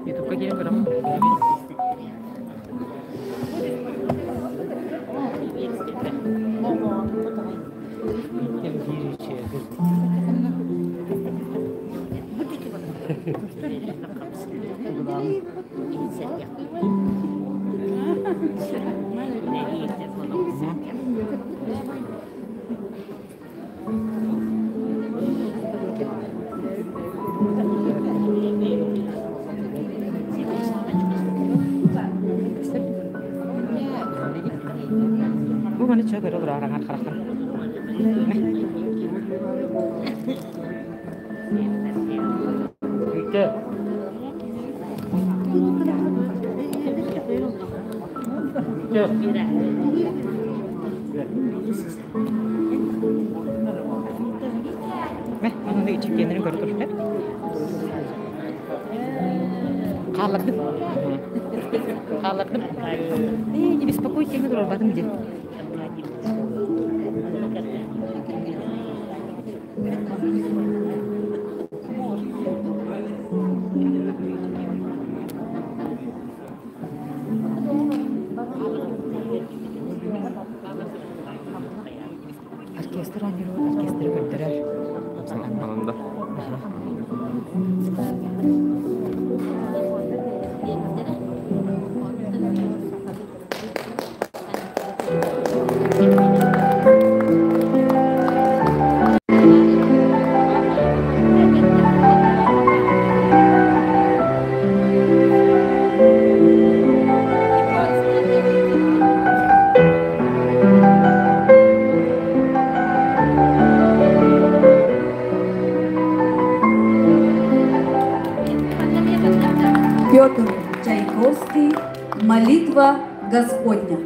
Ютубка киирэн көрөҕүн. Бу маны чө көрө олорор аҥар харахтан. Бүттэ. Бүттэ. Мэ, манна ичиккиэннэрин көрө турар. Хааллардым. Хааллардым. Эй, не беспокойте, мы турарбатым диэн. Оркестр оонньуур, оркестры көрдөрөр. Ананда. Петр Чайковский «Молитва Господня».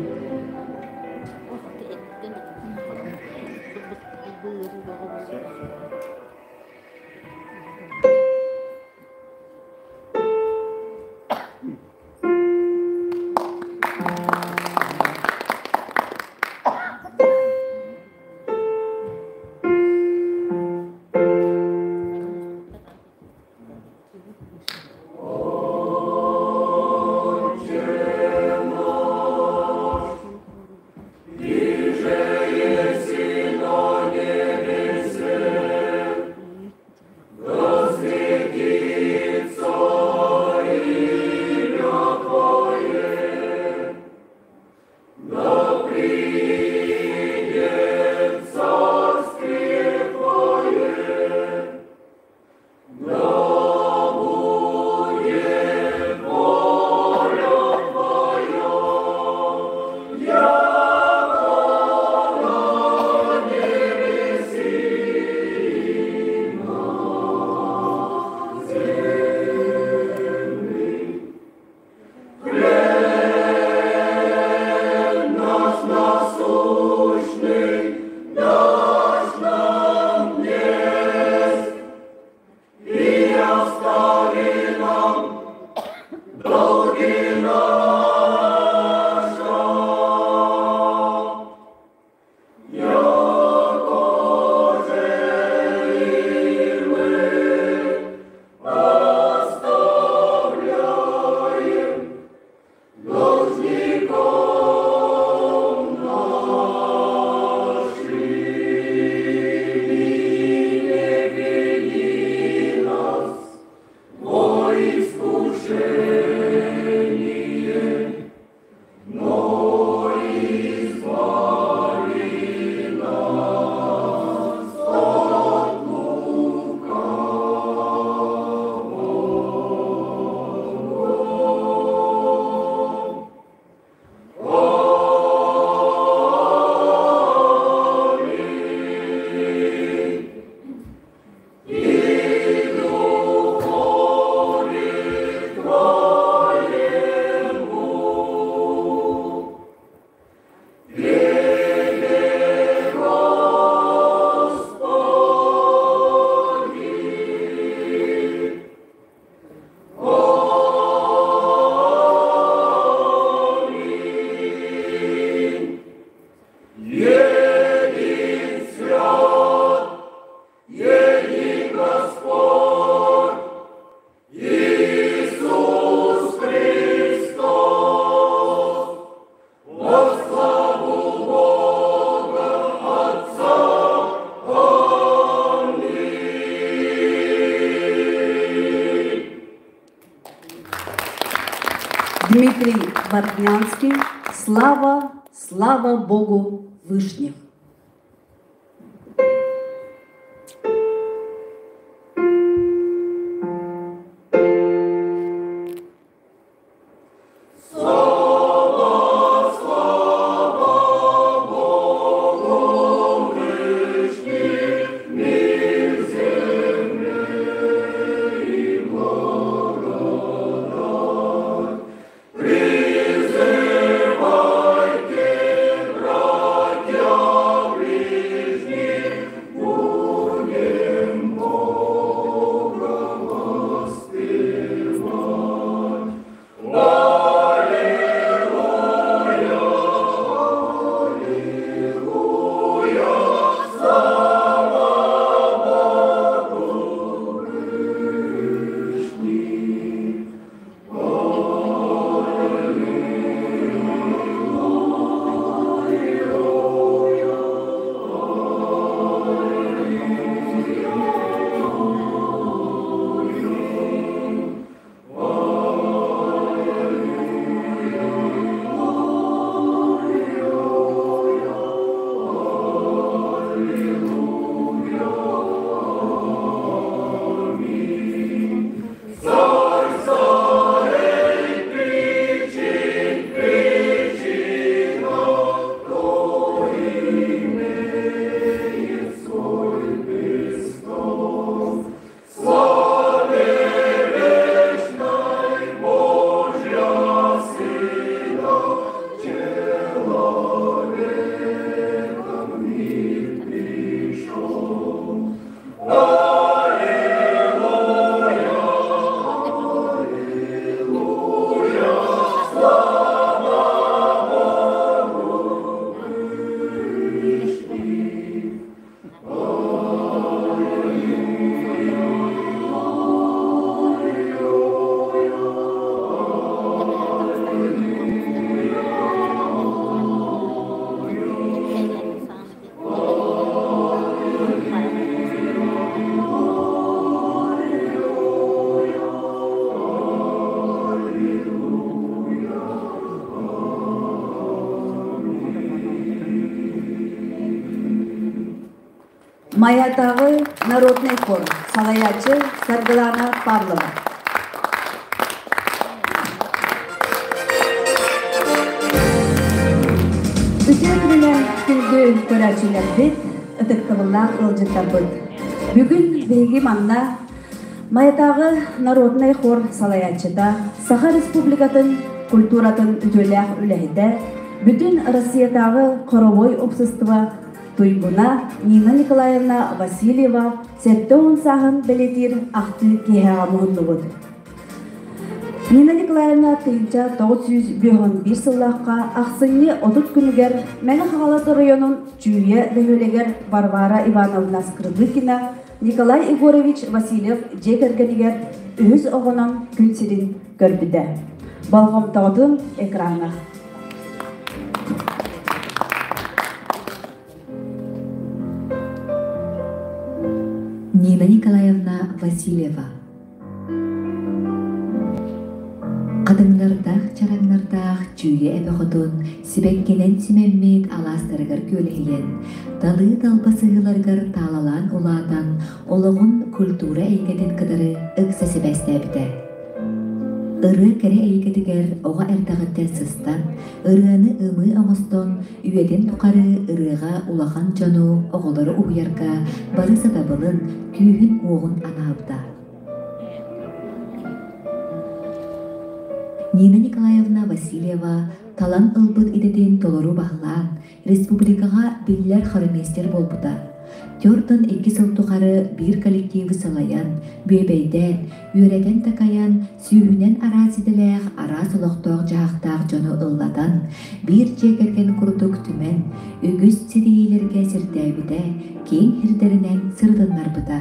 Дмитрий Бортнянский «Слава, слава Богу Вышних». Майатааҕы народнай хор салайааччы Саргылана Павлова. Үтүө күнүнэн күндү көрөөччүлэрбит, ытыктабыллаах ыалдьыттарбыт. Бүгүн биһиги манна Майатааҕы народнай хор салайааччыта, Саха Республикатын культуратын үтүөлээх үлэһитэ, бүтүн Россиятааҕы хоровой общество Туйгуна Нина Николаевна Васильева 70 сааһын бэлиэтиир ахтыы киэһэҕэ муһуннубут. Нина Николаевна 1951 сыллаахха ахсынньы 30 күнүгэр Мэҥэ Хаҥалас оройуонун Чүүйэ бөһүөлэгэр Варвара Ивановна Скрыбыкина Николай Егорович Васильев дьиэ кэргэнигэр үһүс оҕонон күн сирин көрбүтэ. Болҕомтоҕутун экраҥҥа. Нина Николаевна Васильева Хатыҥнардаах чараҥнардаах Чүүйэ эбэ хотун сибэккинэн симэммит алаастарыгар күөлэһийэн, талыы талба сыһыыларыгар таалалаан улаатан, олоҕун культура эйгэтин кытары ыкса сибээстээбитэ. Ырыа кэрэ эйгэтигэр оҕо эрдэҕиттэн сыстан, ырыаны ымыы оҥостон, үйэтин тухары ырыаҕа улахан дьону, оҕолору уһуйарга бары сатабылын, күүһүн-уоҕун анаабыта. Нина Николаевна Васильева талан ылбыт идэтин толору баһылаан, республикаҕа биллэр хормейстер буолбута. Тёртон икки сыл тухары биир коллективы салайан, бүөбэйдээн, үөрэтэн-такайан, сүүһүнэн араас идэлээх, араас олохтоох-дьаһахтаах дьону ыллатан, биир дьиэ кэргэн курдук түмэн, үгүс ситиһиилэргэ сирдээбитэ, киэҥ сирдэринэн сырытыннарбыта.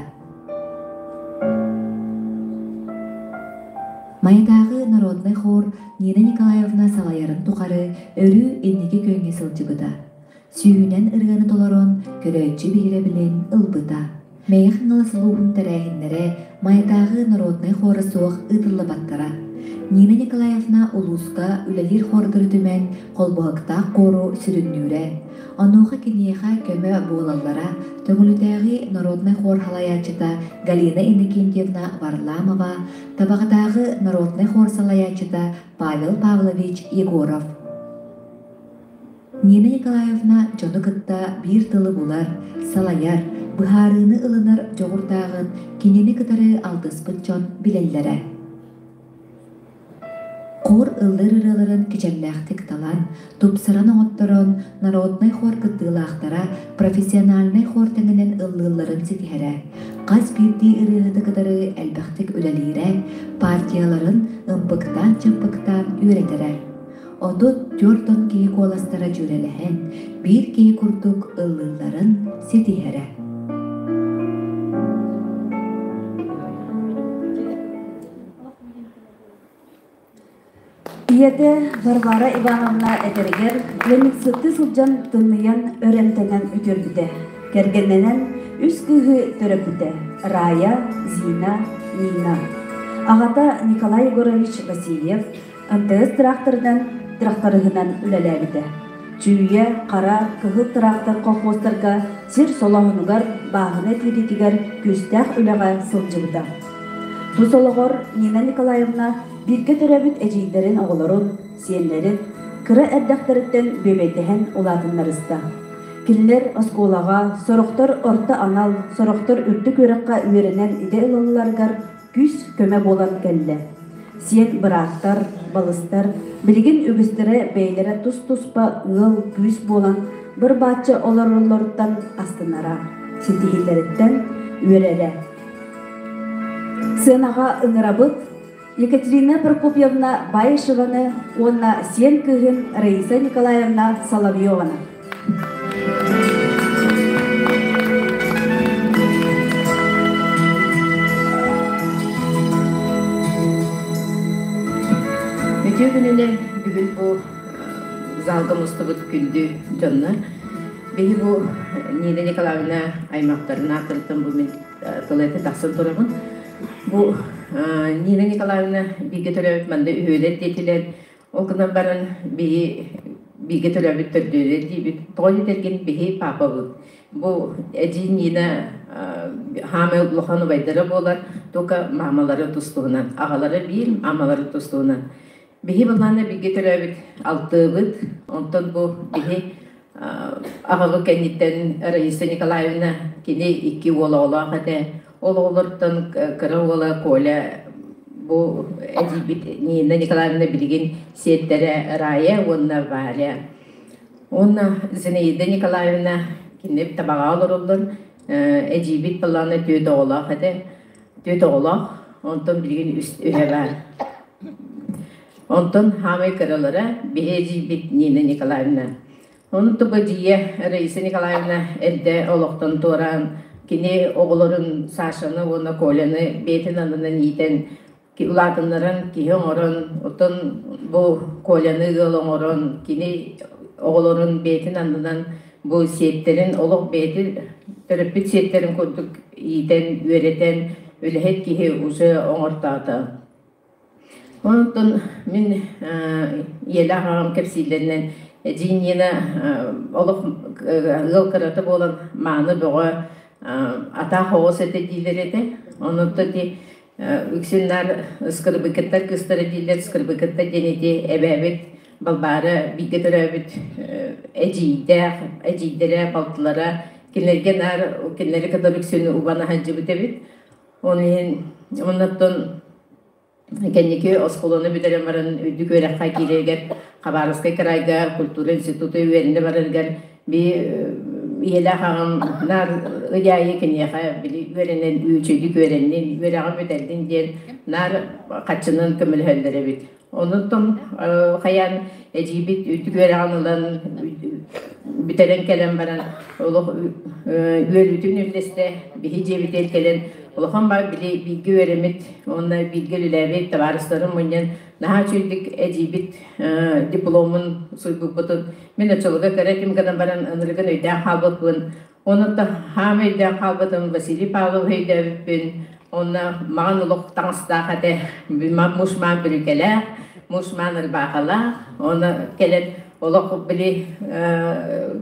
Майатааҕы народнай хор Нина Николаевна салайарын тухары өрүү инники күөҥҥэ сылдьыбыта. Сүүһүнэн ырыаны толорон, көрөөччү биһирэбилин ылбыта. Мэйэх Хаҥалас улууһун тэрээһиннэрэ Майатааҕы народнай хора суох ыытыллыбаттара. Нина Николаевна улууска үлэлиир хордары түмэн холбоһуктаах хуору сүрүннүүрэ. Онуоха киниэхэ көмө буолаллара Төҥүлүтээҕи народнай хор салайааччыта Галина Иннокентьевна Варламова, Табаҕатааҕы народнай хор салайааччыта Павел Павлович Егоров. Нина Николаевна дьону кытта биир тылы булар, салайар, быһаарыыны ылынар дьоҕурдааҕын кинини кытары алтыспыт дьон билэллэрэ. Хор ыллыыр ырыаларын кичэллээхтик талан, тупсаран оҥотторон, народнай хор кыттыылаахтара профессиональнай хор тэҥинэн ыллыылларын ситиһэрэ, хас биирдии ырыаһыты кытары элбэхтик үлэлиирэ, партияларын ымпыктаан-чымпыктаан үөрэтэрэ. 34 киһи куоластара дьүөрэлэһэн, биир киһи курдук ыллыылларын ситиһэрэ. Ийэтэ Варвара Ивановна этэригэр ыанньыксыттыы сылдьан тымныйан өр эмтэнэн үтүөрбүтэ. Кэргэннэнэн үс кыыһы төрөппүтэ: Рая, Зина, Нина. Аҕата Николай Егорович Васильев МТС тыраахтарынан тырахтарыһынан үлэлээбитэ. Чүүйэ, Хара, Кыһыл тыраахтар колхуостарга сир солооһунугар, бааһына тириитигэр күүстээх үлэҕэ сылдьыбыта. Тус олоҕор Нина Николаевна бииргэ төрөөбүт эдьиийдэрин оҕолорун, сиэннэрин кыра эрдэхтэриттэн бүөбэйдэһэн улаатыннарыста. Кинилэр оскуолаҕа, сорохтор орто анал, сорохтор үрдүк үөрэххэ үөрэнэн идэ ылалларыгар күүс-көмө буолан кэллэ. Сиэн бырааттар, балыстар билигин үгүстэрэ бэйэлэрэ тус-туспа ыал күүс буолан быр-бааччы олороллоруттан астынара, ситиһиилэриттэн үөрэрэ. Сыанаҕа ыҥырабыт Екатерина Прокопьевна Баишеваны уонна сиэн кыыһын Раиса Николаевна Соловьеваны. Үтүө күнүнэн бүгүн бу залга мустубут күндү дьоннор. Биһи бу Нина Николаевна аймактарын ааттарыттан бу мин тыл этэ тахсан турабын. Бу Нина Николаевна бииргэ төрөөбүт манна үһүөлэр диэтилэр. Ол гынан баран биһи бииргэ төрөөбүт төрдүөлэр диибит. Тоҕо диэтэргин биһи паапабыт. Бу эдьиий Нина хаамай улахан убайдара буолар, только маамалара тус-туһунан, аҕалара биир, маамалара тус-туһунан. Биһи былаана бииргэ төрөөбүт алтыабыт, онтон бу биһи аҕабыт кэнниттэн Раиса Николаевна кини икки уол оҕолоох этэ. Ол оҕолортон кыра уола Коля бу эдьиийбит Нина Николаевна билигин сиэттэрэ Рая уонна Варя. Уонна Зинаида Николаевна кини табаҕа олороллор. Эдьиийбит былаана түөрт оҕолоох этэ. Түөрт оҕолоох, онтон билигин үс үһэ баар. Онтон хаамай кыралара биһи эдьиийбит Нина Николаевна. Ону туга дьиэ Раиса Николаевна эрдэ олохтон туораан, кини оҕолорун Сашаны уонна Коляны бэйэтин аннынан иитэн, улаатыннаран киһи оҥорон, оттон бу Коляны ыал оҥорон, кини оҕолорун бэйэтин аннынан бу сиэттэрин олох бэйэтин төрөппүт сиэттэрин курдук иитэн, үөрэтэн, үлэһит киһи уже оҥортоото. Онтон мин ийэлээх аҕам кэпсииллэринэн эдьиий Нина олох ыал кырата буолан мааны бөҕө атаах оҕус этэ дииллэр этэ. Онуттан ити үксүн наар ыскырбыкыттар кыыстара дииллэр, ыскырбыкыттар диэн ити эбээбит Балбаара бииргэ төрөөбүт эдьиийдээх, эдьиийдэрэ, балтылара кинилэргэ наар кинилэри кытары үксүн убана сылдьыбыт эбит. Ол иһин оннуттан кэнники оскуоланы бүтэрэн баран үрдүк үөрэххэ киирэригэр Хабаровскай кыраайга культура института үөрэнэ барарыгар би ийэлээх аҕам наар ый аайы киниэхэ били үөрэнэн үчүгэйдик үөрэннин, үөрэҕин бүтэрдин диэн наар хаччынан көмөлөһөллөр эбит. Онон хайаан эдьиийбит үрдүк үөрэҕин ылан бүтэрэн кэлэн баран олох үөрүүтүн үллэстэ биһи дьиэбитигэр кэлэн улахан баар били бииргэ үөрэммит уонна бииргэ үлэлээбит табаарыстарын мунньан наһаа үчүгэйдик эдьиийбит дипломун суруйбуппутун мин оччолорго кыра этим гынан баран ынырыгын өйдөөн хаалбыппын. Онон хаам өйдөөн хаалбытым Василий Павловы өйдөөбүппүн. Онно маҕан олох таҥастаах этэ, муус-маан бүрүүкэлээх, муус-маан ырбаахалаах. Онно кэлэн олох били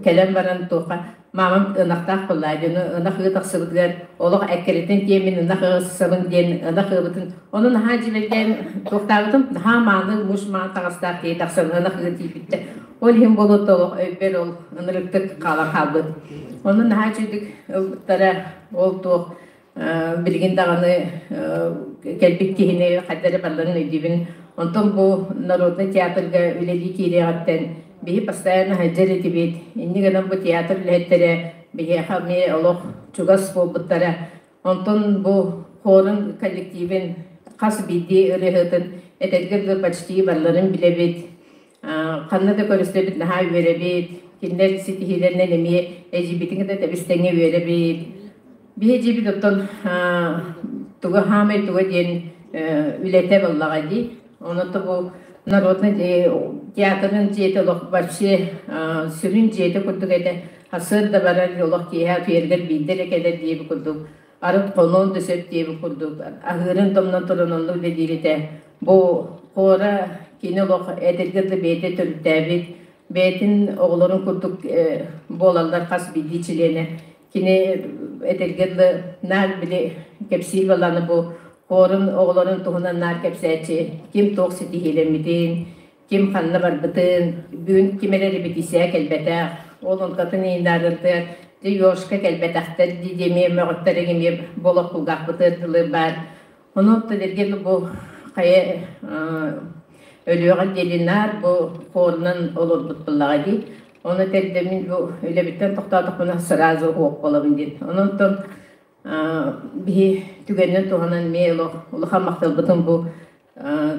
кэлэн баран туохха маамам ынахтаах буоллаа дьону ынах ыы тахсыбытыгар олох эккирэтэн тиэммин ынах ыысабын диэн ынах ыыбытын ону наһаа дьиибэргээн туохтаабытым наһаа мааны муус-маан таҥастаах киһи тахсан ынах ыы тиийбиттэ. Ол иһин буолуо олох өйбөр ол ынырыктык хаалан хаалбыт. Онно наһаа үчүгдүк ылбыттара ол туох билигин даҕаны кэлбит киһини хайда эрэ барыларын өйдүүбүн. Онтон бу народнай театрга үлэлии киириэҕиттэн биһи постоянно сылдьар этибит. Инньэ гынан бу театр үлэһиттэрэ биһиэхэ эмиэ олох чугас буолбуттара. Онтон бу хорун коллективин хас биирдии ырыаһытын этэргэ дылы почти барыларын билэбит. Ханна да көрүстэбит наһаа үөрэбит. Кинилэр ситиһиилэринэн эмиэ эдьиийбитин кытта тэбис-тэҥҥэ үөрэбит. Биһи эдьиийбит оттон туга хаамай туга диэн үлэтэ буоллаҕа дии. Онон бу народнай театрын дьиэтэ олох вообще сүрүн дьиэтэ курдук этэ. Сарсыарда барар олох киэһэ утуйарыгар биирдэ эрэ кэлэр диэбит курдук. Арыт хонуон да сөп диэбит курдук аһыырын томнон туран оннук үлэлиир этэ. Бу хора кини олох эдэргэ да бэйэтэ төрүттээбит, бэйэтин оҕолорун курдук буолаллар хас биирдии чилиэнэ. Кини этэргэ дылы наар били кэпсиир баланы бу хорун оҕолорун туһунан наар кэпсээччи, ким туох ситиһиилэммитин, ким ханна барбытын, бүгүн ким эрэ репетиция кэлбэтэх, ол онтатын ииннаарытыгар дьэ Ёшка кэлбэтэхтэр дии диэмиэ мөҕүттэр эмиэ болох кулгаахпытыгар дылы баар. Ону тэргэ бу хайа өлүөҕэ диэри наар бу хорунан олорбут буоллаҕа дии. Ону тэрдэмин бу үлэбиттэн тохтоотохпуна сразу уох буолабын диэн. Онон биһи түгэнинэн туһанан эмиэ олох улахан махталбытын бу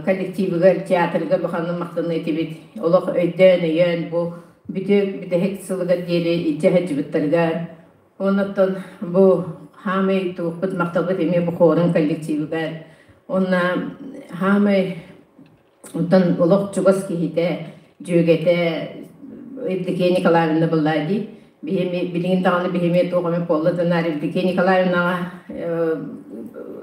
коллективыгар, театрга улаханнык махтаныы этибит. Олох өйдөөн, өйөөн бу бүтүө бүтэһик сылыгар диэри илдьэ сылдьыбыттарыгар. Оннуттан бу хаамай туохпут махталбыт эмиэ бу хорун коллективыгар. Уонна хаамай Онтон олох чугас киһитэ, дьүөгэтэ Евдокия Николаевна буолла дии. Биһими билигин даҕаны биһими туох эмэ буолла да наар Евдокия Николаевнаҕа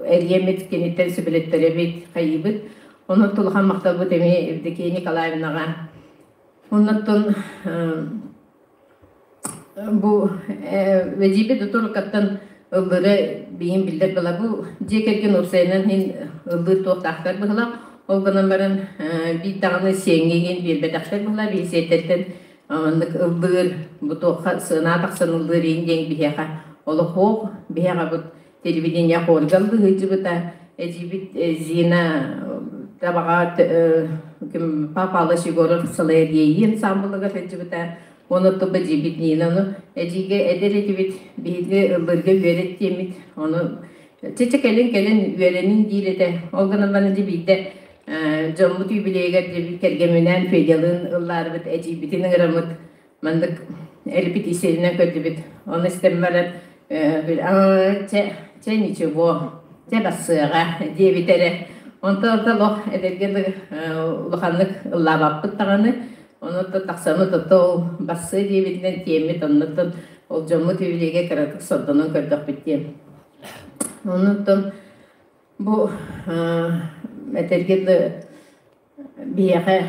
эрийэммит киниттэн сүбэлэттэрэбит, хайыыбыт. Онон улахан махталбыт эмиэ Евдокия Николаевнаҕа. Оннуттан Бу эдьиийбит утурукаттан ыллыыра биһин биллэр была бу дьиэ кэргэн уопсайынан иһин ыллыыр туохтаахтар быһыылаах. Ол гынан баран биир даҕаны сиэҥҥэ иһин биэрбэтэхтэр быһыылаах биир сиэттэртэн маннык ыллыыр бу туохха сыана тахсан ыллыыр иһин диэн биһиэхэ олох суох. Биһиэхэ бу телевидение хоруга ыллыы сылдьыбыта. Эдьиийбит Зина табаҕа ким Павлович Егоров салайар Иэйии ансаамбылыгар сылдьыбыта. Ону тупа дьиибит Нина, ону эдьиийгэ эдэр этибит, биһиги ыллыырга үөрэт диэммит, ону чэ-чэ кэлин кэлин үөрэнин диир этэ. Ол гынан баран дьэ биирдэ дьоммут юбилейыгар дьэ кэргэмминээн Федялыын ыллаарбыт, эдьиийбитин ыҥыраммыт, маннык репетициянан көрдүбүт. Ону истэн баран чэ, чэ ничего, чэ бассыаҕа диэбит эрэ. Онтон олох эдэргэ улаханнык ыллаабаппыт даҕаны. Онуоттан тахсаммыт ото ол бассыа диэбитинэн тиэммит оннуттан ол дьоммут юбилейга кыратык сордонон көрдөхпүт диэн. Онуттан бу этэргэ дылы биһиэхэ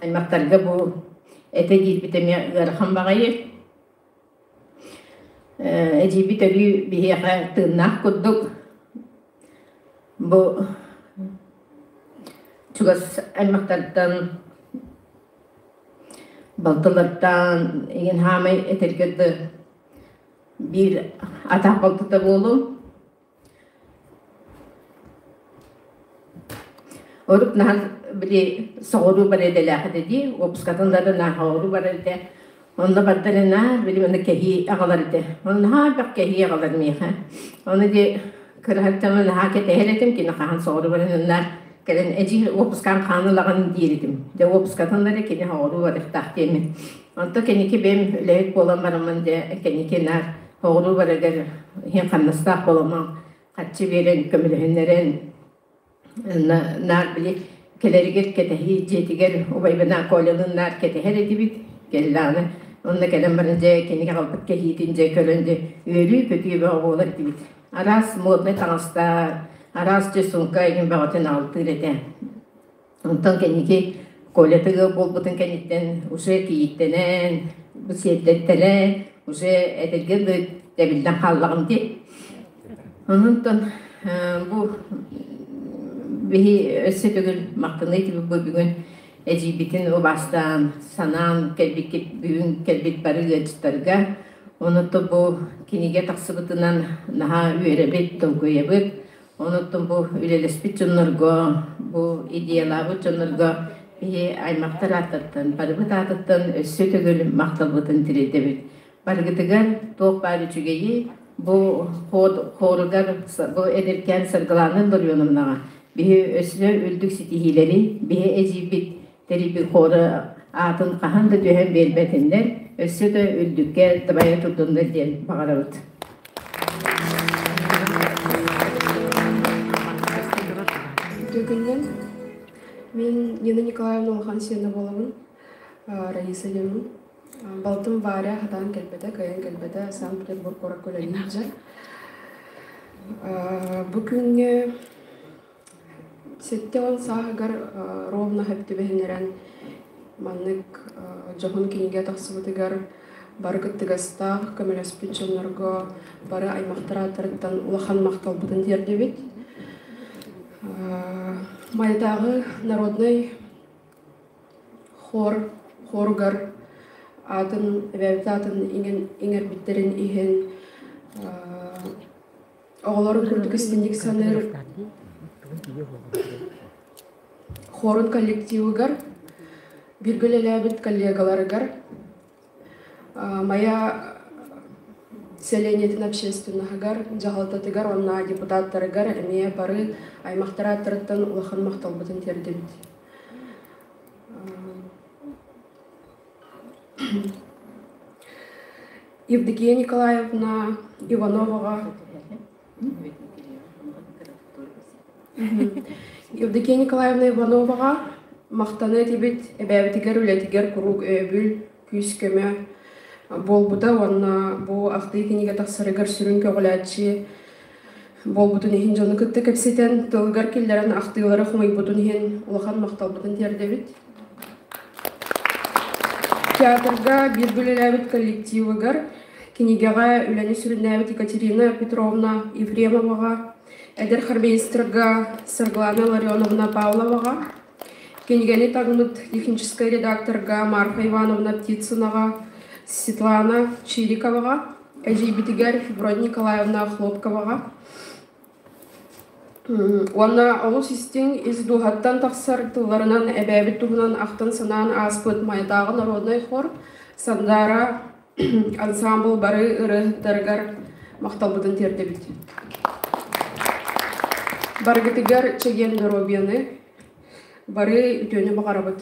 аймахтарга бу этэ диирбит эмиэ ыарахан баҕайы. Эдьиийбит өрүү биһиэхэ тыыннаах курдук бу чугас аймахтартан, балтылартан игин хаамай этэргэ да биир атах балтыта буолуом. Урут наһаа били соҕуруу бар идэлээх этэ дии, уоппускатын да наһаа соҕуруу барар этэ. Онно бардарына били онно кэһии аҕалар этэ. Онно наһаа элбэх кэһии аҕалар миэхэ. Ону дии кыраһыттан наһаа кэтэһэр этим, кини хаһан соҕуруу баран кэлэн эдьиий уоппускаан хаан ылаҕын диир этим. Дьэ уоппускатын ылар кини соҕуруу барыахтаах диэммин. Онто кэнники бэйэм үлэһит буолан бараммын дьэ кэнники наар Оҕуруу барыгар иһин хамнастаах буоламмын харчы биэрэн көмөлөһүннэрэн наар били кэлэригэр кэтэһии дьиэтигэр убайбынаан Колялыын наар кэтэһэр этибит кэллэҕинэ онно кэлэн баран дьэ кинигэ аҕалбыт кэһиитин дьэ көрөн дьэ үөрүү-көтүү бөҕө буолар этибит. Араас моднай таҥастар, араас дьэ сумка игин бөҕөтүн аҕалтыыр этэ. Онтон кэнники Коля тыгы буолбутун кэнниттэн уже кийииттэнэн, бу сиэрдэттэрэн, уже этэргэ дылы тэбиллэн хааллаҕым дии. Онон бу биһи өссө төгүл махтаныы бу бүгүн эдьиийбитин убаастаан, санаан кэлбиккит бүгүн кэлбит бары ыалдьыттарга. Онон бу кинигэ тахсыбытынан наһаа үөрэбит, долгуйабыт. Онон бу үлэлэспит дьоннорго, бу идеялаабыт дьоннорго биһи аймахтар ааттартан, барыбыт аатыттан өссө төгүл махталбытын тириэрдэбит. Барыгытыгар туох баар үчүгэйи бу хоругар бу эдэркээн Саргылаана Ларионовнаҕа биһи өссө үрдүк ситиһиилэри биһи эдьиийбит тэрийбит хора аатын хаһан да түһэн биэрбэтиннэр, өссө да үрдүккэ дабайа турдуннар диэн баҕарабыт. Үтүө Мин Нина Николаевна улахан сиэнэ буолабын, Раиса диэммин. Балтым Варя хатаан кэлбэтэ, кыайан кэлбэтэ, Санкт-Петербург куоракка үлэлии сылдьар. Бу күҥҥэ 70 сааһыгар ровно сөп түбэһиннэрэн маннык дьоһун кинигэ тахсыбытыгар бары кыттыгастаах, көмөлөспүт дьоннорго бары аймахтар ааттарыттан улахан махталбытын тиэрдэбит. Майатааҕы народнай хор хоругар аатын эбээбит аатын иҥэрбиттэрин иһин оҕолорун курдук истинник саныыр хорун коллективыгар бииргэ үлэлээбит коллегаларыгар Майа сэлиэнньэтин общественноһыгар, дьаһалтатыгар уонна депутаттарыгар эмиэ бары аймахтар ааттарыттан улахан махталбытын тиэрдэбит. Евдокия Николаевна Ивановаҕа Евдокия Николаевна Ивановаҕа махтана этибит, эбээбитигэр үлэтигэр куруук өйөбүл, күүс-көмө буолбута уонна бу ахтыы кинигэ тахсарыгар сүрүн көҕүлээччи буолбутун иһин дьону кытта кэпсэтэн, тылыгар киллэрэн ахтыылары хомуйбутун иһин улахан махталбытын тиэрдэбит. Театрга бииргэ үлэлээбит коллективыгар кинигэҕэ үлэни сүрүннээбит Екатерина Петровна Ефремоваҕа, эдэр хормейстерга Саргылана Ларионовна Павловаҕа, кинигэни таҥмыт техническэй редакторга Марфа Ивановна Птицынаҕа, Светлана Чириковаҕа, эдьиийбитигэр Февронья Николаевна Хлопковаҕа уонна олус истиҥ ис дууһаттан тахсар тылларынан эбээбит туһунан ахтан-санаан ааспыт Майатааҕы народнай хор Сандаара ансаамбыл бары ырыаһыттарыгар махталбытын тиэрдэбит. Барыгытыгар чэгиэн доруобуйаны, бары үтүөнү баҕарабыт.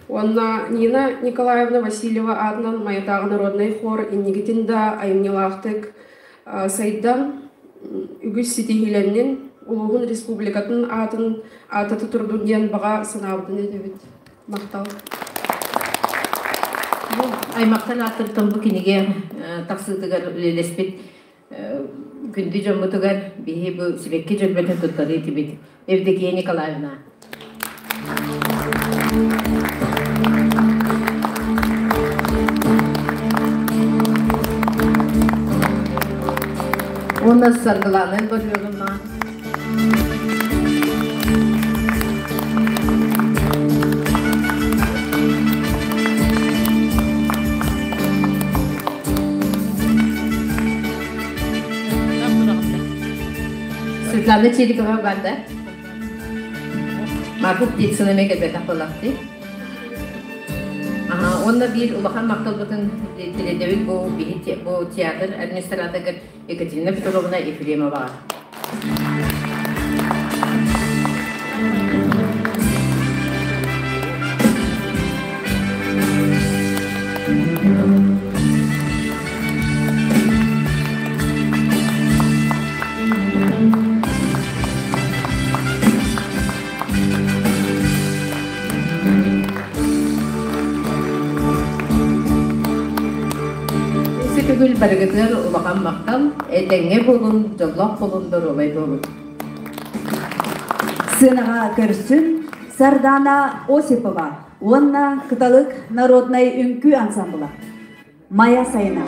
Уонна Нина Николаевна Васильева аатынан Майатааҕы народнай хор инникитин да айымньылаахтык сайдан, үгүс ситиһиилэннин, улууһун республикатын аатын аатата турдун диэн баҕа санаабытын этэбит. Махтал. Бу аймахтан ааттыртан бу кинигэ тахсыытыгар үлэлэспит күндү дьоммутугар биһи бу сибэкки дьөрбөтүн туттарыы этибит Евдокия Николаевна. Уонна Саргылаана Ларионовна. Светлана Чирикова барда. Марфа Птицына эмиэ кэлбэтэх буоллахтыы. Уонна биир улахан махталбытын тириэрдэбит бу бу театр администраторыгар Екатерина Петровна Ефремоваҕа. төгүл барыгытыгар улахан махтал, этэҥҥэ буолун, дьоллоох буолун, доруобай буолун. Сыанаҕа көрсүн Сардана Осипова уонна Кыталык народнай үҥкүү ансамбла. Майа сайына.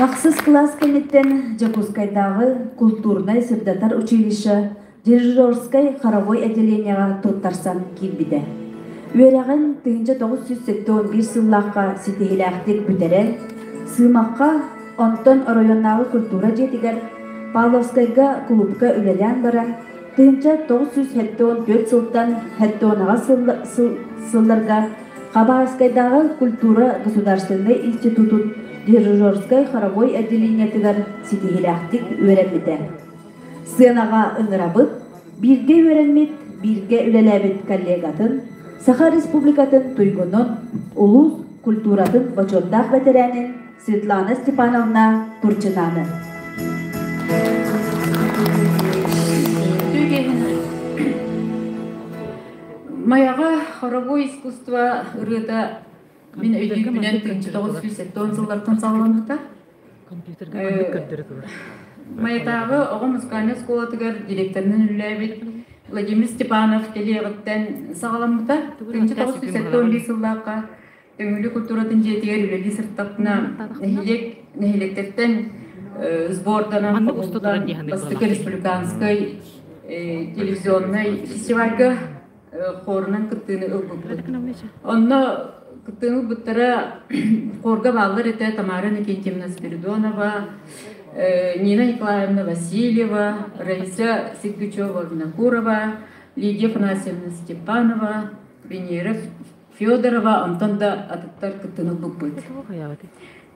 Ахсыс кылаас кэнниттэн Дьокуускайдааҕы култуурунай-сырдатар училище дирижерскай хоровой отделениеҕа туттарсан киирбитэ. Үөрэҕин 1971 сыллаахха ситиһиилээхтик бүтэрэн, Сыымахха, онтон оройуоннааҕы культура дьиэтигэр Павловскайга кулуупка үлэлээн баран, 1974 сылтан 78 сылларга Хабаровскайдааҕы культура государственнай институтун дирижерскай хоровой отделениетыгар ситиһиилээхтик үөрэммитэ. Сыанаҕа ыҥырабыт, бииргэ үөрэммит, бииргэ үлэлээбит коллегатын, Саха Республикатын туйгунун, улуус культуратын бочуоттаах бэтэрээнин Светлана Степановна Турчинаны. Майаҕа хоровой искусство ырыата мин өйдүүрбүнэн 1970 сыллартан саҕаламмыта. Майатааҕы оҕо музыкальнай оскуолатыгар директорынан үлэлээбит. Владимир Степанов кэлиэҕиттэн саҕаламмыта. 1975 сыллаахха Төҥүлү культуратын дьиэтигэр үлэлии сырыттахпына нэһилиэк нэһилиэктэртэн сборданан хомуллан бастакы республиканскай телевизионнай фестивальга хорунан кыттыыны ылбыппыт. Онно кыттыыны ылбыттара хорга бааллар этэ Тамара Никитьевна Спиридонова, Нина Николаевна Васильева, Раиса Сергучева-Винокурова, Лидия Афанасьевна Степанова, Венера Федорова, онтон да атыттар кыттыыны ылбыппыт.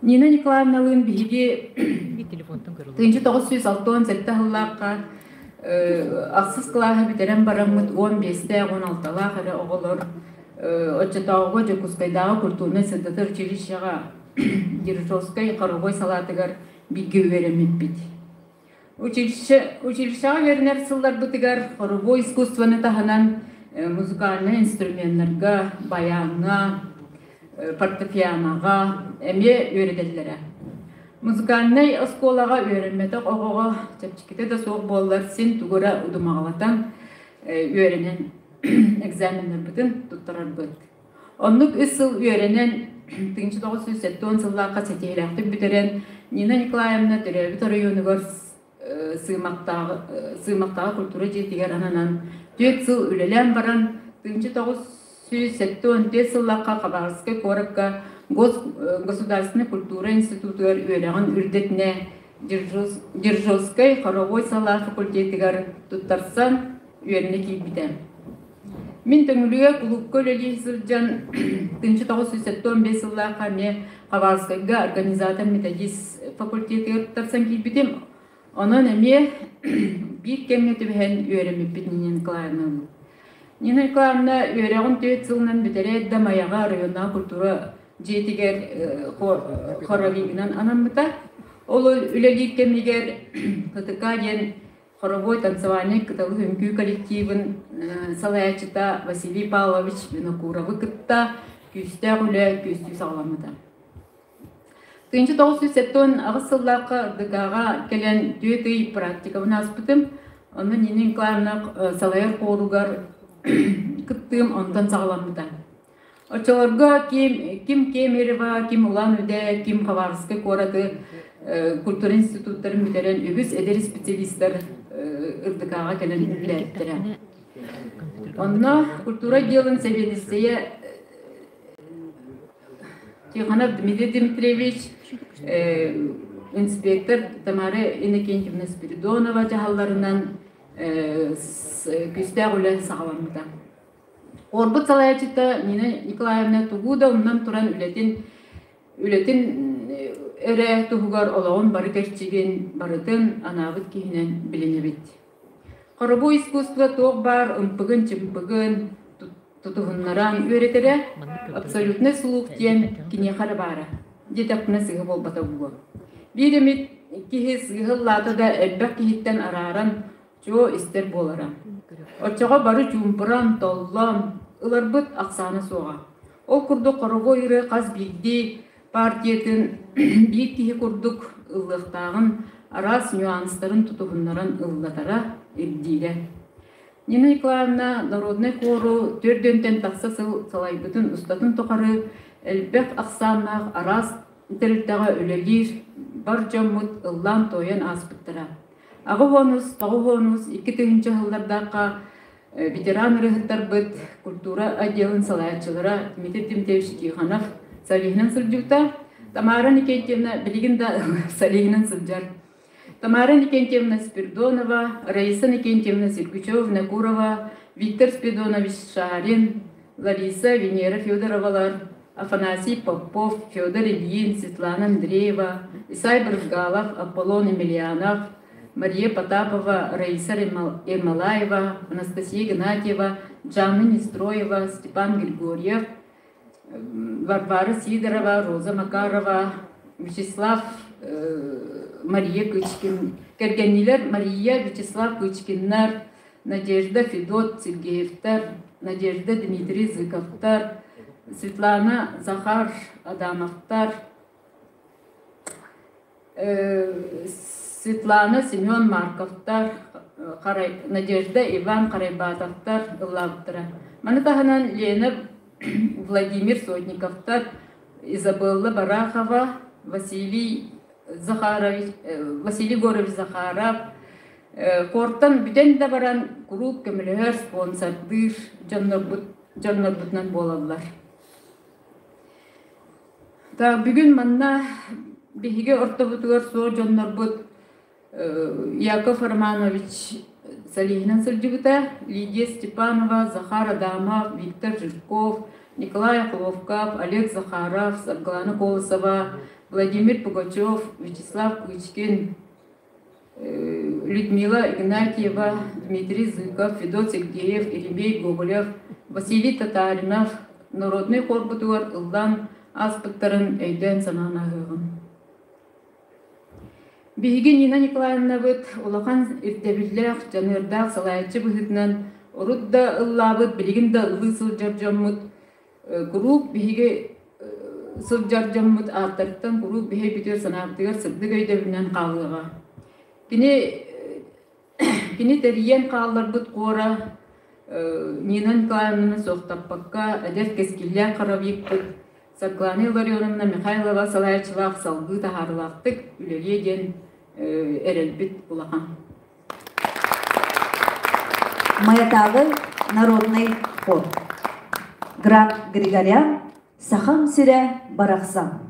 Нина Николаевналыын биһиги 1967 сыллаахха ахсыс кылааһы бүтэрэн бараммыт 15-тээх, 16-лаах эрэ оҕолор оччотооҕуга Дьокуускайдааҕы культурнай-сырдатар училищеҕа Дирижерскай хоровой салаатыгар бииргэ үөрэммиппит. Училищеҕа үөрэнэр сылларбытыгар хоровой искусствоны таһынан музыкальнай инструменнарга, баяҥҥа, фортепианоҕа эмиэ үөрэтэллэрэ. Музыкальнай оскуолаҕа үөрэммэтэх оҕоҕо чэпчэкитэ да суох буоллар син тугу эрэ удумаҕалатан үөрэнэн экзаменнарбытын туттарарбыт. Оннук үс сыл үөрэнэн, 1970 сыллаахха ситиһиилээхтик бүтэрэн, Нина Николаевна төрөөбүт оройуонугар Сыымахтааҕы, Сыымахтааҕы культура дьиэтигэр ананан 4 сыл үлэлээн баран, 1974 сыллаахха Хабаровскай куоракка Государственнай культура институтугар үөрэҕин үрдэтинэ Дирижерскай хоровой салаа факультетыгар туттарсан үөрэнэ киирбитэ. Мин Төҥүлүгэ кулуупка үлэлии сылдьан 1975 сыллаахха эмиэ Хабаровскайга организатор-методист факультетыгар туттарсан киирбитим. Онон эмиэ биир кэмҥэ түбэһэн үөрэммиппит Нина Николаевна. Нина Николаевна үөрэҕин 4 сылынан бүтэрээт да Майаҕа районнааҕы культура дьиэтигэр хоровигынан анаммыта. Ол үлэлиир кэмигэр ХТК диэн Хоровой танцевальнай кыталы үҥкүү коллективын салайааччыта Василий Павлович Винокуровы кытта күүстээх үлэ күөстүү саҕаламмыта. 1978 сыллаахха РДК-ҕа кэлэн түөрт ый практикабын ааспытым. Онно Нина Николаевна салайар хоругар кыттыым онтон саҕаламмыта. Оччолорго ким, ким Кемерево, ким Улан-Удэ, ким Хабаровскай куораты культура институттарын бүтэрэн үгүс эдэр специалистар РДК-ҕа кэлэн үлэлээбиттэрэ. Онно культура отделын сэбиэдиссэйэ Тихонов Дмитрий Дмитриевич, инспектор Тамара Иннокентьевна Спиридонова дьаһалларынан күүстээх үлэ саҕаламмыта. Уорбут салайааччыта Нина Николаевна тугу да умнан туран үлэтин үлэтин эрэ туһугар олоҕун бары кэрчигин барытын анаабыт киһинэн билинэбит. Хоробуой искусство туох баар ымпыгын-чымпыгын тутуһуннаран үөрэтэрэ абсолютнай слух диэн киниэхэ эрэ баара диэтэхпинэ сыыһа буолбата буолуо. Биир эмит киһи сыыһа ыллаата да элбэх киһиттэн арааран чуо истэр буолара. Оччоҕо бары чуумпуран, толлон, ыларбыт ахсаана суоҕа. Ол курдук хоровой ырыа хас биирдии партиятын биир киһи курдук ыллыахтааҕын араас нюанстарын тутуһуннаран ыллатара, ирдиирэ. Нина Николаевна народнай хуору 4 тахса сыл салайбытын устатын тухары элбэх ахсааннаах араас тэрилтэҕэ үлэлиир бар дьоммут ыллаан-туойан ааспыттара. Аҕыс 9 2000 сыллардаахха ветеран ырыаһыттарбыт культура отделын салайааччылара Дмитрий Дмитриевич Тихонов солиһынан сылдьыбыта. Тамара Никитьевна билигин да солиһынан сылдьар. Тамара Никентьевна Спирдонова, Раиса Никентьевна Сергучева-Винокурова, Виктор Спиридонович Шарин, Лариса Венера Федоровалар, Афанасий Попов, Федор Ильин, Светлана Андреева, Исай Брызгалов, Аполлон Емельянов, Мария Потапова, Раиса Ермолаева, Анастасия Игнатьева, Жанна Нестроева, Степан Григорьев, Варвара Сидорова, Роза Макарова, Вячеслав Мария Кычкин, кэргэннилэр Мария Вячеслав Кычкиннар, Надежда Федот Сергеевтар, Надежда Дмитрий Зыковтар, Светлана Захар Адамовтар, Светлана Семен Марковтар, Надежда Иван Харайбатовтар ыллаабыттара. Маны таһынан Лена Владимир Сотниковтар, Изабелла Барахова, Василий Захарович, Василий Егорович Захаров, Кортан бүтэн да баран куруук көмөлөһөр, спонсордыыр дьоннорбут дьоннорбутунан буолаллар. Бүгүн манна биһиги ортобутугар суох дьоннорбут Яков Романович солиһынан сылдьыбыта, Лидия Степанова, Захар Адамов, Виктор Жирков, Николай Охлопков, Олег Захаров, Саргылана Колосова, Владимир Пугачев, Вячеслав Кычкин, Людмила Игнатьева, Дмитрий Зыков, Федот Сергеев, Еремей Гоголев, Василий Татаринов народнай хорбутугар ыллаан ааспыттарын өйдөөн-санаан ааһыаҕым. Биһиги Нина Николаевнабыт улахан ирдэбиллээх, дьаныардаах салайааччы быһыытынан урут да ыллаабыт, билигин да ыллыы сылдьар дьоммут куруук биһиги сылдьар дьоммут ааттарыттан куруук биһи бүтүөр санаабытыгар сырдык өйдөбүлүнэн хаалыаҕа. Кини кини тэрийэн хаалларбыт куора Нина Николаевнаны суохтаппакка эдэр кэскиллээх хоровикпыт Саргылана Илларионовна Михайлова салайааччылаах салгыы таһаарыылаахтык үлэлиэ диэн эрэлбит улахан. Маятааҕы народнай хор. Грант Григорян Сахам сирэ барахсан.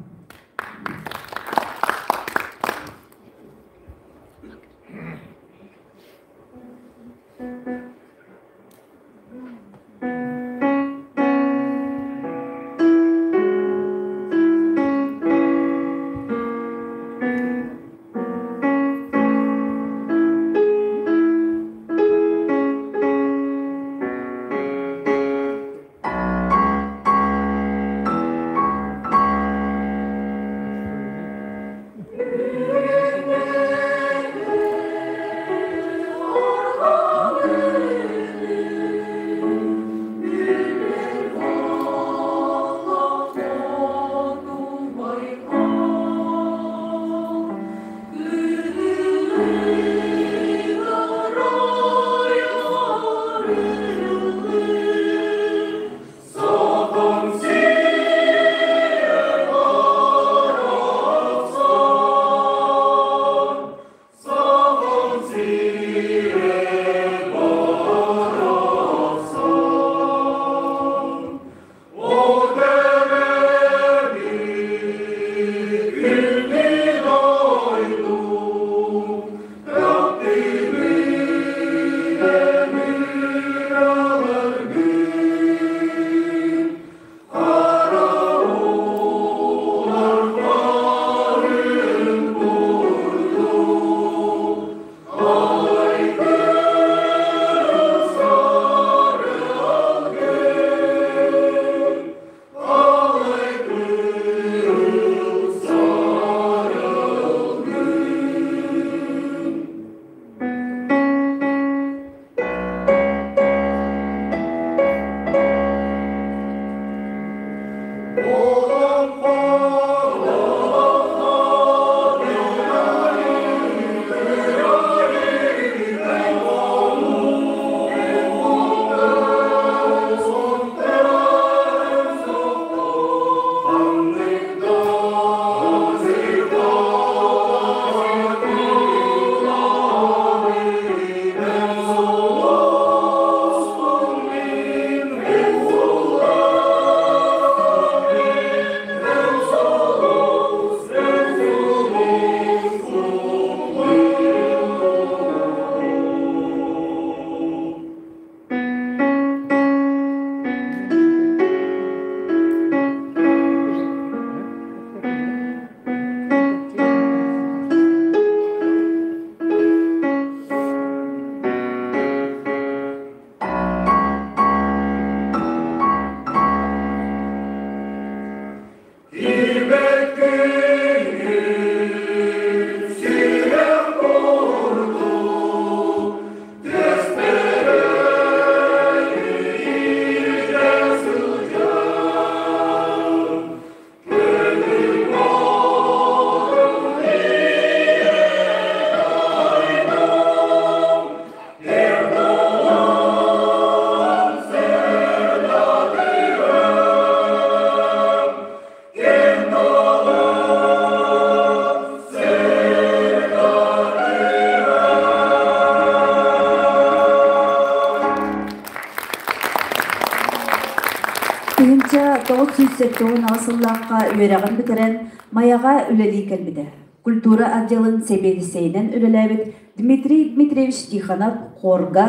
978 сыллаахха үөрэҕин бүтэрэн Майаҕа үлэлии кэлбитэ. Культура отделын сэбиэдиссэйинэн үлэлээбит Дмитрий Дмитриевич Тихонов хорга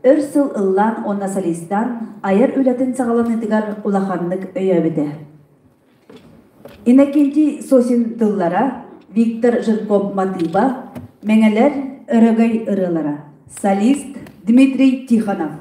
өр сыл ыллаан уонна солистаан айар үлэтин саҕаланыытыгар улаханнык өйөөбүтэ. Иннокентий Сосин тыллара, Виктор Жирков матыыба, Мэҥэлэр өрөгөй ырыалара, солист Дмитрий Тихонов.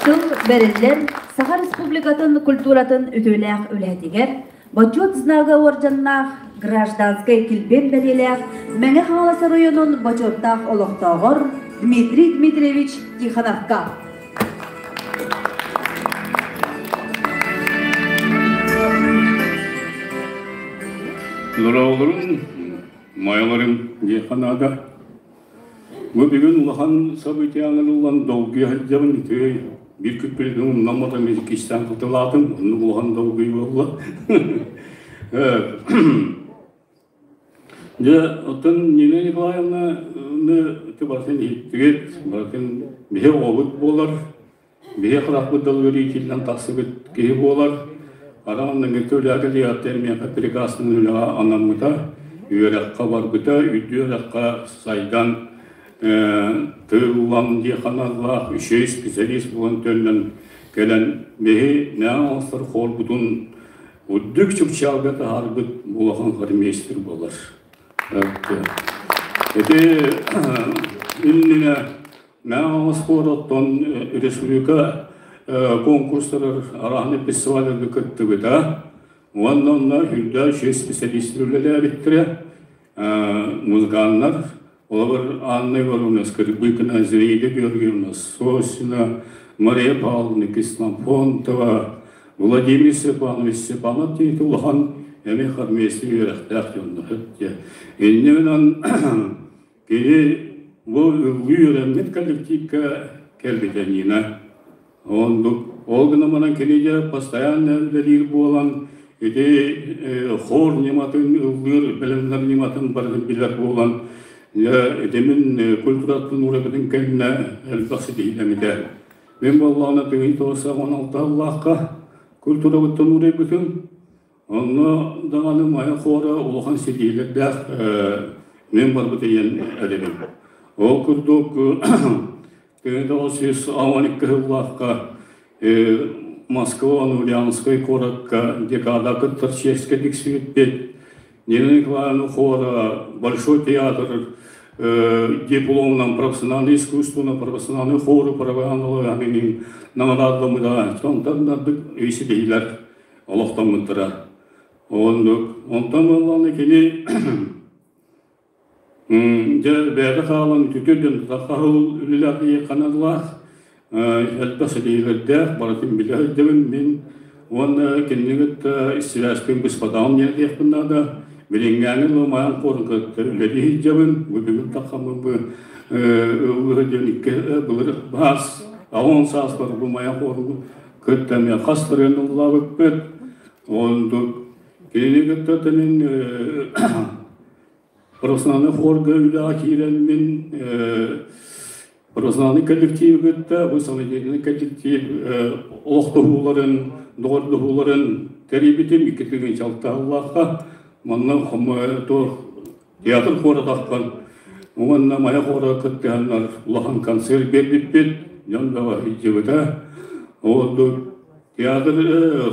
Тыл бэриллэр Саха Республикатын культуратын үтүөлээх үлэһитигэр Бочуот знага уордьаннаах гражданскай килбиэн бэлиэлээх Мэҥэ Хаҥалас оройуонун бочуоттаах олохтооҕор Дмитрий Дмитриевич Тихоновка. Дороолорун, майаларым диэххэ наада. Бу бүгүн улахан событиены ылан долгуйа сылдьабын үтүөй. Биир күппүтүн умнамматым иккистээн хатылаатым, оннук улахан долгуй буолла. Дьэ, оттон Нина Николаевна барытын иһиттигит, барытын биһи оҕобут буолар, биһи харахпыт далыгар иитиллэн тахсыбыт киһи буолар. Ара оннугу үлэҕэ кэлиэҕиттэн миэхэ прекрасный үлэҕэ анаммыта, үөрэххэ барбыта, үрдү үөрэххэ сайдан. тыыллан диэханаллаах үчүгэй специалист буолан төннөн кэлэн биһи нээн хорбутун үрдүк чыпчаалга таһаарбыт улахан хормейстер буолар. Ити иннинэ Мэҥэ спорттан республика конкурстарыгар араһаны фестивалларга кыттыбыта. Уонна онно үрдэ үчүгэй специалистер үлэлээбиттэрэ. Музыканнар, олор Анна Егоровна Скрыбыкина, Зинаида Георгиевна Сосина, Мария Павловна Кислофонтова, Владимир Степанович Степанов диэн улахан эмиэ хормейстер үөрэхтээх дьоннор. Инньэ гынан кини бу ыллыы үөрэммит коллективка кэлбитэ Нина. Оннук. Ол гынан баран кини дьэ постоянно үлэлиир буолан ити хор ньыматын ыллыыр бэлэмнэр ньыматын барытын билэр буолан дьэ ити мин культураттан уурапытын кэннэ элбэх ситиһиилэммитэ. Мин буоллаҕына тыһыынча 916 сыллаахха культурабыттан уурайбытым. Онно даҕаны Майа хора улахан ситиһиилэрдээх мен барбыт ийэн эрэбин. Ол курдук 1912 сыллаахха Москва Ульяновскай куоракка декада кыттар чиэскэ тиксибиппит. Нина Николаевна хора Большой театр дипломунан профессиональное искусство профессиональный хору правоанналыгын наҕараадламмыта. Онтон ардык ситиһиилэр олохтоммуттара. Оннук. Онтон буоллаҕына кини дьэ бэйэтэ хаалан түтүрдэн хаһыл үлэлээх ханаллаах элбэх ситиһиилэрдээх барытын билэ сылдьабын мин уонна кинини кытта сибээспин быспатаҕым диэн этиэхпин наада. Билиҥҥээҥи ломайан куорун кытта үлэлии сылдьабын. Бу бүгүн таххаммын бу ыллыһы диэн икки былыр баас аҕон сааспар бу майан куорун кытта эмиэ хас ырыаны ыллаабыппыт. Оннук кинини кытта мин профессиональный хорга үлэҕэ киирэн мин профессиональный коллектив кытта бу самодеятельный коллектив олохтоһууларын, доҕордоһууларын тэрийбитим икки тыһыынча алтаһыллаахха манна театр хора таххан уонна Майа хора кыттыһаннар улахан концерт биэрбиппит, дьон бөҕө сылдьыбыта. Ол театр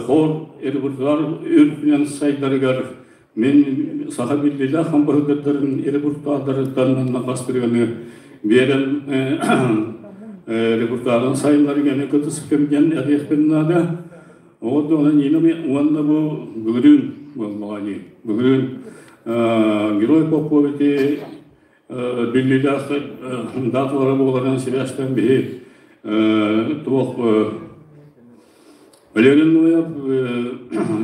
хор репертуар үрдүнэн сайдарыгар мин саха биллиилээх хампаһыдардарын репертуардарыттан манна хас ырыаны биэрэн репертуарын сайыннарыгар эмиэ кытыспытым диэн этиэхпин наада. Ол да Нина уонна бу былырыын буоллаҕа дии. Былырыын Герой Поповити биллиилээх даталара буоларынан сибээстээн биһи туох Ленин Ноев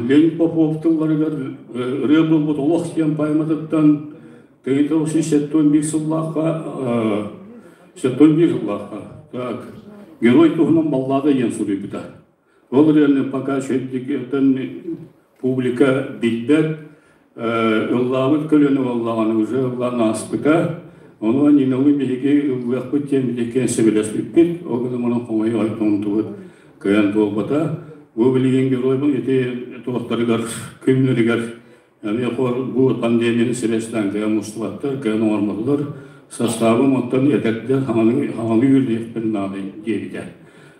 Ленин Попов тылларыгар ырыа буолбут олох диэн поэматыттан 1971 сыллаахха 71 сыллаахха так Герой туһунан баллада диэн суруйбута. Ол реально пока шөйдүкөтөн публика билбэт, ыллаабыт көлүөнэ буоллаҕына уже ыллаан ааспыта. Ону Ниналы биһиги ыллыахпыт диэн биһиги сөбүлэспиппит. Ол гынан баран хомойуох онтубут кыайан туолбата. Бу билигин геройбун ити туохтарыгар күннэригэр эмиэ хор бу пандемияны сибээстээн кыайан мустубаттар, кыайан оҥорботулар. Составым оттон этэрдэр хаҥалыы үрдүөхпүн наада диэбитэ.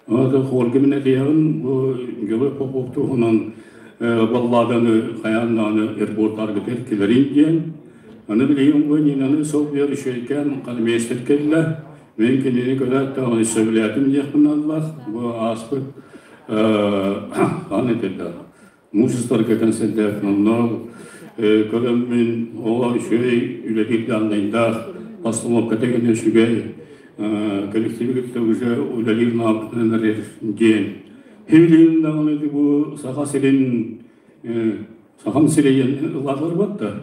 Ону хорга мин этиэҕин бу Герой Попов туһунан балладаны хайаан даҕаны репортаргытыгар килэрин диэн. Аны билигин бу Нинаны сол биэр үчүгэйкээн ханымиэстэр кэллэ. Мин кинини көрөөт даҕаны сөбүлээтим диэхпин наадалаах. Бу ааспыт хаан этэрдэ муусустарга концерт онно көрөммүн оҕо үчүгэй үлэлиир дааннайдаах постановка тэгэнэ үчүгэй коллективы кытта уже үлэлиир наабытынан эрэр диэн химилиин даҕаны бу Саха сирин Сахам сирэйин ылаатылар батта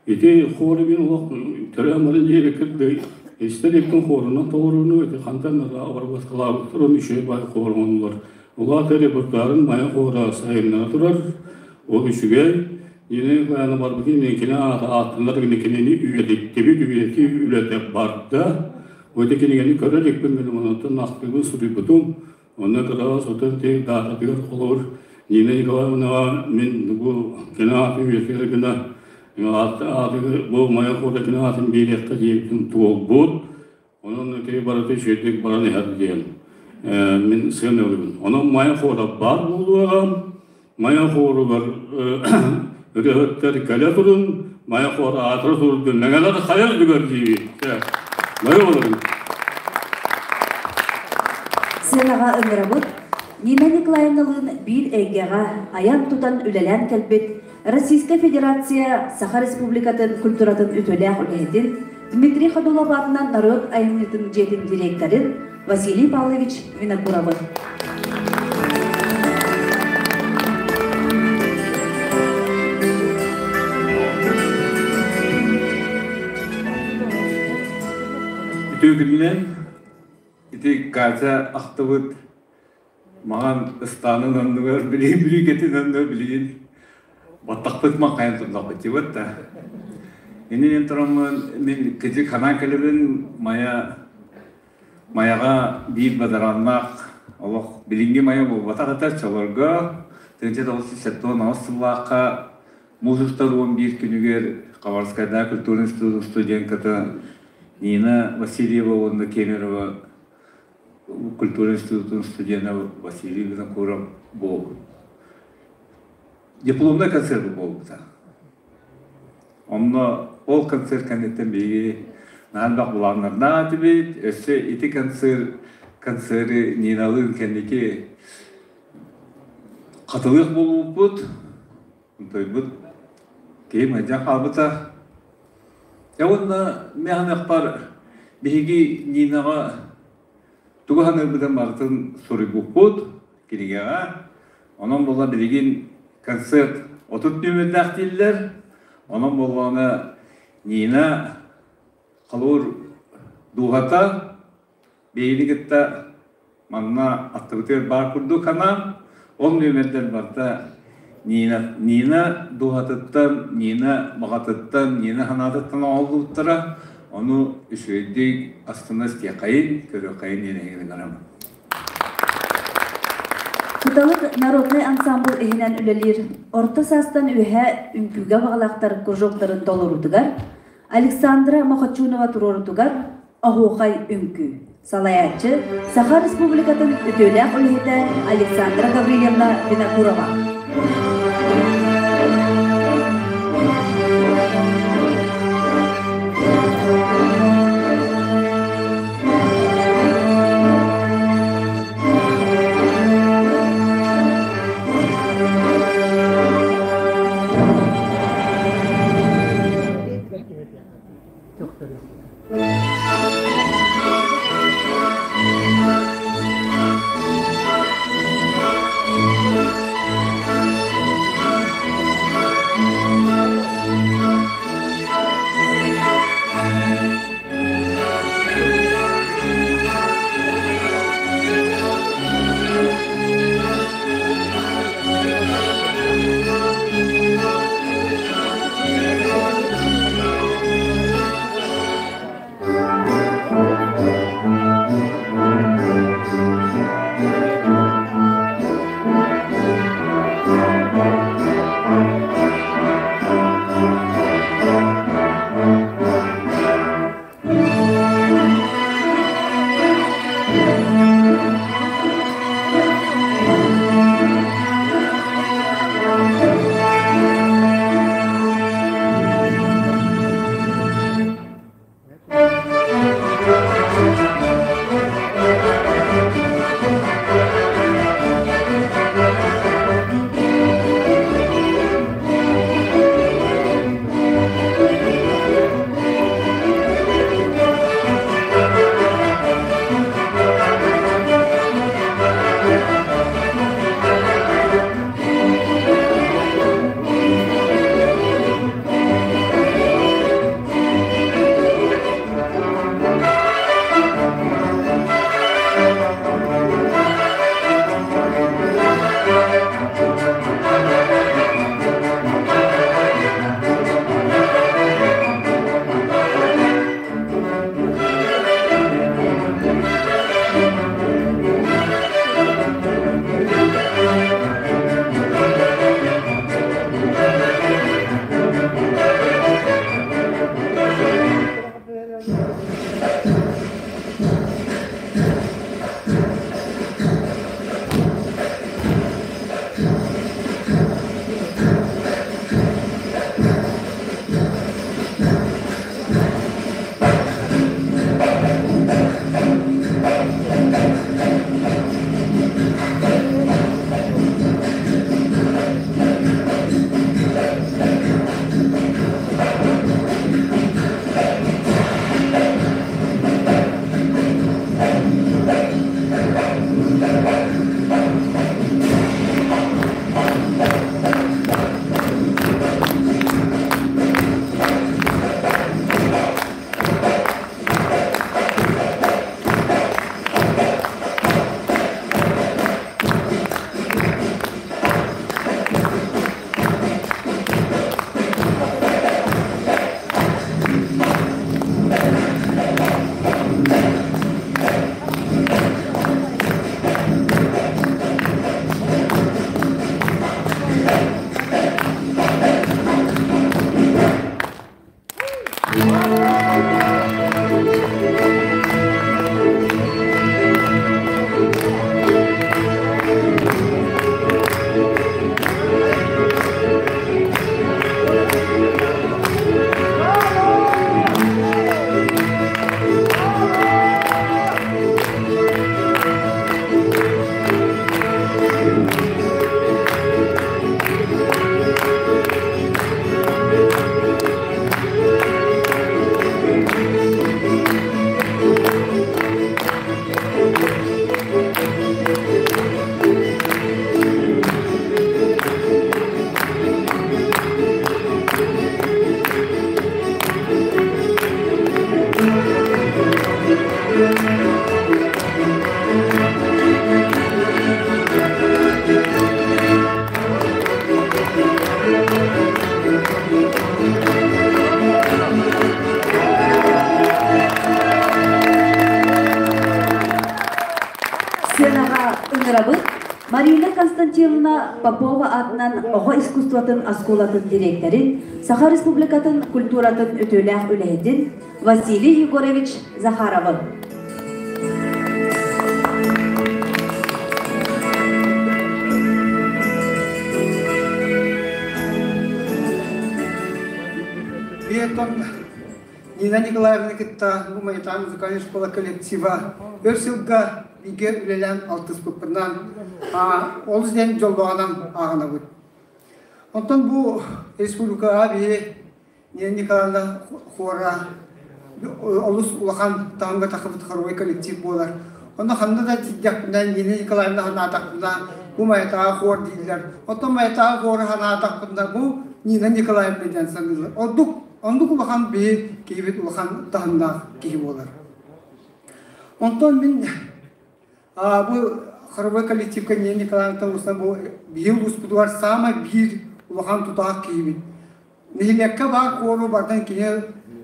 ити хуору мин олох төрөөн баран диэри кырдый истэр иккин хуорунан толорууну ити хантан арбат кылаабыттар үчүгэй бай хуоруннулар Улаата репертуарын майа хуора сайыннара турар. Ол үчүгэй. Нина Николаевна барбытын кинини ааттанар кинини үйэтиттибит, үйэтии үлэтэ барда. Өте кинигени көрө иликпин мин онтон ахтыбын суруйбутум. Онно кыра сотон тиһик даататыгар холобур Нина Николаевнаҕа мин бу кини аатын үйэтигэр гына бу майа хуора кини аатын биэриэххэ диэбитим туолбут. Онон ити барыта үчүгэйдик баран иһэр диэн мин сыаналыыбын. Онон Майа хуора баар буолуоҕа. Майа хуоругар ырыаһыттар кэлэ турун, Майа хуора аатыра турдун, мэҥэлэр хайа үрдүгэр диибит. Майа олорун. Сыанаҕа ыҥырабыт Нина Николаевналыын биир эйгэҕэ айан-тутан үлэлээн кэлбит Российскай Федерация Саха Республикатын культуратын үтүөлээх үлэһитин Дмитрий Ходулов аатынан норуот айымньытын дьиэтин директорын Василий Павлович Винокуровы. Үтүө күнүнэн ити Катя ахтыбыт Маҕан ыстаанын анныгар билигин бүрүүкэтин анныгар билигин баттахпыт маҥхайан турдахпыт да. Иннинэн тураммын мин кыдьык ханаан кэлэбин Майа Майаҕа биир бадарааннаах олох билиҥҥи Майа буолбатах этэ чолорго 1978 сыллаахха муус устар 11 күнүгэр Хабаровскайдааҕы культурный институт студентката Нина Васильева уонна Кемерова культура институтун студена Василий Винокуров бу дипломнай концерт буолбута. Онно ол концерт кэнниттэн биһиги наһаа элбэх былааннардаах этибит. Өссө ити концерт концеры Ниналыын кэнники хатылыах буолбуппут. Тойбут киһи мэлдьэн хаалбыта. Дьэ уонна мин биһиги Нинаҕа тугу саныырбытын барытын суруйбуппут кинигэҕэ. Онон буолла билигин концерт 30 нүөмэрдээх дииллэр. Онон буоллаҕына Нина холуур дууһата биһигини кытта манна аттыбытыгар баар курдук анаан, ол нүөмэрдэр барыта Нина, Нина дууһатыттан, Нина баҕатыттан, Нина санаатыттан оҥоһуллубуттара. Ону үчүгэйдик астына истиэхэйин, көрүөххэйин диэн эһигини ыҥырабын. Кыталык народнай ансамбль иһинэн үлэлиир орто саастан үөһээ үҥкүүгэ баҕалаахтар кружоктарын толоруутугар Александра Мохочунова туруорутугар Оһуохай үҥкүү. Салайааччы Саха Республикатын үтүөлээх үлэһитэ Александра Гаврильевна Винокурова. Сценаҕа ыҥырабыт Марина Константиновна Попова аатынан оҕо искусствотын оскуолатын дириэктэрин, Саха Республикатын культуратын үтүөлээх үлэһитин Василий Егорович Захаровы. Биэтон Нина Николаевна кытта гуманитар музыкальнай школа коллектива өр сылга бииргэ үлэлээн алтыспыппынан олус диэн дьоллооҕунан ааҕынабыт. Онтон бу республикаҕа биһи Нина Николаевна хора олус улахан таһымга тахсыбыт хоровой коллектив буолар. Онно ханна да тиийдэхпинэ Нина Николаевна санаатахпына бу Маятааҕы хор дииллэр. Оттон Маятааҕы хору санаатахпына бу Нина Николаевна диэн саныыллар. Ордук оннук улахан биһи киһибит улахан таһымнаах киһи буолар. Онтон мин бу хоровой коллективка Нина Николаевна устан бу биһи улууспутугар саамай биир улахан тутаах киһибит. Нэһилиэккэ баар куору барытын кини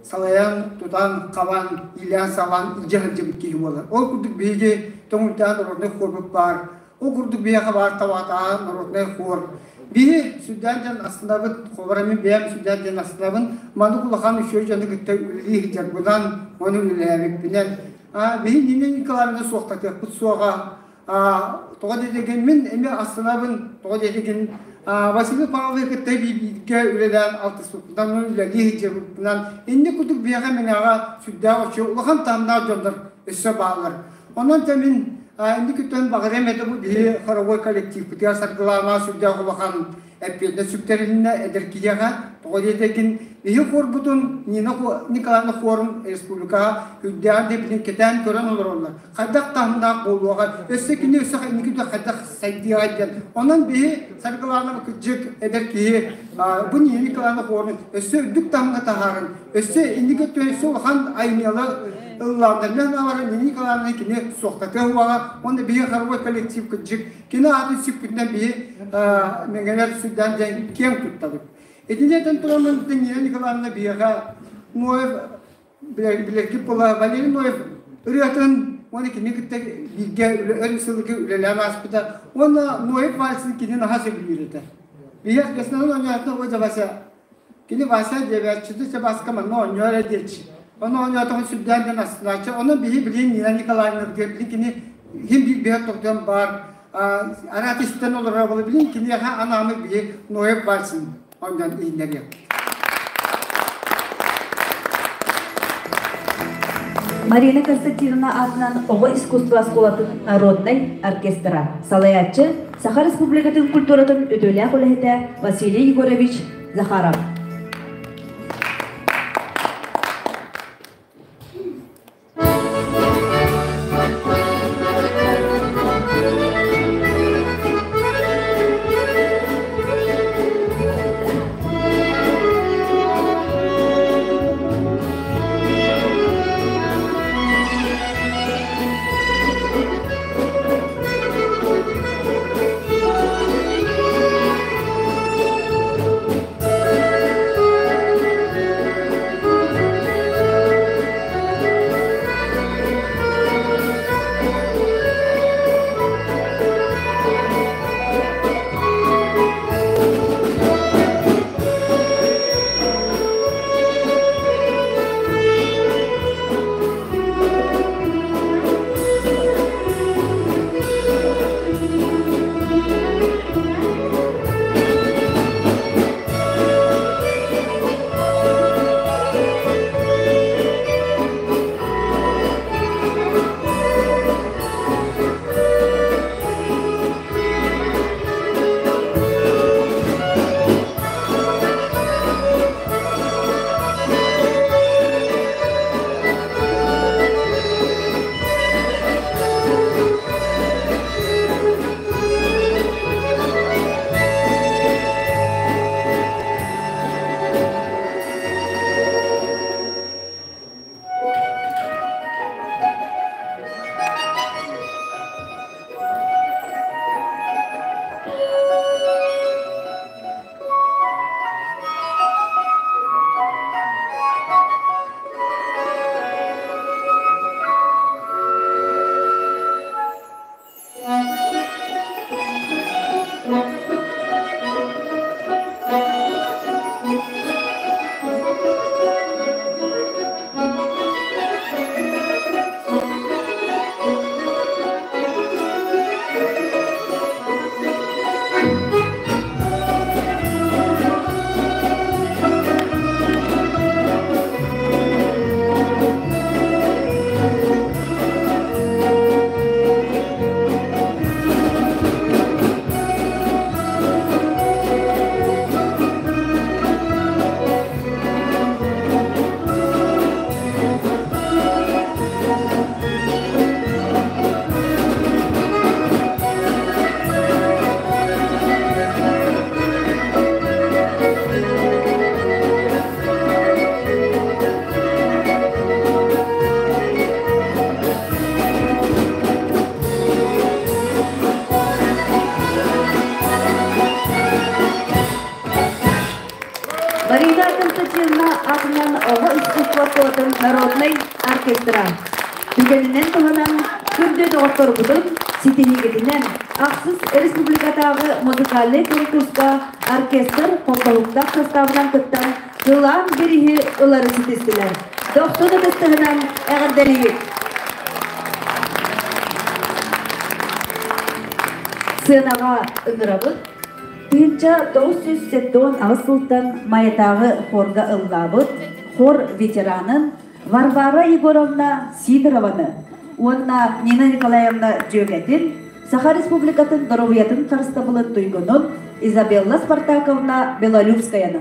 салайан, тутан, хабан, иилээн-саҕалаан илдьэ сылдьыбыт киһи буолар. Ол курдук биһиги Тоҥуйдаан народнай хуорбут баар. Ол курдук биһиэхэ баар Табаҕатааҕы народнай хуор. Биһи сүрдээх дьон астынабыт, холобура мин бэйэм сүрдээх дьон астынабын. Маннык улахан үчүгэй дьону кытта үлэлии сылдьарбынан, ону үлэлээбиппинэн. Биһи Нина Николаевна суохтатыахпыт суоҕа. Тоҕо диэтигин мин эмиэ астынабын, тоҕо диэтигин Василий Павлович кытта бииргэ үлэлээн алтыспыппынан, үлэлии сылдьыбыппынан инник курдук биһиэхэ мэҥэҕэ сүрдээх үчүгэй улахан таһымнаах дьоннор өссө бааллар. Онон да мин инник күттэн баҕарыам этэ бу биһи хоровой коллективпытыгар саргылаана сүрдээх улахан эппиэтинэс сүктэрилиннэ эдэр киһиэхэ. Тоҕо диэтэргин биһи хуорбутун Нина Николаевна хуорун республикаҕа үрдээн дэбилин кэтээн көрөн олороллор. Хайдах таһымнаах буолуоҕа, өссө кини өссө инники хайдах сайдыаҕа диэн. Онон биһи Саргылаана кырдьык эдэр киһи бу Нина Николаевна хуорун өссө үрдүк таһымҥа таһааран, өссө инники өттүгэр өссө улахан айымньылар ыллааннарынан алара Нина Николаевна кини суохтатыа уоҕа уонна биһи хоровой коллектив кырдьык кини аатын сүкпүтүнэн биһи мэҥэлэр сүрдээн диэн киэҥ туттабыт. Итини этэн тураммын Нина Николаевна биһиэхэ Ноев билэргит буола Валерий Ноев ырыатын уонна кини кытта бииргэ өр сылгы үлэлээн ааспыта уонна Ноев вальсын кини наһаа сөбүлүүр этэ. Биһиэх Веснаның оонньоотун Озя Вася кини Вася диэбээччити Себаска манна оонньоо эрэ диэччи. Ону оонньоотоҕун сүрдээн диэн астынааччы. Онон биһи билигин Нина Николаевна билигин кини иһин биир биһэ тохтон баар араат истэн олорор буола билигин киниэхэ анаамыт биһи Ноев вальсын оонньоон иһиннэриэ. Марина Константиновна аатынан оҕо искусство оскуолатын народнай оркестра салайааччы Саха Республикатын культуратын үтүөлээх үлэһитэ Василий Егорович Захаров. Марина Константиновна атынан оҕо искусствотын народнай оркестра. Түгэнинэн туһанан күндү доҕотторбутун ситиһиигитинэн ахсыс республикатааҕы музыкальнай конкурска оркестр холбоһуктаах составынан кыттан кылаан бириһи ылары ситистилэр. Дохсун ытыстыһынан эҕэрдэлиибит! Сыанаҕа ыҥырабыт. 1978 сылтан Майатааҕы хорга ыллаабыт хор ветеранын Варвара Егоровна Сидорованы уонна Нина Николаевна дьүөгэтин, Саха Республикатын доруобуйатын харыстабылын туйгунун Изабелла Спартаковна Белолюбскаяны.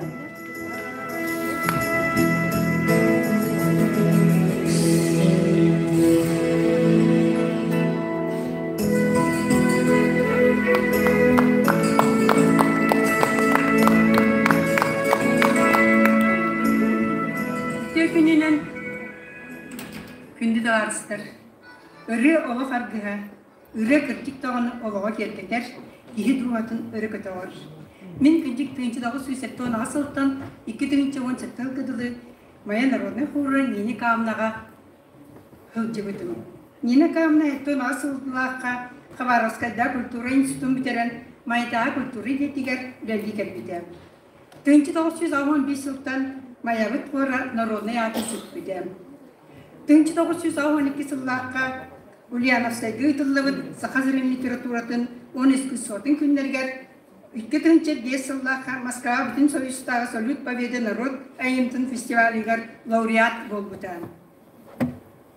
Үтүө күнүнэн күндү табаарыстар! Ырыа олох аргыһа, ырыа кырдьык даҕаны олоҕу киэргэтэр, киһи дууһатын өрө көтөҕөр. Мин кырдьык 1978 сылтан 2017 сылга дылы Майа народнай хуура Нина Кавнаҕа сылдьыбытым. Нина Кавна 78 сыллаахха Хабаровскайдаа культура институтун бүтэрэн Майатааҕы культура идэтигэр үлэлии кэлбитэ. 1985 сылтан Майабыт хора народнай аатын сүкпүтэ. 1982 сыллаахха Ульяновскайга ыытыллыбыт саха сирин литературатын уон искусствотын күннэригэр 2005 сыллаахха Москва Бүтүн Союзтааҕы Салют Победы народ айымньытын фестивалыгар лауреат буолбута.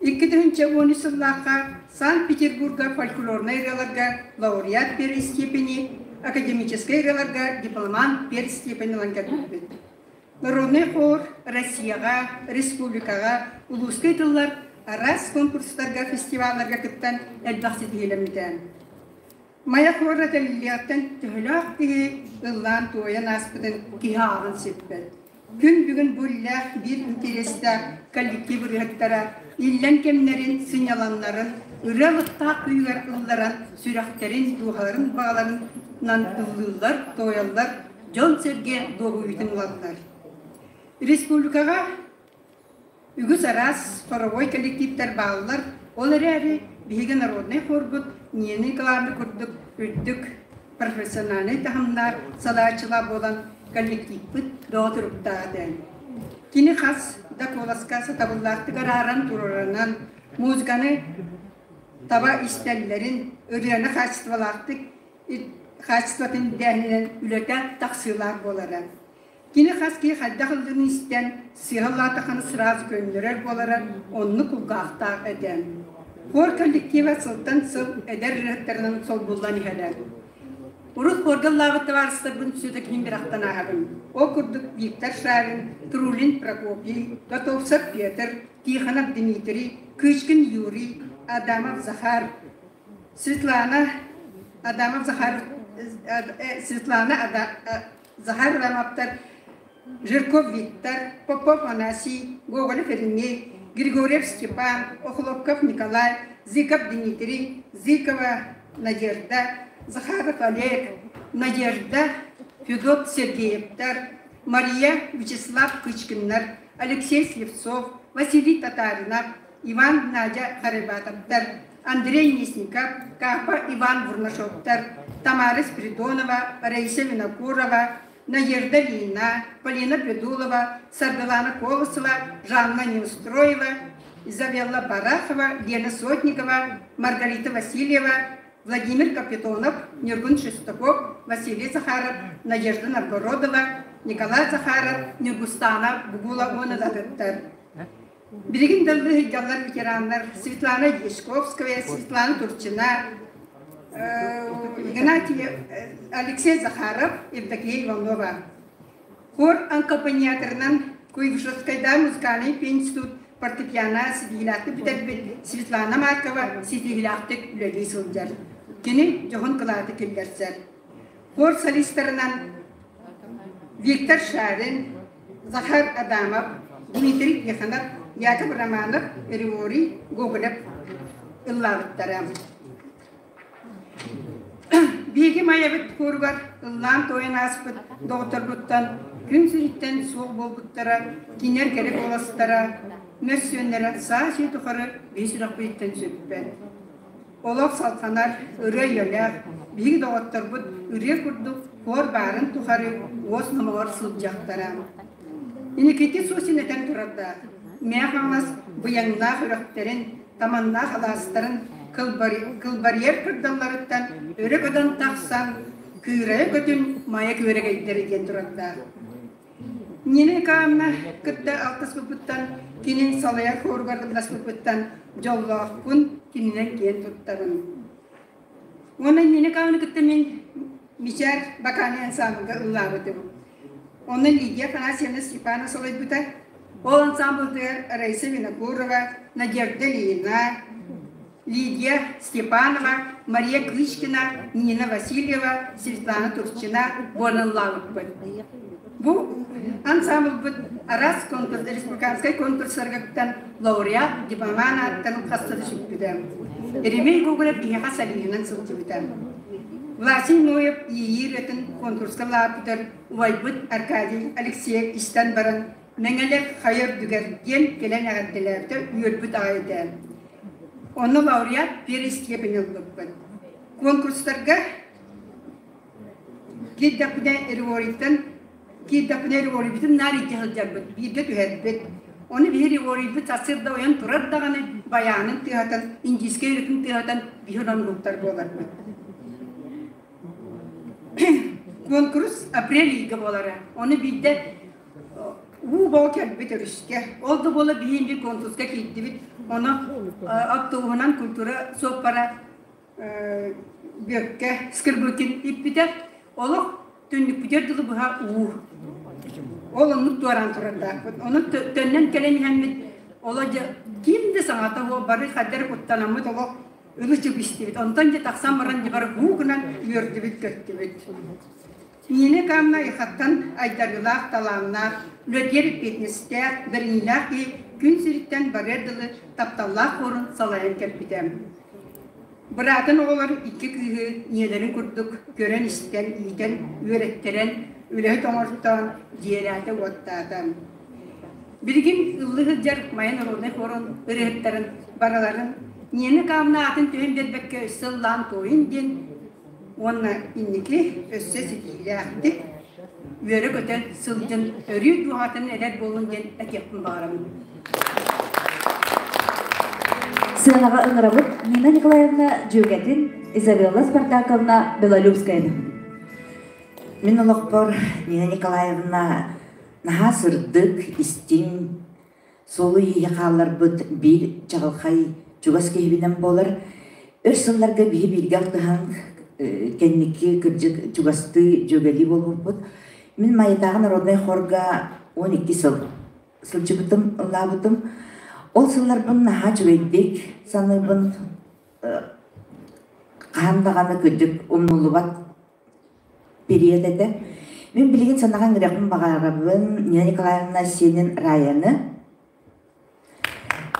2013 сыллаахха Санкт-Петербурга фольклорнай ырыаларга лауреат первой степени, академическай ырыаларга дипломант первой степени ылан кэлбиппит. Народный хор Россияҕа, республикаҕа, улууска ыытыллар араас конкурстарга, фестивалларга кыттан элбэх ситиһиилэммитэ. Майа хора тэриллиэҕиттэн төһөлөөх киһи ыллаан-туойан ааспытын киһи ааҕан сиппэт. Күн бүгүн бу иллээх биир интэриэстээх коллектив ырыаһыттара иллэҥ кэмнэрин, сынньалаҥнарын ырыа алыптаах күүһүгэр ылларан сүрэхтэрин, дууһаларын баҕаларынан ыллыыллар, туойаллар, дьон-сэргэ дуоһуйуутун ылаллар. Республикаҕа Үгүс араас хоровой коллективтэр бааллар, ол эрээри биһиги народнай хорбут Нина Николаевна курдук үрдүк профессиональнай таһымнаах салааччылаах буолан коллективпыт бөҕө туруктаах этэ. Кини хас да куоласка сатабыллаахтык арааран туруоранан музыканы таба истэллэрин, ырыаны хаачыстыбалаахтык хаачыстыбатын ирдээһининэн үлэтэ тахсыылаах буолара. Кини хас киһи хайдах ыллыырын истэн, сыыһа ыллаатаххына сразу көннөрөр буолара, оннук кулгаахтаах этэ. Хор коллектива сылтан сыл эдэр ырыаһыттарынан солбуллан иһэрэ. Урут хорга ыллаабыт табаарыстарбын все-таки бырахтан ааһабын. Ол курдук Виктор Шарин, Трулин Прокопий, Готовцев Петр, Тихонов Дмитрий, Кычкин Юрий, Адамов Захар, Светлана Адамов Захар, Светлана Захар Ромаптар, Жирков Виктор, Попов Анасий, Гоголев Еремей, Григорьев Степан, Охлопков Николай, Зыков Дмитрий, Зыкова Надежда, Захаров Олег, Надежда, Федот Сергеевтар, Мария Вячеслав Кычкиннар, Алексей Слепцов, Василий Татаринов, Иван Надя Харибатовтар, Андрей Мясников, Капа Иван Бурнашовтар, Тамара Спиридонова, Раиса Винокурова, Надежда Лина, Полина Придулова, Саргалана Колосова, Жанна Неустроева, Изабелла Барахова, Лена Сотникова, Маргарита Васильева, Владимир Капитонов, Нюргун Шестаков, Василий Захаров, Надежда Новгородова, Николай Захаров, Нюргустана Бугула уонна да Билигин да сылдьаллар ветераннар Светлана Дьячковская, Светлана Турчина, Игнатий Алексей Захаров, Евдокия Иванова. Хор аккомпаниаторынан Куйбышевскайдаа музыкальный институт фортепиано ситиһиилээхтик бүтэрбит Светлана Маркова ситиһиилээхтик үлэлии сылдьар. Кини дьоһун кылааты киллэрсэр. Хор солистарынан Виктор Шарин, Захар Адамов, Дмитрий Тихонов, Яков Романов, Григорий Гоголев ыллаабыттара. Биһиги Майабыт кууругар ыллаан-туойан ааспыт доҕотторбуттан Күн сириттэн суох буолбуттара, кинилэр кэрэ куоластара, мөссүөннэрэ саас-үйэ тухары биһи сүрэхпититтэн сүппэт. Олох салҕанар, ырыа үйэлээх, биһиги доҕотторбут ырыа курдук хуор баарын тухары уос номоҕор сылдьыахтара. Инникити Сусин этэн турардаах, Мэҥэ Хаҥалас быйаҥнаах үрэхтэрин, таманнаах алаастарын кылбарыйар кырдалларыттан өрө көтөн тахсан, кыырайа көтүн Майа күөрэгэйдэрэ диэн турардаах. Нина Николаевна кытта алтыспыппыттан, кинин салайар хуоругар ылласпыппыттан дьоллоохпун, кининэн киэн туттабын. Уонна Нина Николаевна кытта мин Мичээр Бакани ансаамбылга ыллаабытым. Онно Лидия Афанасьевна Степанова салайбыта. Ол ансаамбылтыгар Раиса Винокурова, Надежда Ильина, Лидия Степанова, Мария Кычкина, Нина Васильева, Светлана Турчина буолан ыллаабыппыт. Бу ансаамбылбыт араас конкурс, республиканскай конкурстарга лауреат, дипломан ааттарын хаста да сүкпүтэ. Еремей Гоголев киһиэхэ солиһынан сылдьыбыта. Власий Ноев иэйии ырыатын конкурска лааппытар убайбыт Аркадий Алексеев истэн баран Мэҥэлэр хайа үрдүгэр диэн кэлэн эҕэрдэлээбитэ үөрбүт аҕай этэ. Онно лауреат первой степени ылбыппыт. Конкурстарга киирдэхпинэ Ревориттан киирдэхпинэ Реворийбытын наар илдьэ сылдьарбыт, бииргэ түһэрбит. Ону биһи Реворийбыт сарсыарда ойон турар даҕаны байаанын тыаһатан, индийскэй ырытын тыаһатан биһи онон уһуктар буоларбыт. Куонкурус апрель ыйга буолара. Ону биирдэ уу боо кэлбит өрүскэ. Ол да буола биһиин биир конкурска киирдибит. Ону автобуһунан культура суоппара Бүөккэ Скрыбыкин иппитэ. Олох түннүкпүтүгэр дылы быһа уу. Ол оннук туораан турардаахпыт. Ону төннөн кэлэн иһэммит оло дьэ ким да саҥата суох бары хаддар куттанаммыт олох ылы-чып истибит. Онтон дьэ тахсан баран дьэ бары һуу гынан үөрдүбүт-көттүбүт. Нина Камна Ихаттан айдарыылаах, талааннаах, үлэтигэр эппиэтинэстээх, бэриниилээх киһи күн сириттэн барыар дылы тапталлаах хуорун салайан кэлбитэ. Быраатын оҕолор икки кыыһы ийэлэрин курдук көрөн-истэн, иитэн, үөрэттэрэн, үлэһит оҥортоон, дьиэлээтэ-уоттаата. Билигин ыллыы сылдьар Майа народнай хорун ырыаһыттарын барыларын Нина Камна аатын түһэн биэрбэккэ өссө ыллаан туойун диэн уонна инники өссө ситиһиилээхтик үөрэ-көтө сылдьан өрүү дууһатын эдэр буоллун диэн этиэхпин баҕарабын. Сыанаҕа ыҥырабыт Нина Николаевна дьүөгэтин Изабелла Спартаковна Белолюбскаяны. Мин олохпор Нина Николаевна наһаа сырдык, истиҥ, суолу-ииһи хаалларбыт биир чаҕылхай чугас киһибинэн буолар. Өр сылларга биһи бииргэ алтыһан кэнники кырдьык чугастыы дьүөгэлии буолбуппут. Мин Майатааҕы народнай хорга 12 сыл сылдьыбытым, ыллаабытым. Ол сылларбын наһаа үчүгэйдик саныыбын. Хаһан даҕаны кырдьык умнуллубат период этэ. Мин билигин санаҕа ыҥырыахпын баҕарабын Нина Николаевна сиэнин Раяны.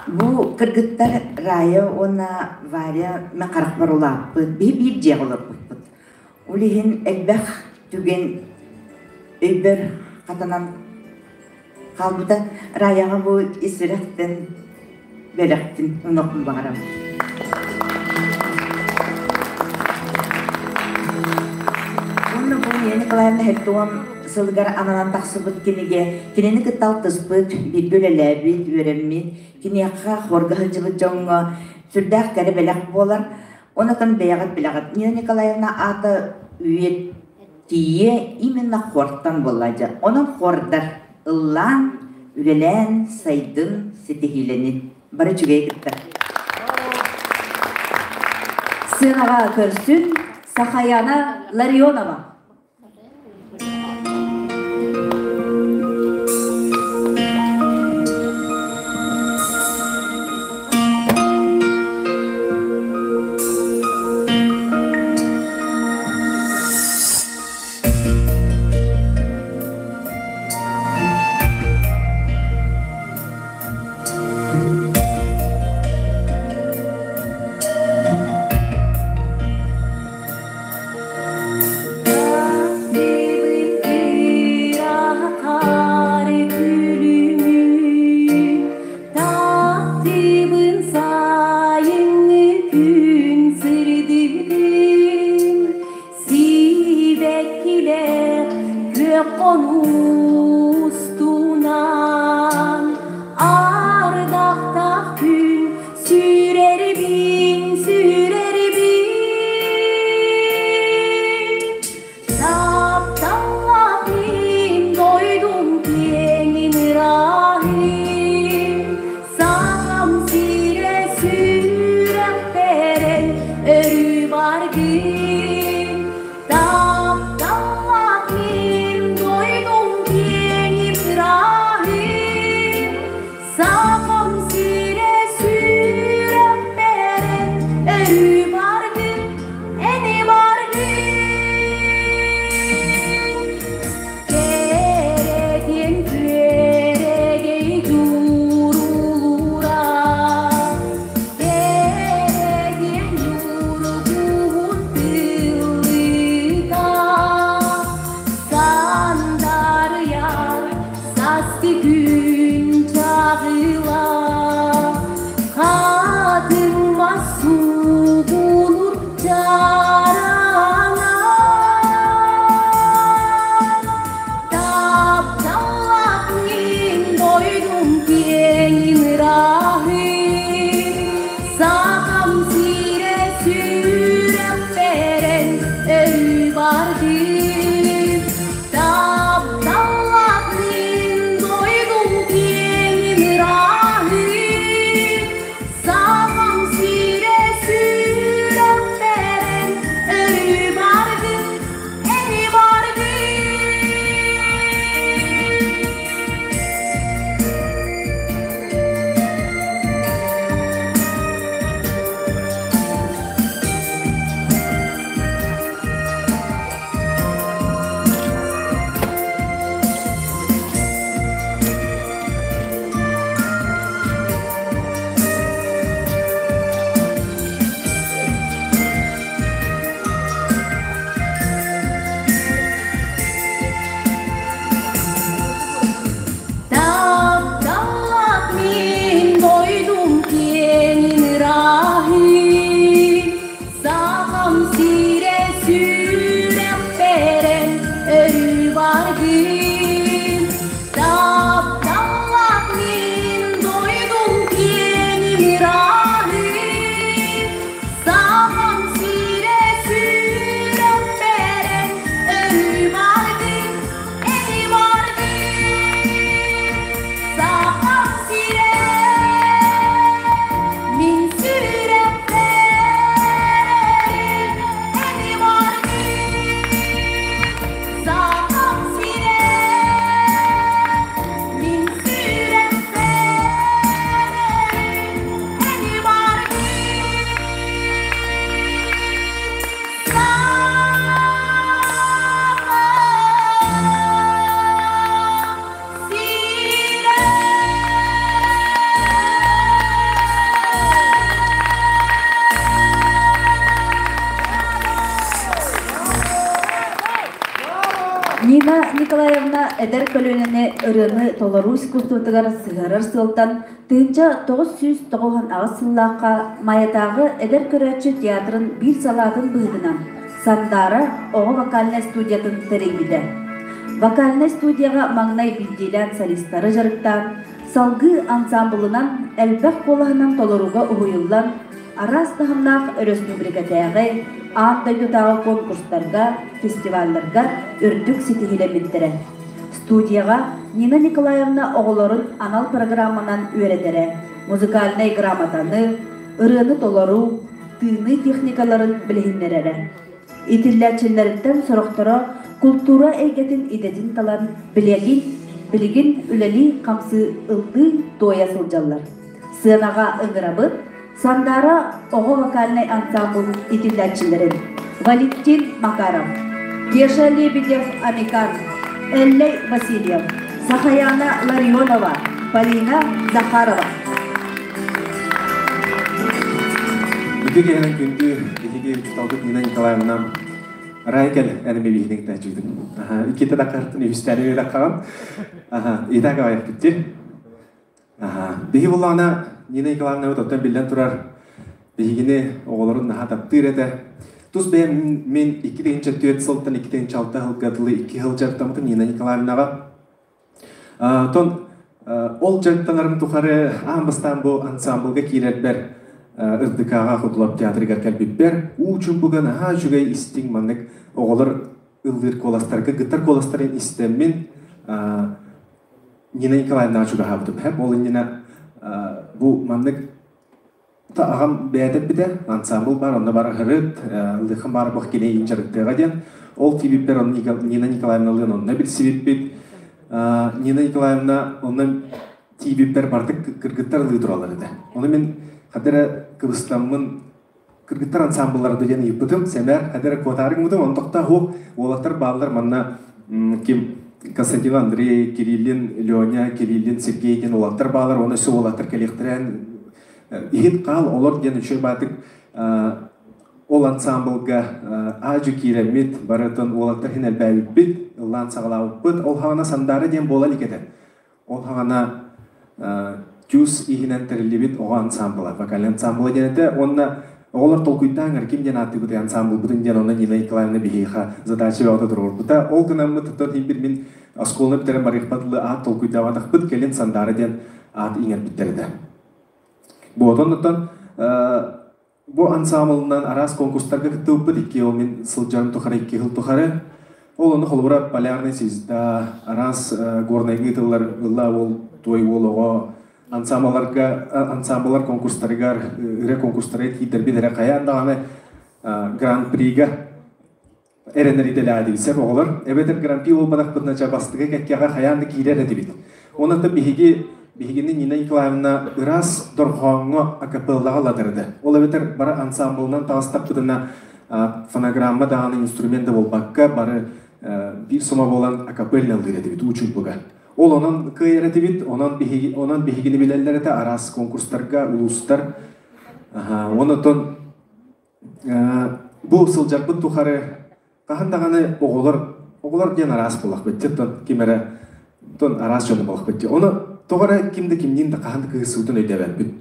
Бу кыргыттар Рая уонна Варя мен харахпар улааппыт, биһи биир дьиэҕэ олорбуппут. Ол иһин элбэх түгэн өйбөр хатанан хаалбыта. Раяҕа бу ис сүрэхтэн бэлэхпин онохпун баҕарабын. Уонна бу Нина Николаевна Хеттуон сылыгар ананан тахсыбыт кинигэ кинини кытта алтыспыт, бииргэ үлэлээбит, үөрэммит, киниэхэ хорга сылдьыбыт дьоҥҥо сүрдээх кэрэ бэлэх буолар. Онотон бэйэҕит билэҕит. Нина Николаевна аата үйэ тиийэ именно хортан буолла дьэ. Онон хордар ыллаан, үлэлээн, сайдын, ситиһиилэнин. Бары үчүгэй кытта. Сыанаҕа көрсүн Сахаяна Ларионова. хонуу устунан ардахтаах күн сүүрэрбин сүүрэрбин Тапталлаах мин дойдум киэҥин ырааһын Сахам сирэ сүрэхтэрэн өрүү баргын Тапталлаах мин дойдум киэҥин ырааһын Сахам сирэ сүрэхтэрэн өрүү баргын Эни баргын Кэрэтиэн күөрэгэй дьурулуура Кэрэтиэн дьургуһун тыллыыта Сандарыйар састы күн чаҕыла Хатыҥ мас суугунур чараҥа Тапталлаах мин дойдум киэҥин ырааһын Сахам сирэ сүрэхтэрэн өрүү бардын Тапталлаах мин дойдум киэҥин ырааһын Сахам сирэ сүрэхтэрэн өрүү бардын эри бардын Тапталлаах мин дойдум киэҥин ырааһын Сахам сирэ сүрэхтэрэн өрүү баргын Тапталлаах мин дойдум киэҥин ырааһын Сахам сирэ сүрэхтэрэн өрүү бардын эри бардын Сахам сирэ мин сүрэхтэрин эри бардын Сахам сирэ мин сүрэхтэрин эри бардын Сахам сирэ Нина Николаевна эдэр көлүөнэни ырыаны толоруу искусствотыгар сыһыарар сыалтан 1998 сыллаахха Майатааҕы эдэр көрөөччү театрын биир салаатын быһыытынан Сандаара оҕо вокальнай студиятын тэрийбитэ. Вокальнай студияҕа маҥнай биирдиилээн солистары дьарыктаан, салгыы ансаамбылынан элбэх куолаһынан толорууга уһуйуллан, араас таһымнаах өрөспүүбүлүкэтээҕи, аан дойдутааҕы конкурстарга, фестивалларга үрдүк ситиһиилэммиттэрэ. Студияҕа Нина Николаевна оҕолорун анал программанан үөрэтэрэ, музыкальнай грамотаны, ырыаны толоруу, тыыныы техникаларын билиһиннэрэрэ. Итиллээччилэриттэн сорохторо култуура эйгэтин идэтин талан билигин, билигин үлэлии-хамсыы ыллыы туойа сылдьаллар. Сыанаҕа ыҥырабыт Сандаара оҕо вокальнай ансаамбыл итиллээччилэрин Валентин Макаров, Кеша Лебедев Амикан, Эллэй Васильев, Сахаяна Ларионова, Полина Захарова. Үтүө киһинэн күндү биһиги учууталбыт Нина Николаевна Райкел энеми биһинин тәчүдүн. Аха, икките даккартын үһүстэри даккагам. Аха, итак аваяппытти. Аха, биһи буллаана Нина Николаевна оттон биллэн турар биһигини оҕолорун наһаа таптыыр этэ. Тус бэйэм мин 2004 сылтан 2006 сылга дылы 2 сыл дьарыктаммытым Нина Николаевнаҕа. Тон ол дьарыктанарым тухары аан бастаан бу ансамблга киирэрбэр РДК-ҕа Хотулап театрыгар кэлбиппэр уу чуумпуга наһаа үчүгэй истиҥ маннык оҕолор ыллыыр куоластарга гыттар куоластарын истэммин Нина Николаевнаҕа чугаһаабытым. Ол иннинэ бу маннык аҕам бэйэтэ эппитэ, ансамбл бар, онно бар аһырыт, ыллыаххын баар бох кини иин дьарыктыаҕа диэн. Ол тиийбиппэр онно Нина Николаевналыын онно билсибиппит. Нина Николаевна онно тиийбиппэр бардык кыргыттар ылыы тураллар этэ. Ону мин хата эрэ кыбыстаммын кыргыттар ансамбллара диэн ыйыппытым, сэмээр хата эрэ куотаары гыммытым, онон тохтоо уох уолаттар бааллар манна ким Константин Андрей, Кириллин, Леня, Кириллин, Сергей диэн уолаттар бааллар, уонна өссө уолаттар кэлиэхтэрэн иһит хаал олор диэн үчүгэй баатык ол ансамблга аадьу киирэммит, барытын уолаттар иһин элбээбиппит, ыллаан саҕалаабыппыт. Ол хаҕана Сандаара диэн буола илик этэ. Ол хаҕана тюз иһинэн тэриллибит оҕо ансамбла, вокальный ансамбла диэн этэ. Уонна оҕолор толкуйдаан ким диэн ааттыыбыт ансамблбытын диэн онно Нина Николаевна биһиэхэ задача бөҕөтө туруорбута. Ол гынаммыт оттон иһин мин оскуоланы бүтэрэн барыахпат дылы аат толкуйдаабатахпыт, кэлин Сандаара диэн аат иҥэрбиттэр этэ. Буотон оттон бу ансамблынан араас конкурстарга кыттыбыппыт икки ол мин сылдьарым тухары икки сыл тухары. Ол ону холобура Полярный звезда, араас горнайга ыытыллар ылла уол той уол оҕо ансамбларга ансамблар конкурстарыгар ырыа конкурстарыгар киирдэрбит эрэ хайаан даҕаны гран-прига эрэнэр идэлээх оҕолор эбэтэр гран-при буолбатахпытына ча бастакы кэккэҕэ хайаан да киирэр этибит. Онон биһиги биһигини Нина Николаевна ыраас дорҕооҥҥо акапеллаҕа ылатарда. Ол эбэтэр бары ансамблынан таҕыстахпытына фонограмма даҕаны инструмент да буолбакка бары биир сома буолан акапельно ыллыыр этибит уу чуумпуга. Ол онон кыайар этибит, онон биһиги онон биһигини билэллэр этэ араас конкурстарга, улуустар. Онон Бу сылдьарбыт тухары хаһан даҕаны оҕолор оҕолор диэн араас буоллахпыт дии, оттон ким эрэ оттон араас дьону буоллахпыт дии. Ону тоҕо эрэ ким да кимниин да хаһан да кыыһырсыбытын өйдөөбөппүт.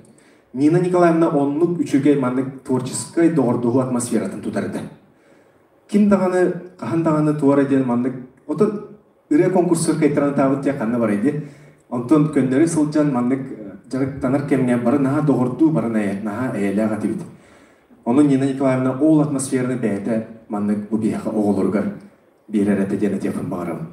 Нина Николаевна оннук үчүгэй маннык творческай доҕордоһуу атмосфератын тутар этэ. Ким даҕаны хаһан даҕаны туора диэн маннык отон ырыа конкурсугар кыайтаран ытаабыт диэн ханна барай дии. Онтон көннөрү сылдьан маннык дьарыктанар кэмҥэ бары наһаа доҕордуу, бары наһаа эйэлээх этибит. Ону Нина Николаевна ол атмосфераны бэйэтэ маннык бу биһиэхэ оҕолоругар биэрэр этэ диэн этиэхпин баҕарабын.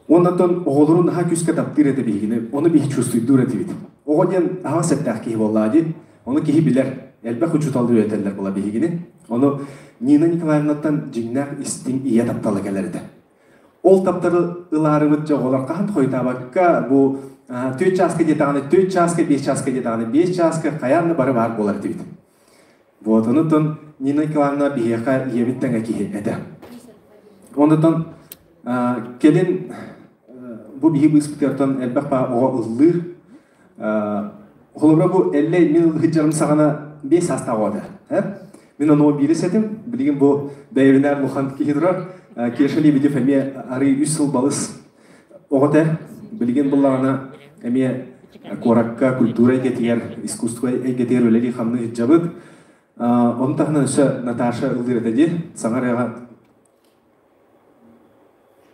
Уонна оттон оҕолору наһаа күүскэ таптыыр этэ биһигини, ону биһи чувствуйдуур этибит. Оҕо диэн аһаҕас эттээх киһи буоллаҕа дии. Ону киһи билэр. Элбэх учуутал үөрэтэллэр була биһигини. Ону Нина Николаевнаттан дьиҥнээх истиҥ ийэ таптала кэлэр этэ. Ол таптары ылаарыбыт дьэ оҕолор хаһан хойутаабакка бу түөрт чааска диэтэҕинэ түөрт чааска, биэс чааска диэтэҕинэ биэс чааска хайаан да бары баар буолар этибит. Вот онутун Нина Николаевна биһиэхэ ийэбит тэҥэ киһи этэ. Онутун кэлин бу биһи быыспытыгартан элбэх баа оҕо ыллыыр. Холобура бу Эллэй мин ыллыһыдьарым саҕана биэс саастаах оҕо этэ. Мин ону биирис этим. Билигин бу бэйэбинээр улахан киһи турар. Кеша Лебедев эмиэ арыы үс сыл балыс оҕо этэ. Билигин буллаҕына эмиэ куоракка культура эйгэтигэр, искусство эйгэтигэр үлэлии-хамныы сылдьабыт. Ону таһынан өссө Наташа ыллыыр этэ дии. Саҥа ырыаҕа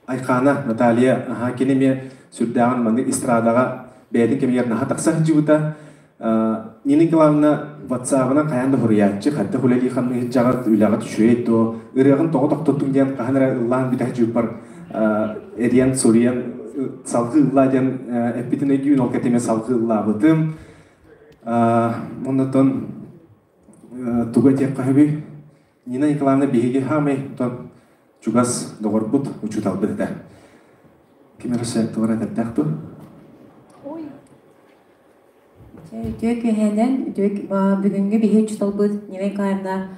Айхаана, Наталья, аһаа, кини эмиэ сүрдээҕин маннык эстрадаҕа бэйэтин кэмигэр наһаа тахса сылдьыбыта. Нина Николаевна ватсабынан хайаан да суруйааччы, хайдах үлэлии-хамныы сылдьаҕыт, үлэҕит үчүгэй дуо, ырыаҕын тоҕо тохтоттуҥ диэн хаһан эрэ ыллаан бүтэ сылдьыбыппар эриэн, суруйан салгыы ыллаа диэн эппитин өйдүүн, ол кэтэмэ салгыы ыллаабытым. Оннотон тугу этиэххэ сөбүй? Нина Николаевна биһиги хаамай тон чугас доҕорбут, учууталбыт этэ. Ким эрэ туора этэрдээх дуу? Үтүө күһэнэн, бүгүҥҥү биһи учууталбыт Нина Николаевна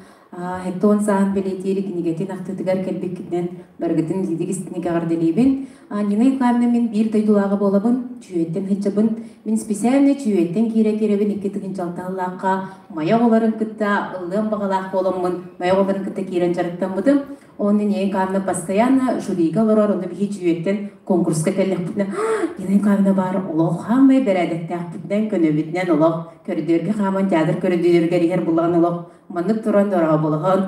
Хеттон сааһын бэлиэтиир кинигэтин ахтыытыгар кэлбиккитинэн барыгытын итиитик истиҥник эҕэрдэлиибин. Нина Николаевна мин биир дойдулааҕа буолабын, Чүүйэттэн сылдьабын. Мин специально Чүүйэттэн киирэ киирэбин икки тыһыынча сыллаахха Майа оҕолорун кытта ыллыам баҕалаах буоламмын Майа оҕолорун кытта киирэн дьарыктаммытым. Онно Нина Николаевна постоянно жюрига олорор, онно биһи Чүүйэттэн конкурска кэллэхпитинэ Нина Николаевна баар олох хаамай бэрээдэктээхпитинэн, көнөбүтүнэн олох көрүдүөргэ хааман театр көрүдүөрүгэр иһэр буллаҕын олох маннык туран дорооболоһон.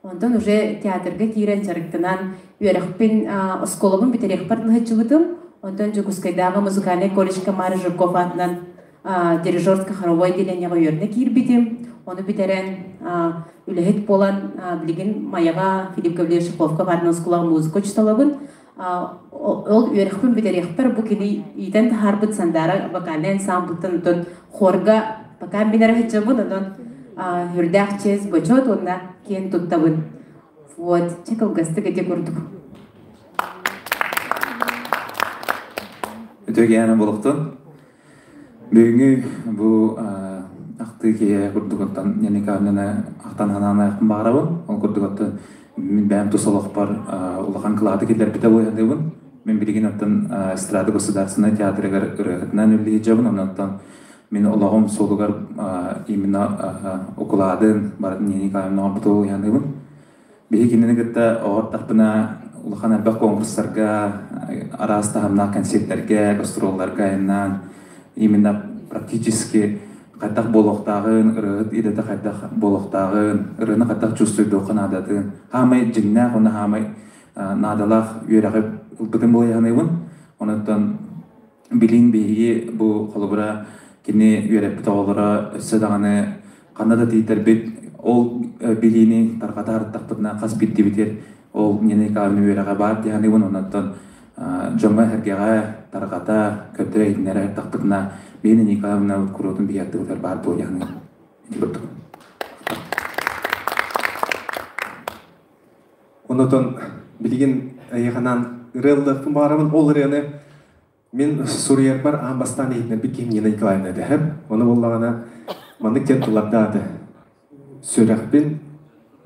Онтон уже театрга киирэн дьарыктанан үөрэхпин оскуолабын бүтэриэхпэр сылдьыбытым. Онтон Дьокуускайдааҕы музыкальнай колледжка Мария Жирков аатынан дирижерско-хоровой отделениеҕа үөрэнэ киирбитим. Ону бүтэрэн үлэһит буолан билигин Майаҕа Филипп Гаврильевич Шиповка аатынан оскуолаҕа музыка учууталабын. Ол үөрэхпин бүтэриэхпэр бу кини иитэн таһаарбыт Сандаара вокальнай ансамблыттан онтон хорга пока мин эрэ сылдьабын, онон үрдээх чиэс бочуот уонна киэн туттабын. Вот, чэ кылгастык ити курдук. Үтүө болуктун. Бүгүҥҥү бу ахтыы киһи курдук оттон Николаевнаны ахтан ханаан айахпын баҕарабын. Ол курдук оттон мин бэйэм тус олохпор улахан кылааты киллэрбитэ буолуохтаабын. Мин билигин оттон эстрада государственнай театрыгар ырыаһытынан үлэлии сылдьабын. Онон мин олоҕум суолугар именно укулаадын барытын Николаевна оҥорбут буолуохтаабын. Биһи кинини кытта оҕортахпына улахан элбэх конкурстарга, араас таһымнаах концерттэргэ, гастролларга айаннаан именно практически хайдах буолуохтааҕын, ырыаһыт идэтэ хайдах буолуохтааҕын, ырыаны хайдах чувствуйдуохха наадатын, хаамай дьиҥнээх уонна хаамай наадалаах үөрэҕи ылбытым буолуйаһыныыбын. Онуттан билин биһиги бу холобура кини үөрэппит оҕолоро өссө даҕаны ханна да тиийдэрбит ол билиини тарҕата артахпытына хас биирдибитигэр ол Нина Николаевна үөрэҕэ баар дии саныыбын. Онон дьоҥҥо-сэргэҕэ тарҕата, көрдөрө иһитиннэрэ артахпытына Нина Николаевна куруутун биһи аттыбытыгар баар буолуо дии саныыбын. Ити курдук. Онотон билигин эйиэхэнэн ырыаллыахпын баҕарабын. Ол ырыаны мин суруйарбар аан бастаан иһитиннэрбит киһим Нина Николаевна этэ. Ону буоллаҕына маннык диэн тыллардааты. Сүрэхпин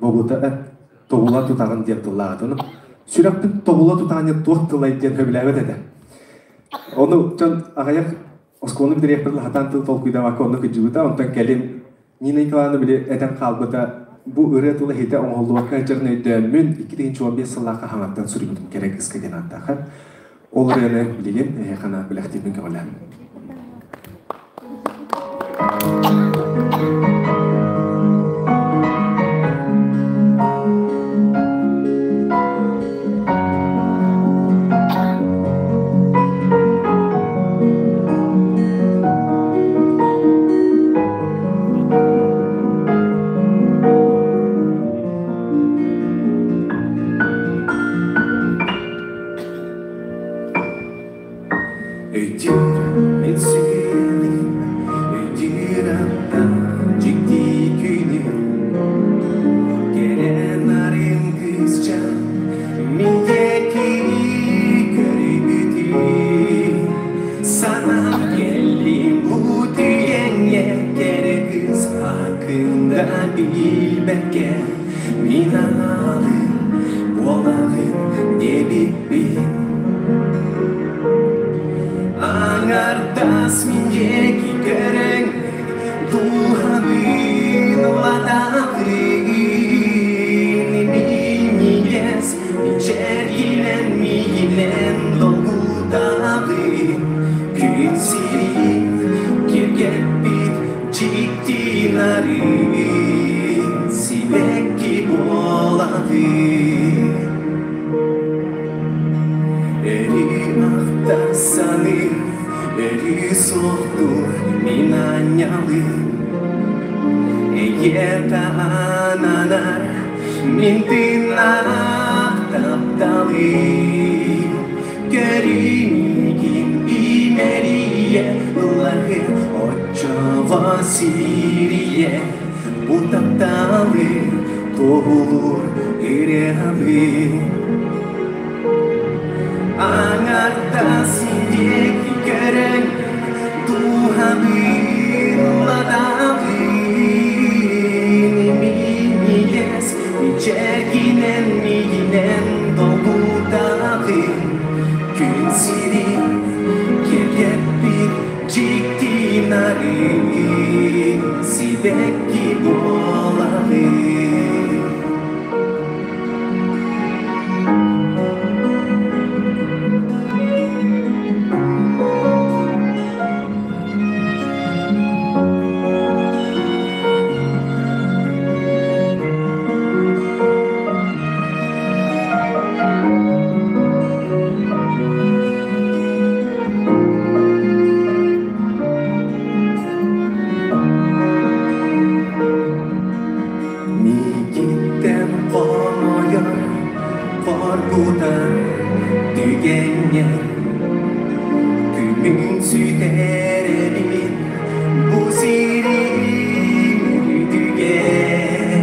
бобута тобула тутаҕын диэн тыллаатыным. Сүрэхпин тобула тутаҕын диэн туох тылай диэн сөбүлээбэт этэ. Ону дьон аҕыйах оскуоланы бүтэриэхпин лаһатаан тыл толкуйдаабакка онно кыдьыбыта. Онтон кэлин Нина Николаевна били этэн хаалбыта бу ырыа тыла иһитэ оҥоһуллубакка сылдьарын өйдөөммүн 2015 сыллаахха хаҥаттан суруйбутум кэрэ кыыска диэн ааттаах. Ол ырыаны билигин эһиэхэ анаан бэлэхтиирбин көҕүлээн. Өйдүүр сүрэҕим, өйдүүр аттан дьикти күнүм. Кэрэ нарын кыысчаан мин диэки көрбүтүм. Санаам кэллим бу түгэҥҥэ кэрэ кыыс хакында билбэккэ мин аналым буолаҕын диэбиппин. Аҥардас мин диэки көрөҥ дууһабын улатаҕын минньигэс мичээргинэн миигинэн долгутаҕын күн сирин киэргэппит дьикти нарын сибэкки буолаҕын. Эри ахтар саныыр, эри суохтуур мин аанньалым. Эйиэхэ ананар мин тыыннаах тапталым. Көрүҥгүн имэрийэ ыллаһы оччоҕо сирийэ бу тапталы туоһулуур ырыабын. Аҥардас диэки көрөн дууһабын ладаҕын минньигэс мичээргинэн миигинэн долгутаҕын күн сирин киэргэппит дьикти нарын сибэкки буолаҕын. Мин сүтэрэбин бу сирим үрдүгэр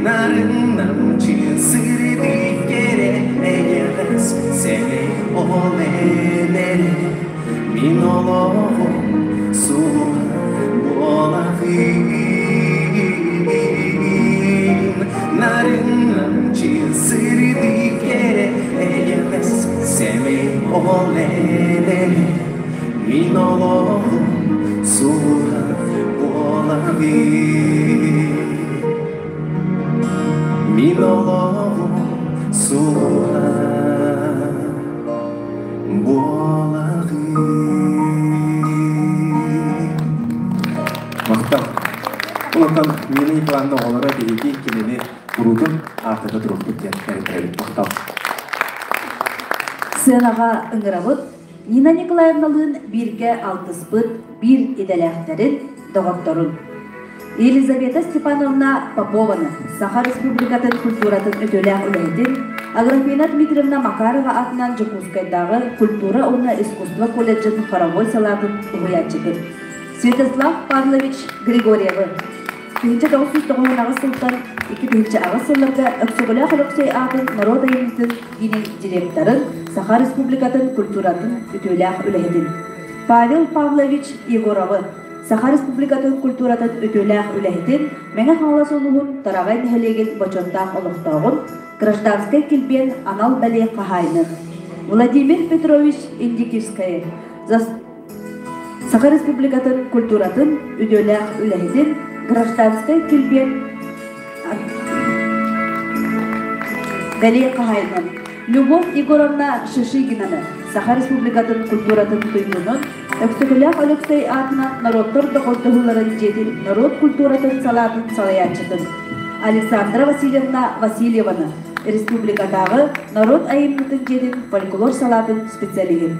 Нарын намчы сырдык кэрэ эйэҕэс сэмэй ол энэрэ Мин олоҕум суола буолаҕын Нарын намчы сырдык кэрэ эйэҕэс сэмэй ол энэрэ Мин олоҕум суола буолаҕын Мин олоҕум суола буолаҕын Махтал. Улахан Нина Николаевна оҕолоро биһиги кинини куруутун ааттата туруохпут диэн эрэнэбит. Махтал. Сыанаҕа ыҥырабыт Нина Николаевналыын бииргэ алтыспыт биир идэлээхтэрин, доҕотторун. Елизавета Степановна Попованы, Саха Республикатын культуратын үтүөлээх үлэһитин, Аграфена Дмитриевна Макарова аатынан Дьокуускайдааҕы культура уонна искусство колледжын хоровой салаатын уһуйааччытын, Святослав Павлович Григорьевы, 1998 сылтан 2008 сылларга Өксөкүлээх Өлөксөй аатын норуот айымньытын киинин директорын, Саха Республикатын культуратын үтүөлээх үлэһитин, Павел Павлович Егоровы, Саха Республикатын культуратын үтүөлээх үлэһитин, Мэҥэ Хаҥалас улууһун Тараҕай нэһилиэгин бочуоттаах олохтооҕун, гражданскай килбиэн анал бэлиэ хаһаайынын, Владимир Петрович Индикирскайы, Саха Республикатын культуратын үтүөлээх үлэһитин, гражданскай килбиэн бэлиэ хаһаайынын Любовь Егоровна Шишигинаны, Саха Республикатын культуратын туйгунун, Өксөкүлээх Өлөксөй аатынан норуоттар доҕордоһууларын дьиэтин норуот культуратын салаатын салайааччытын Александра Васильевна Васильеваны, республикатааҕы норуот айымньытын дьиэтин фольклор салаатын специалиһын.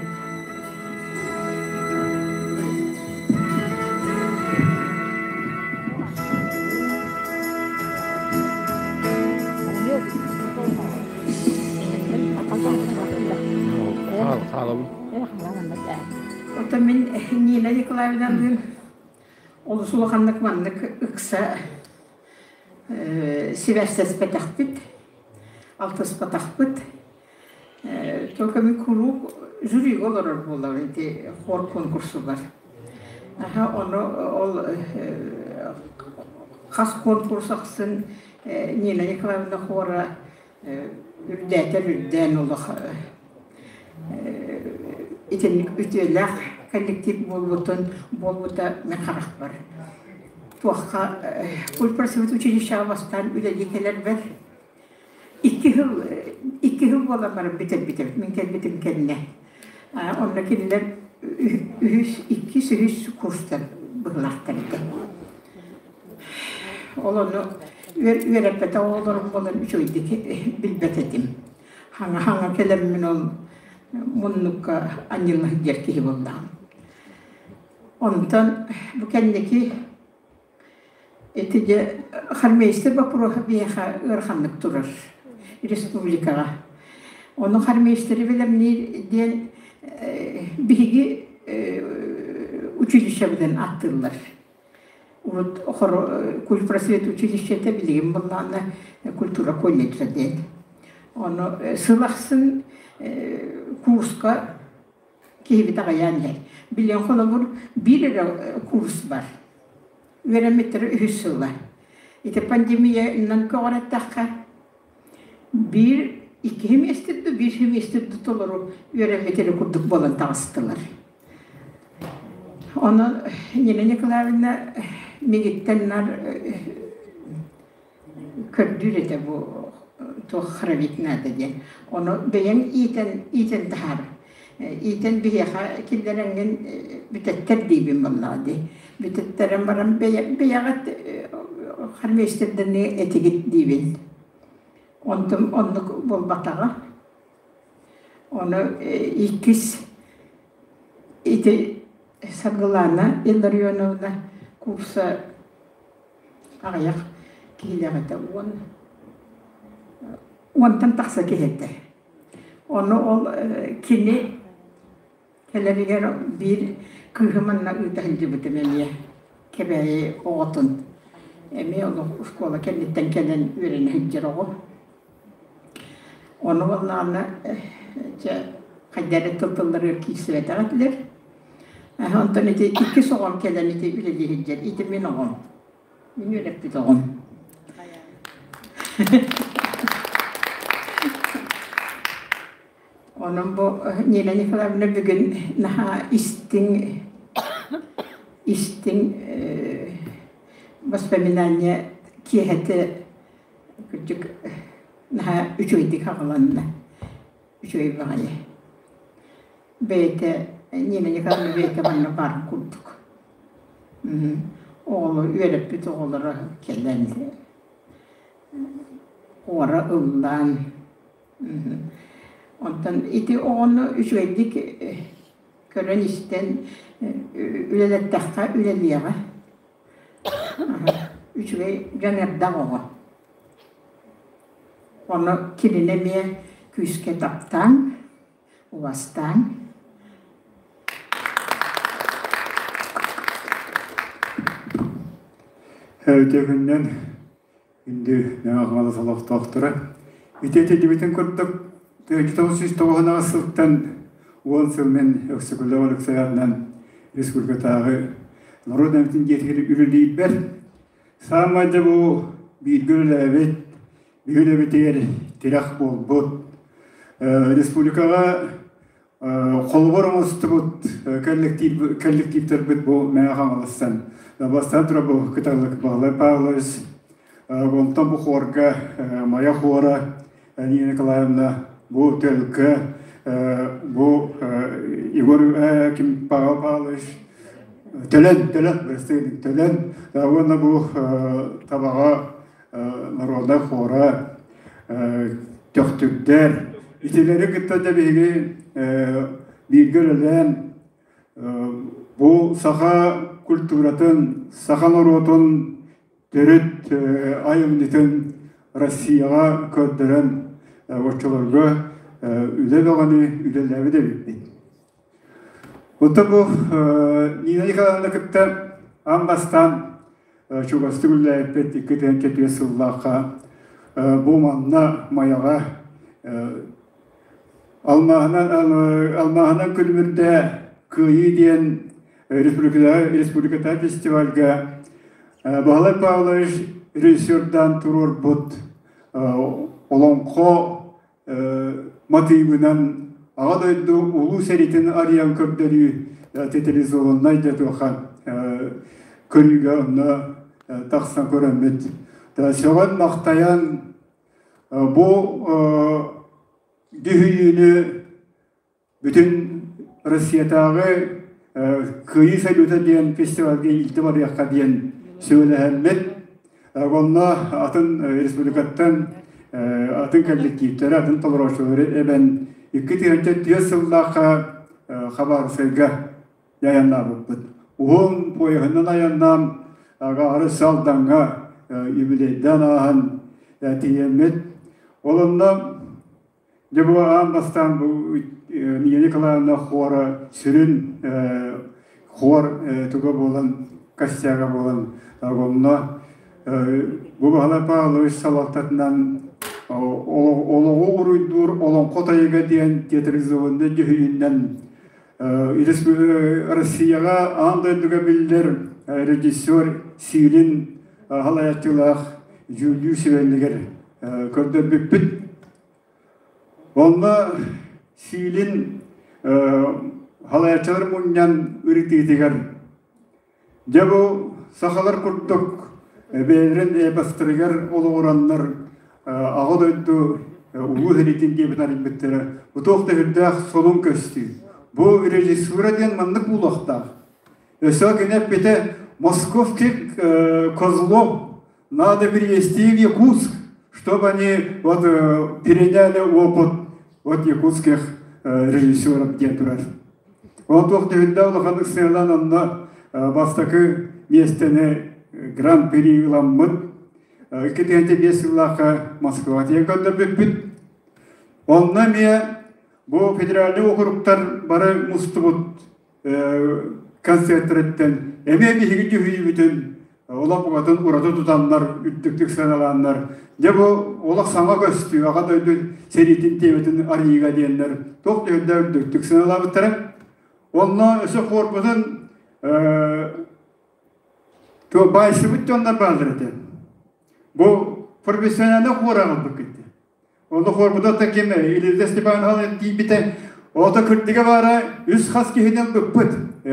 Оттон мин Нина Николаевналыын олус улаханнык маннык ыкса сибээстэспэтэхпит, алтыспатахпыт. Только мин куруук жюрига олорор буолабын ити хор конкурсугар. Аха ону ол хас конкурс ахсын Нина Николаевна хора үрдээтэр үрдээн олох итинник үтүөлээх коллектив буолбутун буолбута мин харахпар. Туохха культпросвет училищеҕа бастаан үлэлии кэлэрбэр Икки сыл икки сыл буолан баран бүтэрбитим. Мин кэлбитим кэннэ. Онно кинилэр үһүс, иккис, үһүс курстар быһылаахтар этэ. Ол ону үөрэппэтэх оҕолорум буолан үчүгэйдик билбэт этим. Хаҥа-хаҥа кэлэммин ол муннукка анньылла сылдьар киһи буоллаҕым. Онтон бу кэнники Ити дьэ хормейстер боппуруоһа биһиэхэ ыараханнык турар республикаҕа. Ону хормейстеры бэлэмниир диэн биһиги училищебытын аттыыллар. Урут культпросвет училищета билигин буоллаҕына культура колледжа диэн. Ону сыл ахсын курска киһибит аҕыйаан иһэр. Билиэн холобур биир эрэ курс бар. Үөрэммиттэрэ үһүс сыла. Ити пандемиянан көҕүрэттэххэ биир иккиһи миэстэ да биир миэстэ да толору үөрэммит эрэ курдук буолан таҕыстылар. Онон Нина Николаевна мигиттэн нар көрдүүр этэ бу туох хоровик наада диэн. Ону бэйэҥ иитэн иитэн таһаар. Иитэн биһиэхэ киллэрэҥҥин бүтэттэр диибин буоллаҕа дии. Бүтэттэрэн баран бэйэҕит хормейстердэрни этигит диибин. Онтум оннук буолбатаҕа. Ону иккис ити Саргылаана Илларионовна курса аҕыйах киһилээх этэ уон уонтан тахса киһи этэ. Ону ол кини Кэлэригэр биир кыыһы манна ыыта сылдьыбытым эмиэ Кэбээйи оҕотун. Эмиэ олох школа кэнниттэн кэлэн үөрэнэ сылдьар оҕо. Ону буоллаҕына дьэ хайдах эрэ тыл тылларыгар киирсибэтэх этилэр. Онтон ити иккис оҕом кэлэн ити үлэлии сылдьар. Ити мин оҕом. Мин үөрэппит оҕом. Онон бу Нина Николаевна бүгүн наһаа истиҥ истиҥ воспоминание киэһэтэ кырдьык наһаа үчүгэйдик аҕаланна. Үчүгэй баҕайы. Бэйэтэ Нина Николаевна бэйэтэ манна баар курдук. Оҕолор үөрэппит оҕолоро кэлэн уора ыллаан Онтон ити оҕону үчүгэйдик көрөн-истэн үлэлэттэххэ үлэлиэҕэ. Үчүгэй дьаныардаах оҕо. Ону кинини эмиэ күүскэ таптаан, убастаан. Үтүө күнүнэн Күндү Мэҥэ Хаҥалас олохтоохторо, ити этиллибитин курдук, 1998 сылтан 10 сыл мин Өксөкүлээх Өлөксөй аатынан республикатааҕы норуот эмтин дьиэтигэр үлэлиирбэр саамай да бу бииргэ үлэлээбит, биир үлэбитигэр тирэх буолбут, республикаҕа Холобур оҥостубут коллективтарбыт бу Мэҥэ Хаҥаластан бастаан турар бу Кыталык Баһылай Павлович, онтон бу хуорга Майа хуора Нина Николаевна, бу Төлкө, бу Егор Ким Павел Павлович, Төлөн, Төлөн, Төлөн, уонна бу Табаҕа народнай хора, төхтүрдэр. Итилэри кытта да биһиги бииргэ үлэлээн бу саха культуратын, саха норуотун төрүт айымньытын Россияҕа көрдөрөн оччолорго үлэ бөҕөнү үлэлээбит эбиппит. Оттон бу Нина Николаевна кытта аан бастаан чугастык үлэлээбиппит 2-4 сыллаахха бу манна Майаҕа алмааһынан алмааһынан күлүмүрдэ Кыайыы диэн республикатааҕы фестивальга Баһылай Павлович режиссердаан туруорбут олоҥхо матыыбынан Аҕа дойду Улуу сэриитин арыйан көрдөрүү театрализованнай дьэ көрүүгэ онно тахсан көрөммүт. Сөҕөн-махтайан бу дьүһүйүүнү бүтүн Россиятааҕы Кыайыы салюта диэн фестивальга илдьэ барыахха диэн сүбэлэһэммит, онно атын республикаттан атын коллективтары, атын толорооччулары эбэн 2004 сыллаахха Хабаровскайга айаннаабыппыт. Уһун поеһынан айаннаан аҕаары Салдаҥҥа юбилейдаан ааһан тиийэммит. Ол онно Дьэ бу аан бастаан бу Нина Николаевна хора сүрүн хор туга буолан костяга буолан онно бу Баһылай Павлович салалтатынан олоҕу уруйдуур Олоҥхо тайыга диэн театрализованнай дьүһүйүнэн Россияҕа аан дойдуга биллэр режиссер Силин салайааччылаах дьүүллүүр сүбэлигэр көрдөрбүппүт. Онно Сиилин халайааччылар мунньан ырытыытыгар дьэ бу сахалар курдук бэйэлэрин эпостарыгар олоҕураннар Аҕа дойду улуу сэриитин диэбит арыйбыттара бу туох да сүрдээх солун көстүү. Бу режиссура диэн маннык буолуохтаах. Өссө кини эппитэ московский козлов надо перевести в Якутск, чтобы они вот переняли опыт от якутских режиссеров диэн турар. Ол туох да улаханнык сыалан онно бастакы миэстэни гран-при ыламмыт. 2005 сыллаахха Москваҕа тиийэн көрдөрбүппүт. Онно эмиэ Бу федеральный округтар бары мустубут концерттэріттен эмиэ биһиги дьүһүйүүбүтүн олох букатын ураты тутаннар, үрдүктүк сыаналааннар, дьэ бу олох саҥа көстүү, аҕа дойду сэриитин тиэмэтин арыйыыга диэннэр туох да үрдэ үрдүктүк сыаналаабыттара. Онно өссө хуорбутун баайсыбыт дьоннор бааллар этэ. Бу профессиональный хуор аҕалбыккыт. Онно хуорбута ким Елизавета Степановна тиийбитэ. Ото кырдыга баара үс хас киһинэн быппыт.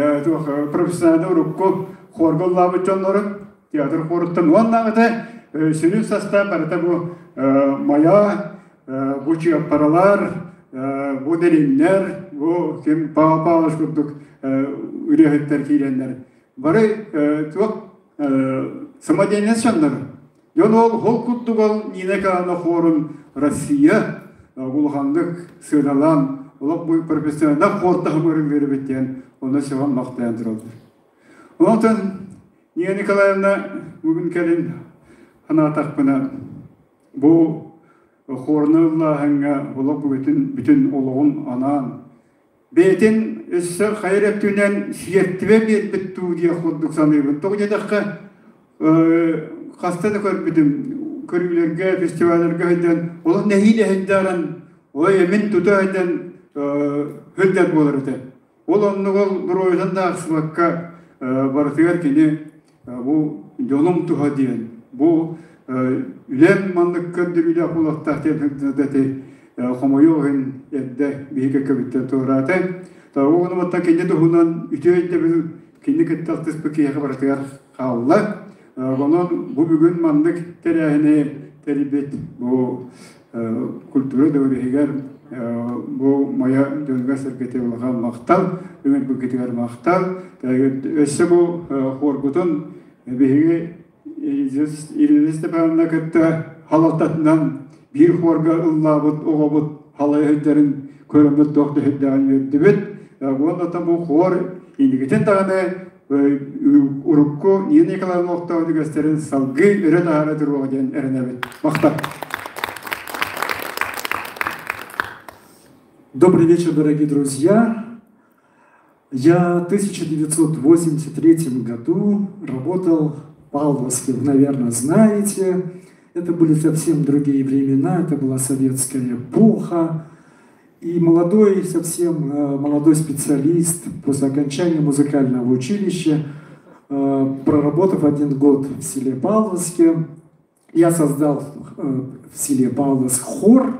Профессиональный урукку хуорга ыллаабыт дьоннорун театр хуоруттан уоннааҕыта сүрүн састаап барыта бу Майа, бу Чыаппаралар, бу Дэриннэр, бу ким Павел Павлович курдук ырыаһыттар киирэннэр бары туох самодеятельность дьоннор. Дьон ол ол курдук ол Нина Каана хорун Россия улаханнык сыаналаан олох бу профессиональный хор таһымыгар үөрбүт диэн онно сөҕөн махтайан тураллар. Онтон Нина Николаевна бүгүн кэлин санаатахпына бу хорну ыллааһыҥҥа олох бүтүн бүтүн олоҕун анаан бэйэтин өссө хайа эрэ өттүнэн сиэртибэ биэрбит дуу диэх курдук саныыбын. Тоҕо диэтэххэ, хаста да көрбүтүм, көрүүлэргэ, фестивалларга сылдьан, олох нэһиилэ сылдьаран, ой эмин тута сылдьан сылдьар буолар этэ. Ол оннук ол буруойунан да аахсыбакка барытыгар кини бу дьонум туһа диэн, бу үлэм маннык көрдөрүүлээх буолуохтаах диэн сылдьыбыта хомойуох иһин эрдэ биһиги кэккэбиттэн туораата. Оҕонумоттан кини туһунан үтүө өйдөбүл кини кытта алтыспыт киһиэхэ барытыгар хаалла. Онон бу бүгүн маннык тэрээһини тэрийбит бу культура дәүрүһүгэр бу Майа дьонугар-сэргэтигэр улахан махтал, үҥэрбиккитигэр махтал. Өссө бу хуоргутун биһиги Ирина Степановна кытта халалтатынан биир хуорга ыллаабыт оҕобут халайыһыттарын көрөммүт туох да сүрдээҕин үөрдүбүт. Уонна бу хуор инникитин даҕаны урукку Нина Николаевна олохтоох үгэстэрин салгыы өрө таһаара туруоҕа диэн эрэнэбит. Махтал. Добрый вечер, дорогие друзья. Я в 1983 году работал в Павловске, вы, наверное, знаете. Это были совсем другие времена, это была советская эпоха. И молодой, совсем молодой специалист после окончания музыкального училища, проработав один год в селе Павловске, я создал в селе Павловск хор,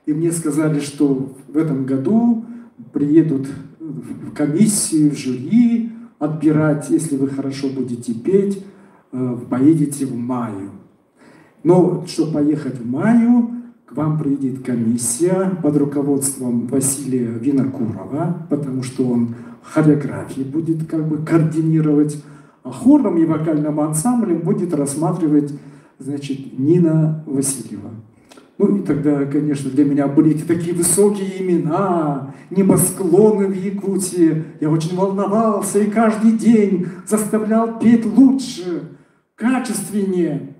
и мне сказали, что в этом году приедут в комиссию, в жюри отбирать, если вы хорошо будете петь, поедете в маю. Но чтобы поехать в маю, к вам приедет комиссия под руководством Василия Винокурова, потому что он хореографии будет как бы координировать, а хором и вокальным ансамблем будет рассматривать, значит, Нина Васильева. Ну и тогда, конечно, для меня были эти такие высокие имена, небосклоны в Якутии. Я очень волновался и каждый день заставлял петь лучше, качественнее.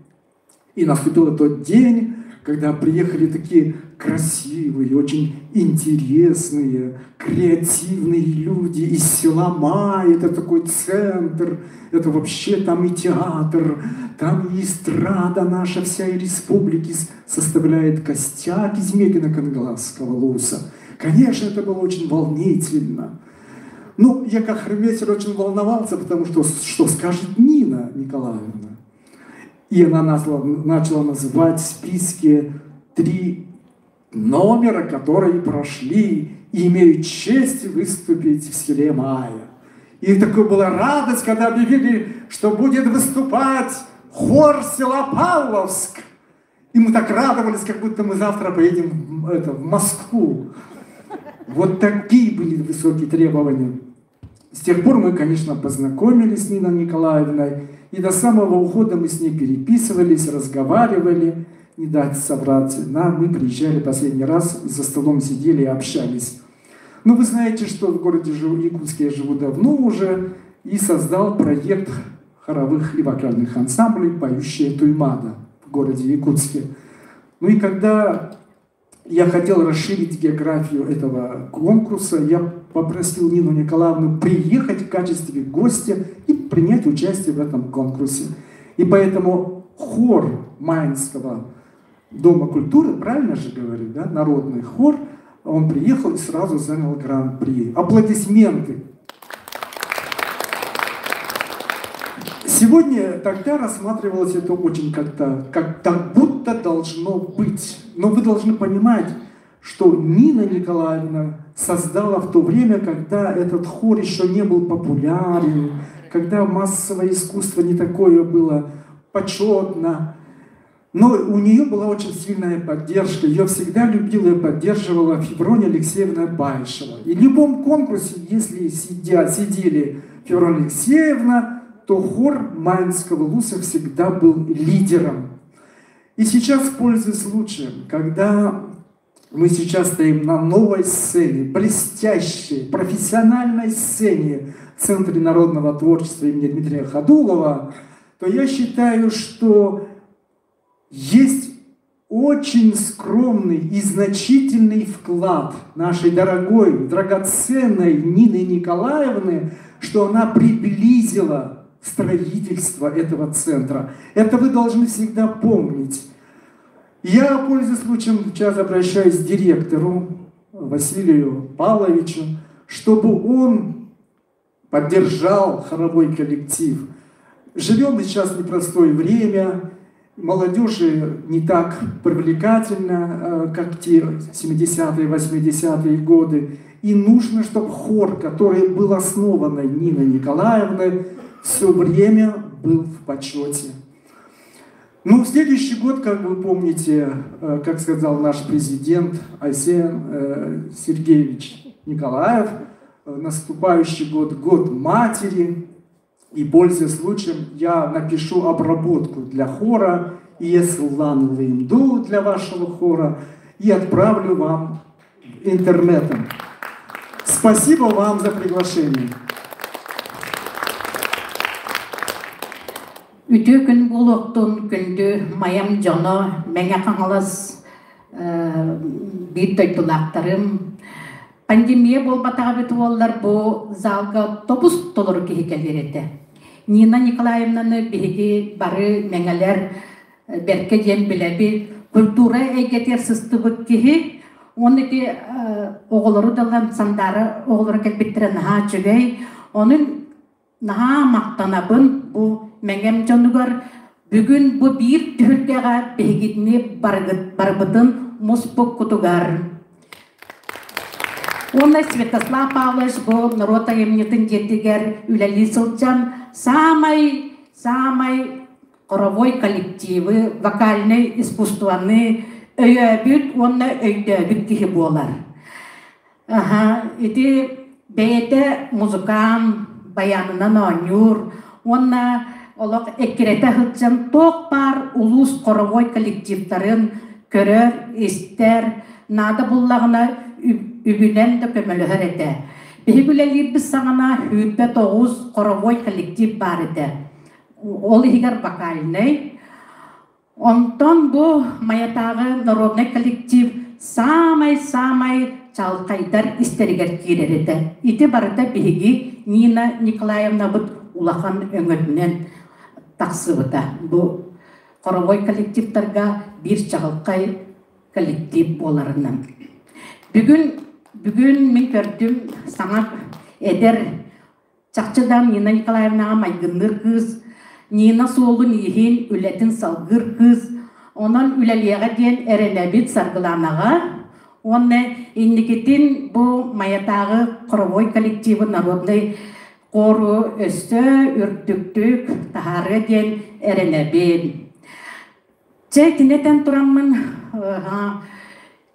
И наступил тот день, когда приехали такие красивые, очень интересные, креативные люди из села Май, это такой центр, это вообще там и театр, там и эстрада наша вся, и республики составляет костяк из Мегино-Кангаласского луса. Конечно, это было очень волнительно. Ну, я как хормейстер очень волновался, потому что что скажет Нина Николаевна? И она начала называть в списке 3 номера, которые прошли и имеют честь выступить в селе Мая. И такая была радость, когда объявили, что будет выступать хор села Павловск. И мы так радовались, как будто мы завтра поедем в Москву. Вот такие были высокие требования. С тех пор мы, конечно, познакомились с Ниной Николаевной, и до самого ухода мы с ней переписывались, разговаривали, не дать соврать. Мы приезжали последний раз, за столом сидели и общались. Но вы знаете, что в городе Якутске я живу давно уже, и создал проект хоровых и вокальных ансамблей «Поющая Туймада» в городе Якутске. Ну и когда я хотел расширить географию этого конкурса. Я попросил Нину Николаевну приехать в качестве гостя и принять участие в этом конкурсе. И поэтому хор Майнского Дома культуры, правильно же говорю, да, народный хор, он приехал и сразу занял гран-при. Аплодисменты. Сегодня тогда рассматривалось это очень как-то, как так будто должно быть. Но вы должны понимать, что Нина Николаевна создала в то время, когда этот хор еще не был популярен, когда массовое искусство не такое было почетно. Но у нее была очень сильная поддержка. Ее всегда любила и поддерживала Феврония Алексеевна Байшева. И в любом конкурсе, если сидя, сидели Феврония Алексеевна, то хор Майнского Луса всегда был лидером. И сейчас, пользуясь случаем, когда мы сейчас стоим на новой сцене, блестящей, профессиональной сцене в Центре народного творчества имени Дмитрия Ходулова, то я считаю, что есть очень скромный и значительный вклад нашей дорогой, драгоценной Нины Николаевны, что она приблизила строительство этого центра. Это вы должны всегда помнить. Я, пользуясь случаем, сейчас обращаюсь к директору Василию Павловичу, чтобы он поддержал хоровой коллектив. Живем мы сейчас в непростое время, молодежи не так привлекательна, как те 70-е, 80-е годы. И нужно, чтобы хор, который был основан Ниной Николаевной, все время был в почете. Ну, следующий год, как вы помните, как сказал наш президент Айсен Сергеевич Николаев, наступающий год – год матери. И, пользуясь случаем, я напишу обработку для хора, Еслан Лейнду для вашего хора, и отправлю вам интернетом. Спасибо вам за приглашение. Үтүө күн буолуохтун күндү Майам дьоно, Мэҥэ Хаҥалас биир дойдулаахтарым. Пандемия буолбатаҕа эбит буоллар бу залга тобус толору киһи кэлиэр этэ. Нина Николаевнаны биһиги бары мэҥэлэр бэркэ диэн билэбит. Культура эйгэтигэр сыстыбыт киһи. Уонна ити оҕолору далан Сандаара оҕолоро кэлбиттэрэ наһаа үчүгэй. Онон Наһаа махтанабын бу Мэҥэм дьонугар бүгүн бу биир түһүлгэҕэ биһигини барыгыт барыбытын муспуккутугар. Уонна Святослав Павлович бу норуот айымньытын дьиэтигэр үлэлии сылдьан саамай саамай хоровой коллективы, вокальнай искусствоны өйөөбүт уонна өйдөөбүт киһи буолар. Аһа, ити бэйэтэ музыкант, баянынан оонньуур уонна олох эккирэтэ сылдьан туох баар улуус хоровой коллективтарын көрөр, истэр, наада буллаҕына үбүнэн да көмөлөһөр этэ. Биһиги үлэлиирбит саҕана 29 хоровой коллектив баар этэ. Ол иһигэр вокальнай. Онтон бу Майатааҕы народнай коллектив саамай-саамай чалхайдар истэригэр киирэр этэ. Ити барыта биһиги Нина Николаевнабыт улахан өҥөтүнэн тахсыбыта. Бу хоровой коллективтарга биир чаҕылхай коллектив буоларынан. Бүгүн бүгүн мин көрдүм саҥа эдэр Чахчы да Нина Николаевнаҕа майгынныыр кыыс, Нина суолун-ииһин, үлэтин салгыыр кыыс. Онон үлэлиэҕэ диэн эрэнэбит Саргылаанаҕа. Уонна инникитин бу Майатааҕы хоровой коллективы народнай хору өссө үрдүктүк таһаарыа диэн эрэнэбин. Чэ, итини этэн тураммын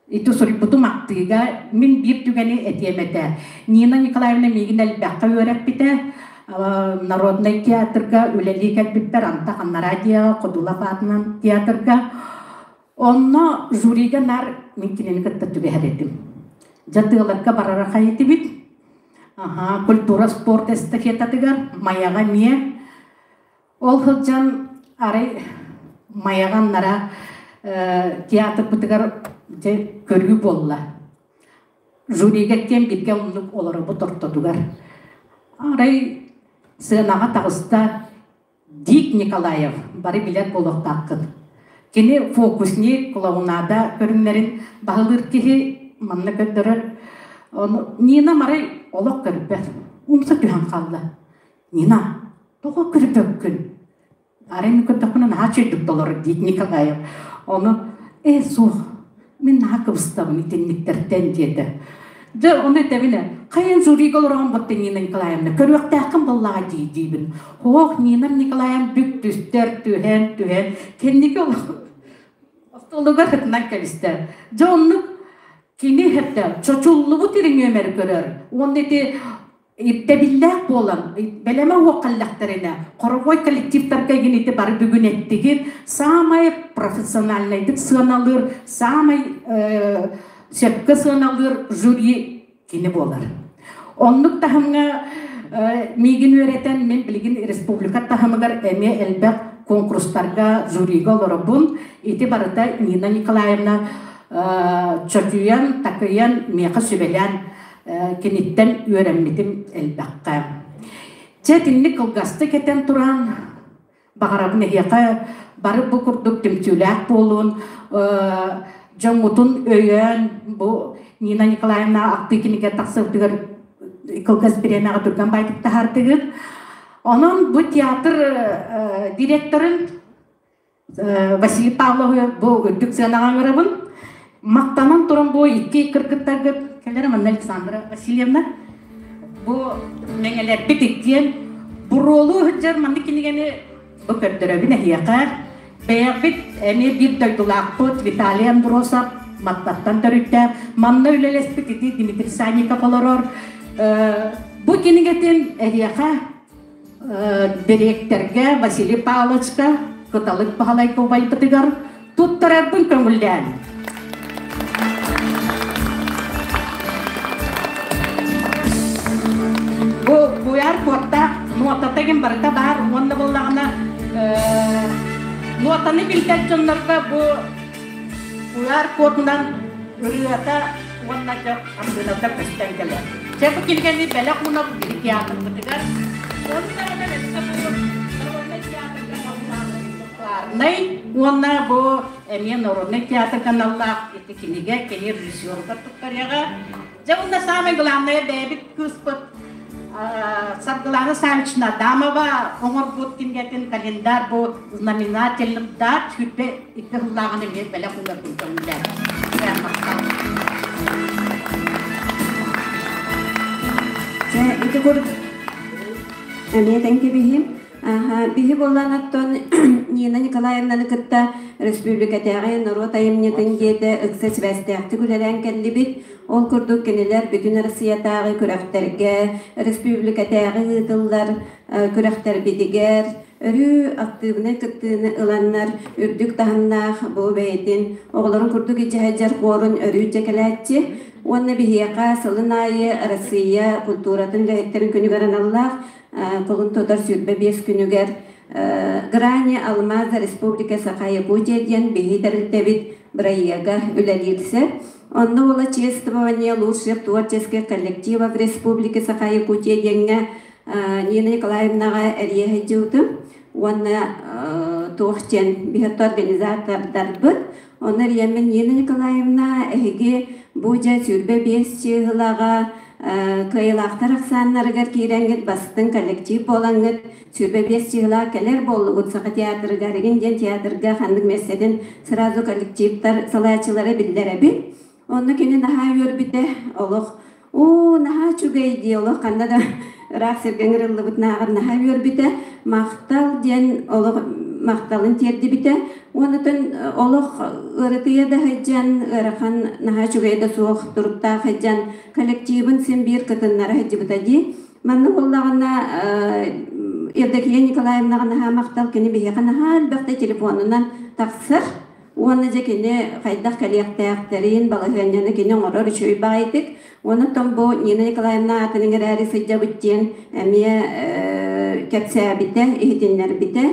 Ити суруйбутум актыыга мин биир түгэни этиэм этэ. Нина Николаевна миигин элбэххэ үөрэппитэ. Народнай театрга үлэлии кэлбиппэр Антах Аннарадияҕа Ходулов аатынан театрга. Онно жюрига наар мин кинини кытта түбэһэр этим. Дьэ тыаларга барара хайытыбыт. Аха, культура спорт эстафетатыгар Майаҕа эмиэ Ол сылдьан арай Майаҕа аннара театрбытыгар Дьэ, көрүү буолла. Жюрига кем бирге оннук олоробут ортотугар. Арай сыанаҕа таҕыста Дик Николаев, бары билэр буолуохтааххыт. Кини фокусник, клоунада көрүҥнэрин баһылыыр киһи манна көрдөрөр. Ону Нина Марай олох көрбөт. Умса түһэн хаалла. Нина, тоҕо көрбөккүн? Арай мин көрдөхпүнэ наһаа үчүгэйдик толорор диит Николаев. Ону ээ суох, мин наһаа кыбыстабын итинниктэртэн диэтэ. Дьэ, ону этэбин хайан жюрига олороҕун батта Нина Николаевна, көрүөхтээххин буоллаҕа дии диибин. Ох, Нина Николаевна бүк түстэр, түһэн, түһэн, кэнники остуолугар сытынан кэбистэ. Дьэ, оннук кини хэттэ чочуллубут ириҥүөмэри көрөр. Уонна ити ирдэбиллээх буолан, бэлэмэ уох кэллэхтэринэ, хоровой коллективтарга ити бары бүгүн эттигит, саамай профессиональнайдык сыаналыыр, саамай сөпкө сыаналыыр жюри кини буолар. Оннук таһымҥа миигин үөрэтэн, мин билигин республика таһымыгар эмиэ элбэх конкурстарга жюрига олоробун. Ити барыта Нина Николаевна чочуйан, такыйан, миэхэ сүбэлээн киниттэн үөрэммитим элбэххэ. Чэ, итинник кылгастык этэн туран, баҕарабын эһиэхэ бары бу курдук түмсүүлээх буолуун, дьоҥҥутун өйөөн, бу Нина Николаевна ахтыы кинигэ тахсыбытыгар кылгас бириэмэҕэ түргэн байтык таһаардыгыт. Онон бу театр директорын Василий Павловы бу үрдүк сыанаҕа ыҥырабын. Махтанан туран бу икки кыргыттаргыт кэлэр манна Александра Васильевна. Бу мэҥэлэрбит иккиэн буруолуу сылдьар маннык кинигэни бу көрдөрөбүн эһиэхэ. Бэйэбит эмиэ биир дойдулаахпыт Виталий Андросов Маттаттан төрүттээх. Манна үлэлэспит ити Дмитрий Санников олорор. Бу кинигэтин эһиэхэ дириэктэргэ Василий Павловичка Кыталык Баһылайга убайбытыгар туттарарбын көҥүллээн. Бу буяр куоттаах нуотата ким барыта баар уонна буоллаҕына нуотаны билбэт дьоннорго бу куйаар куотунан ырыата уонна дьэ хартыыната көстөн кэлэр. Дьэ бу кинигэни бэлэх уунабыт биһи театрбытыгар. Ону таһынан өссө бу народнай театрга аналлаах уонна бу эмиэ народнай театрга аналлаах ити кинигэ кини режиссерга туттарыаҕа. Дьэ уонна самое главное бэйэбит кыыспыт Саргылана Савична Адамова оҥорбут кинигэтин календарь бу знаменательных дат 22 сыллааҕын эмиэ бэлэх уунарбын көҥүллээн. Дьэ, ити курдук эмиэ тэҥки биһим. Биһи буоллан оттон Нина Николаевнаны кытта республикатааҕы норуот айымньытын дьиэтэ ыкса сибээстээхтик үлэлээн кэллибит. Ол курдук кинилэр бүтүн Россиятааҕы күрэхтэргэ, республикатааҕы ыытыллар күрэхтэрбитигэр өрүү актыыбынай кыттыыны ыланнар үрдүк таһымнаах бу бэйэтин оҕолорун курдук ичэһэдьэр хуорун өрүү дьэкэлээччи уонна биһиэхэ сылын аайы Россия культуратын үлэһиттэрин күнүгэр аналлаах кулун тутар 25 күнүгэр Грани алмаза Республика Саха-Якутия диэн биһи тэрилтэбит бырайыага үлэлиирсэ. Онно уола чествование лучших творческих коллективов Республики Саха-Якутия диэҥҥэ Нина Николаевнаҕа эрийэ сылдьыбытым уонна туох диэн биһиэхэ организатордарбыт. Онно эрийэммин Нина Николаевна эһиги бу дьэ 25 чыыһылаҕа кыайыылаахтар ахсааннарыгар киирэҥҥит бастыҥ коллектив буолаҥҥыт 25 чыыһылаах кэлэр буоллугут Саха театрыгар игин диэн театрга ханнык миэстэтин сразу коллективтар салайааччылара биллэр эбит. Онно кини наһаа үөрбүтэ, олох оо, наһаа үчүгэй дии, олох ханна да ыраах сиргэ ыҥырыллыбыт нааҕар наһаа үөрбүтэ, махтал диэн олох махталын тиэрдибитэ. Уонна олох ыарытыйа да сылдьан, ыарахан наһаа үчүгэй да суох туруктаах сылдьан коллективын син биир кытыннара сылдьыбыта дии. Манна буоллаҕына Евдокия Николаевнаҕа наһаа махтал, кини биһиэхэ наһаа элбэхтэ телефонунан тахсар. Уонна дьэ кини хайдах кэлиэхтээхтэрин, балаһыанньаны кини оҥорор үчүгэй баҕайытык. Уонна оттон бу Нина Николаевна аатын иҥэрээри сылдьабыт диэн эмиэ кэпсээбитэ, иһитиннэрбитэ.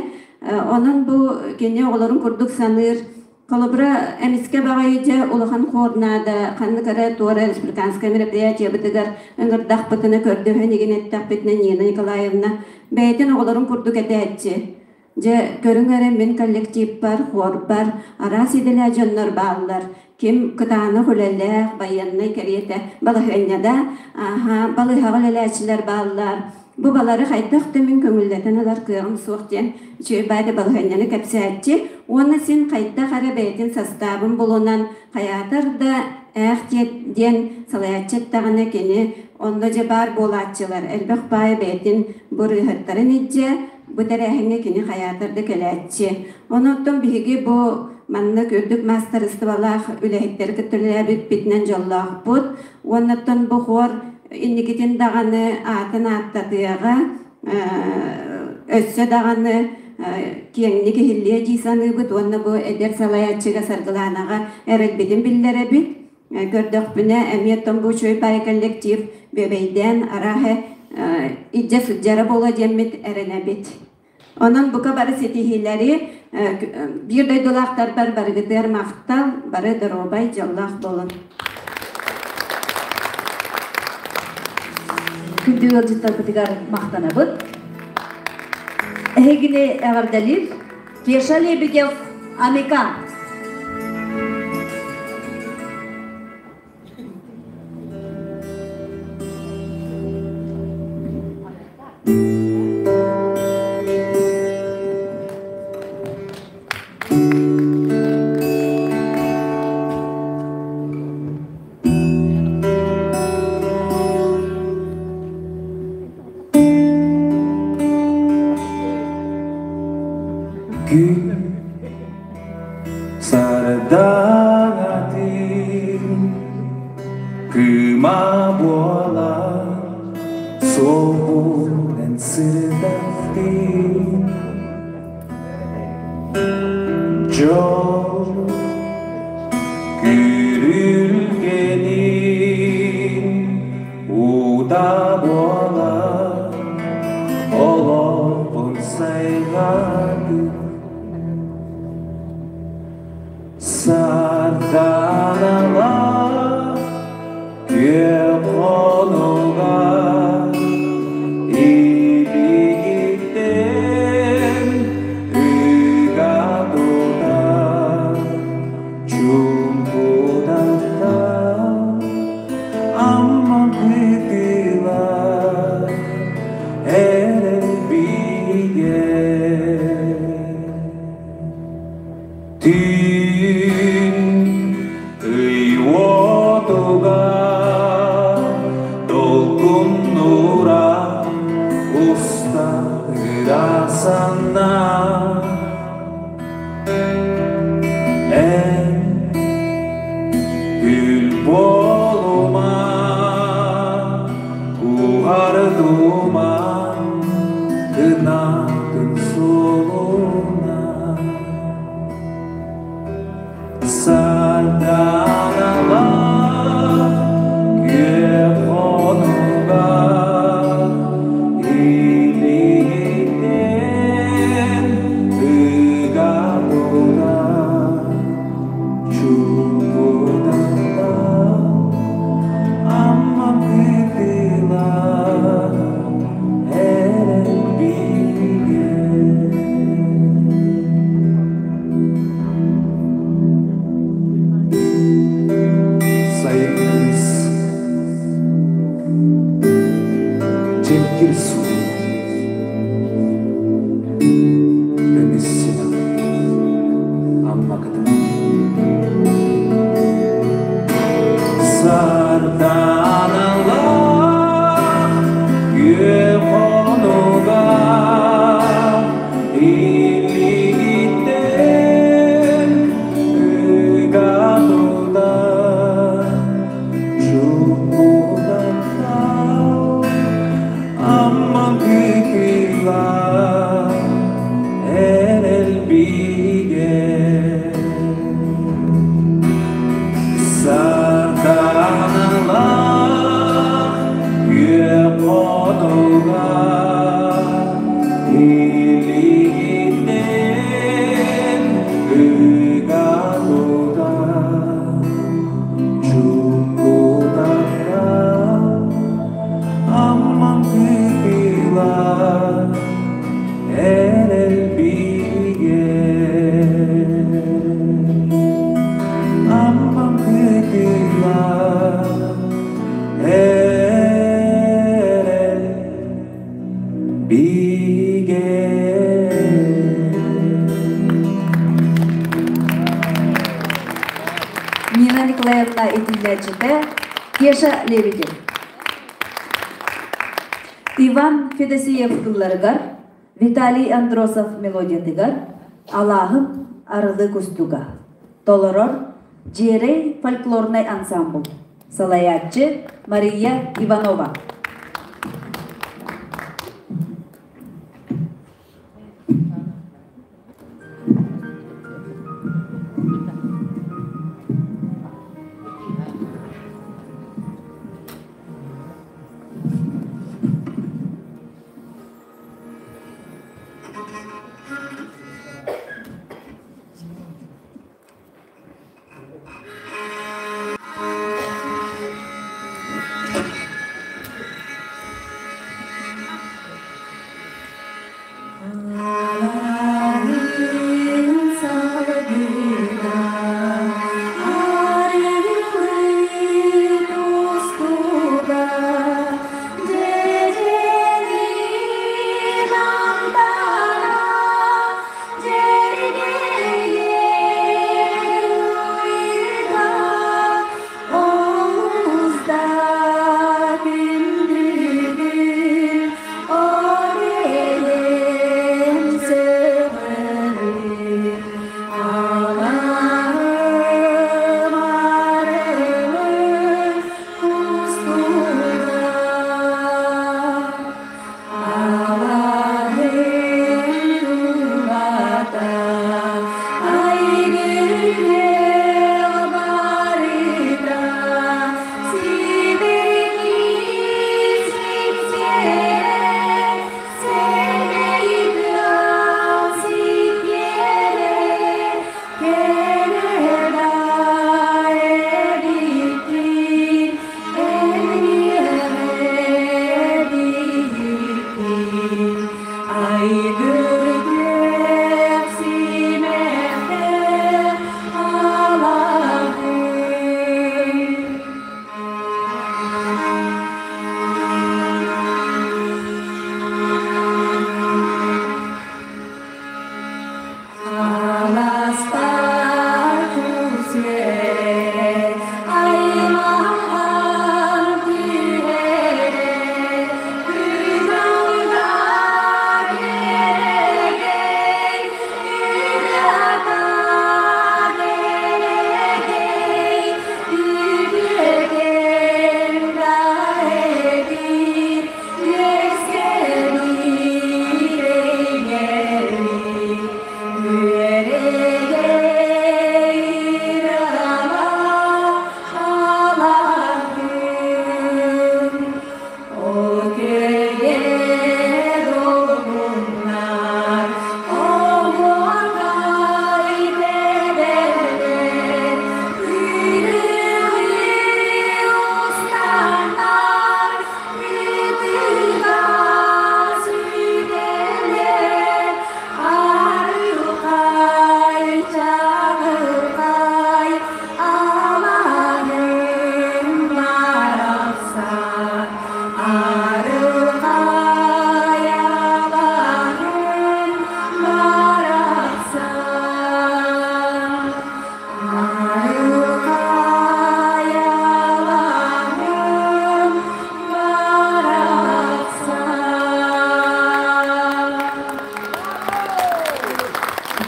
Онон бу кини оҕолорун курдук саныыр. Холобура, эмискэ баҕайы дьэ улахан хуорнаада ханнык эрэ туора республиканскай мероприятиебытыгар ыҥырдахпытына көрдөһөн игин эттэхпитинэ Нина Николаевна бэйэтин оҕолорун курдук этээччи. Дьэ, көрүҥ эрэ мин коллективпар, хуорбар араас идэлээх дьоннор бааллар. Ким кытаанах үлэлээх, байыаннай кэриэтэ балаһыанньада, ааһа, балыыһаҕа үлэлээччилэр бааллар. Бу балары хайдах да мин көҥүллэтэн ылар кыаҕым суох диэн үчүгэй баайда балаһыанньаны кэпсээччи уонна син хайдах эрэ бэйэтин састаабын булунан хайаатар да ээх диэн салайааччы эттэҕинэ кини онно дьэ баар буолааччылар элбэх баайы бэйэтин бырыыһаттарын илдьэ бу тэрээһиҥҥэ кини хайаатар да кэлээччи. Онон биһиги бу маннык үрдүк маастарыстыбалаах үлэһиттэри кытта үлэлээбиппитинэн дьоллоохпут. Уоннаттан бу хор инникитин даҕаны аатын ааттатыаҕа, өссө даҕаны киэҥник иһиллиэ дии саныыбыт уонна бу эдэр салайааччыга Саргылаанаҕа эрэлбитин биллэрэбит. Көрдөхпүнэ, эмиэ оттон бу үчүгэй баай коллектив бүөбэйдээн арааһы илдьэ сылдьара буолуо диэммит эрэнэбит. Онон бука бары ситиһиилэри биир дойдулаахтарбар барыгытыгар махтал, бары доруобай, дьоллоох буолун. Күндү ыалдьыттарбытыгар махтанабыт. Эһигини эҕэрдэлиир Кеша Лебедев, Амика. Күн сардаҥатын кыыма буола суолбунан сырдаттым Дьол күрүлгэнин уута буола олохпун сайҕаатым Сарданалаах күөх хонууга илиигиттэн ыга тутан чуумпутаттан Амма кытыла эрэл бигэ. Түүн ый уотугар долгуннура уста ырасанна Эн күл буолума уһардума кынатын суолуна Сарданалаах күөх хонууга илиигиттэн ыга тутан чугуданна Амма кытыла эрэл бигэ. Сайын кыыс дьэҥкир суу көмүс симэх Амма кытыла. Сарданалаах күөх хонууга илиигиттэн ыга тутан чугуданна Амма кытыла эрэл бигэ. Сарданалаах күөх хонууга илиигиттэн ыга Бигэ. Нина Николаевна итиллээччитэ Кеша Лебедев. Иван Федосеев тылларыгар, Виталий Андросов мелодиятыгар Алааһым арылы кустуга. Толорор Дьиэрэй фольклорнай ансамбл. Салайааччы Мария Иванова.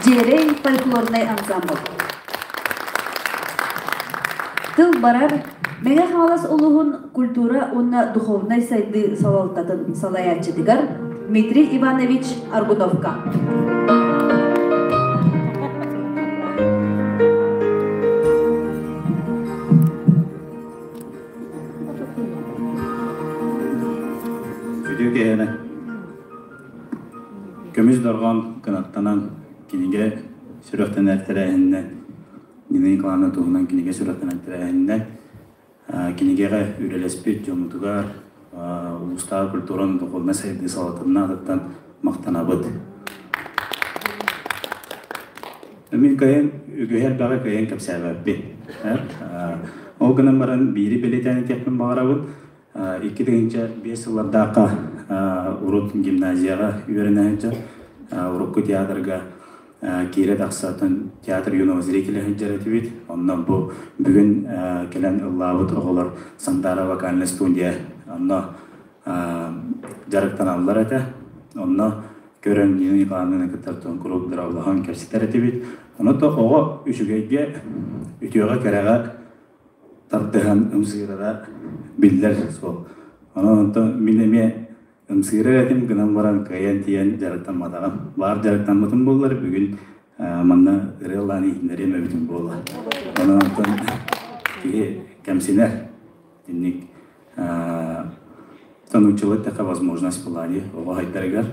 Дьиэрэй фольклорнай ансамбл. Тыл барар Мэҥэ Хаҥалас улууһун культура уонна духовнай сайдыы салалтатын салайааччытыгар Дмитрий Иванович Аргуновка. Үтүө киэһэнэ. Көмүс дорҕоон кынаттанан кинигэ сүрэхтэнэр тэрээһининэн Нина Николаевна туһунан кинигэ сүрэхтэнэр тэрээһининэн кинигэҕэ үлэлэспит дьоммутугар улуустааҕы культураны духовнай сайдыы салалтатын аатыттан махтанабыт. Мин кыайан үгүһү элбэҕи кыайан кэпсээбэппин. Ол гынан баран биири бэлиэтээн этиэхпин баҕарабын. 2005 сыллардаахха урут гимназияҕа үөрэнэ сылдьар, урукку театрга киирэ тахсатын театр юного зрителя сылдьар этибит. Онно бу бүгүн кэлэн ыллаабыт оҕолор Сандара вокальная студия онно дьарыктаналлар этэ. Онно көрөн Нина Николаевнаны кытта куруук дорооболоһон кэпсэтэр этибит. Ону то оҕо үчүгэйгэ, үтүөҕэ кэрэҕэ тардыһан ымсыырара биллэр суол. Онон онтон мин эмиэ ымсыырар этим гынан баран кыайан тиийэн дьарыктамматаҕым. Баар дьарыктаммытым буоллар бүгүн манна ырыалаан иһитиннэриэм эбитим буолла. Онон онтон киһи кэмсинэр. Итинник тонуччулар тэхэ возможность была дии оҕо хайдарыгар.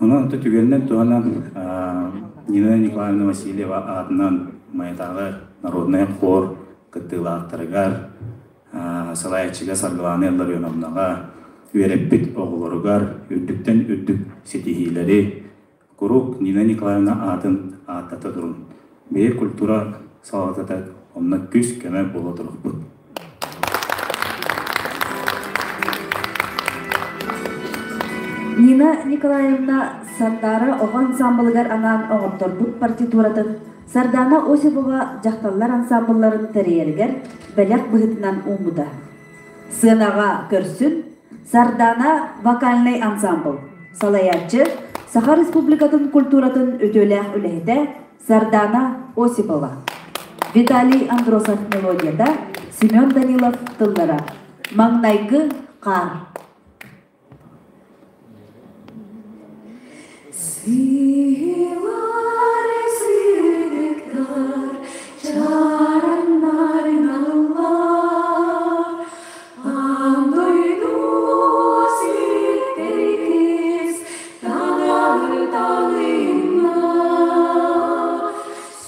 Онон онто түгэнинэн туһанан Нина Николаевна Васильева аатынан Майатааҕы народнай хор кыттыылаахтарыгар салайааччыга Саргылаана Илларионовнаҕа үөрэппит оҕолоругар үрдүктэн үрдүк ситиһиилэри куруук Нина Николаевна аатын ааттата турун. Бэйэ культура салалтата онно күүс-көмө буола туруохпут. Нина Николаевна Сардаара оҕо ансаамбылыгар анаан оҥотторбут партитуратын Сардаана Осипова дьахталлар ансаамбылларын тэрийэригэр бэлэх быһыытынан ууммута. Сыанаҕа көрсүн Сардаана вокальнай ансаамбыл салайааччы, Саха Республикатын культуратын үтүөлээх үлэһитэ Сардаана Осипова. Виталий Андросов мелодията, Семен Данилов тыллара. Маҥнайгы хаар. Сыылар сыдыктар, чараннар наллар, Аан дойду ситтэрикис Таҥары талынна,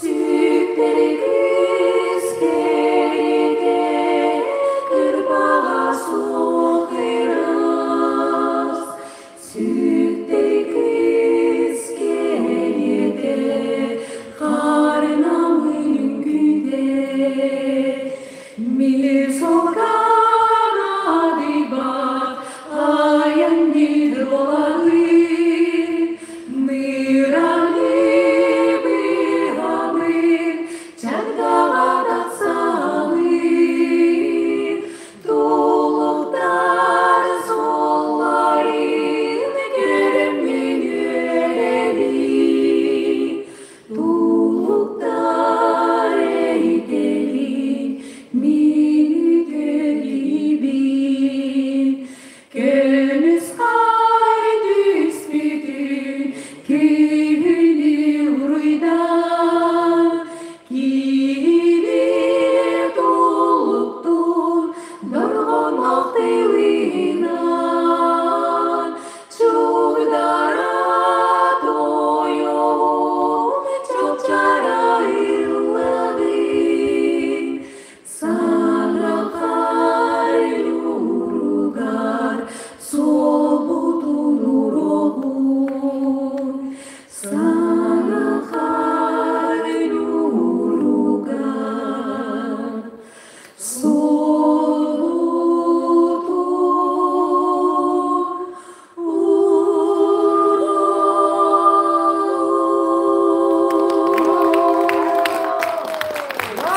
Сүктэрикис кэритэ Кырбаҕа суох ыраас, Сүктэрикис кэритэ Харнамын үҥкүүтэ Тулуктар эйгэлин мин үтүөлүүбүн, Көмүс хаар түспүтүн күһүнү уруйдаан, Киһини тулуктуун дорҕоонноох тылынан Чугдара тойон чопчара ыллабын, Саҥахар уругар солбутун уругун, Саҥахар уругар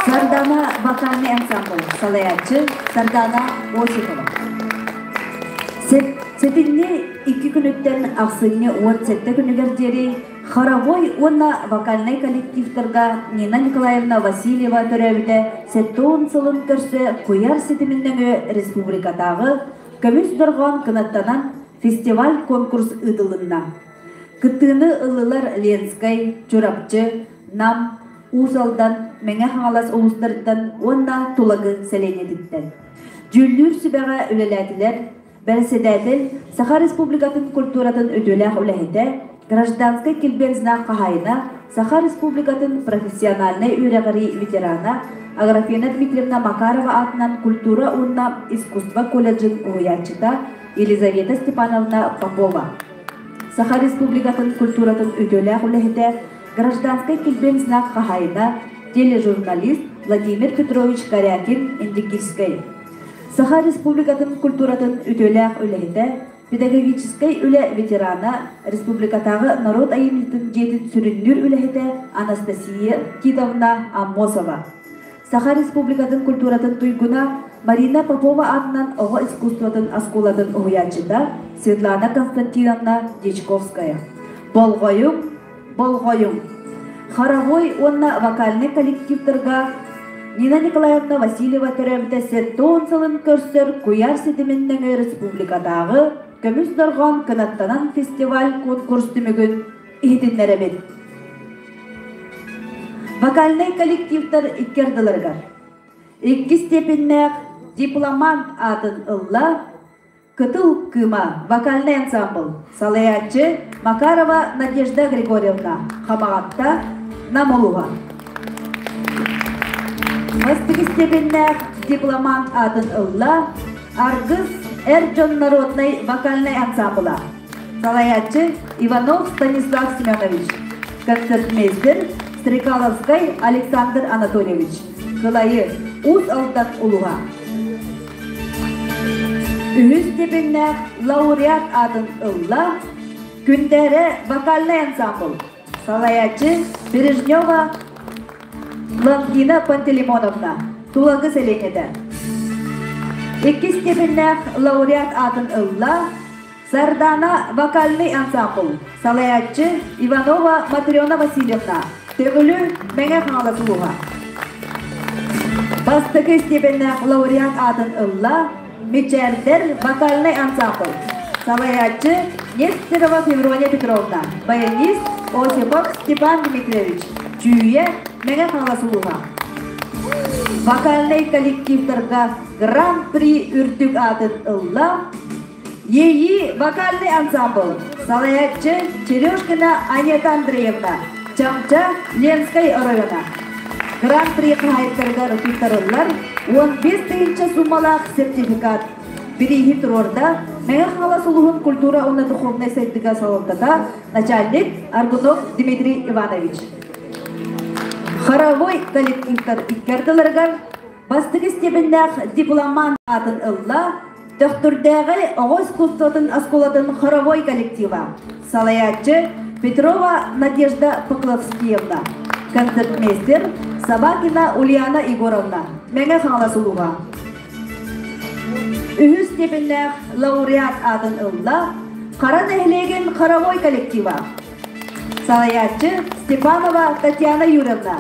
Сардана вокальный ансамбль салайааччы Сардана Осипова. Сэтинни икки күнүттэн ахсынньы 17 күнүгэр диэри Хоровой уонна вокальнай коллективтарга Нина Николаевна Васильева төрөөбүтэ 70 сылын көрсө куйар ситимин нөҥүө республикатааҕы Көмүс дорҕоон кынаттанан фестиваль-конкурс ыытылынна. Кыттыыны ыллылар Ленскэй, Чурапчы, Нам, Уус Алдан, Мэҥэ Хаҥалас улуустарыттан уонна Тулагы сэлиэнньэтиттэн. Дьүүллүүр сүбэҕэ үлэлээтилэр Бэрэссэдээтэл, Саха Республикатын культуратын үтүөлээх үлэһитэ, гражданскай килбиэн знак хаһаайына, Саха Республикатын профессиональнай үөрэҕирии ветерана Аграфена Дмитриевна Макарова аатынан культура уонна искусство колледжын уһуйааччыта Елизавета Степановна Попова, Саха Республикатын культуратын үтүөлээх үлэһитэ, гражданскай килбиэн знак хаһаайына, тележурналист Владимир Петрович Корякин-Индигирскэй. Саха Республикатын культуратын үтүөлээх үлэһитэ, педагогическай үлэ ветерана, республикатааҕы норуот айымньытын дьиэтин сүрүннүүр үлэһитэ Анастасия Титовна Аммосова. Саха Республикатын культуратын туйгуна Марина Попова аатынан оҕо искусствотын оскуолатын уһуйааччыта Светлана Константиновна Дьячковская. Болҕойуҥ, болҕойуҥ! Хоровой уонна вокальнай коллективтарга Нина Николаевна Васильева төрөөбүтэ 70 сылын көрсөр куйаар ситимин нөҥүө республикатааҕы Көмүс дорҕоон кынаттанан фестиваль конкурс түмүгүн иһитиннэрэбит. Вокальнай коллективтар икки ардыларыгар икки степеннээх дипломант аатын ылла Кытыл Кыыма вокальнай ансамбл салайааччы Макарова Надежда Григорьевна Хамаҕатта Нам улууһа. Бастакы степеннээх дипломант аатын ылла Аргыс эр дьон народнай вокальнай ансамбла. Салайааччы Иванов Станислав Семенович, концертмейстер Стрекаловскай Александр Анатольевич, Кылайы, Уус Алдан улуһа. Үһүс степеннээх лауреат аатын ылла Күндээрэ вокальнай ансамбл. Салайааччы Бережнева Лангина Пантелеймоновна, Тулагы сэлиэнньэтэ. Иккис степеннээх лауреат аатын ылла Сардаана вокальный ансамбл, салайааччы Иванова Матрена Васильевна, Төҥүлү Мэҥэ Хаҥалас улууһа. Бастакы степеннээх лауреат аатын ылла Мичээрдэр вокальный ансамбл, салайааччы Нестерова Феврония Петровна, баянист Осипов Степан Дмитриевич, Чүүйэ Мэҥэ Хаҥалас улууһа. Вокальнай коллективтарга Гран-при үрдүк аатын ылла Иэйии вокальный ансамбл, салайааччы Черешкина Анета Андреевна, Чамча Ленскэй оройуона. Гран-при хаһаайыттарыгар туттарыллар 15 тыһыынча суммалаах сертификат. Бирииһи туруорда Мэҥэ Хаҥалас улууһун культура уонна духовнай сайдыыга салалтата начальник Аргунов Дмитрий Иванович. Хоровой коллективтар икки ардыларыгар Бастакы степеннээх дипломант аатын ылла Төхтүрдээҕи оҕо искусствотын оскуолатын хоровой коллектива, салайааччы Петрова Надежда Покловскиевна, концертмейстер Собакина Ульяна Егоровна, Мэҥэ Хаҥалас улууһа. Үһүс степеннээх лауреат аатын ылла Хара нэһилиэгин хоровой коллектива, салайааччы Степанова Татьяна Юрьевна,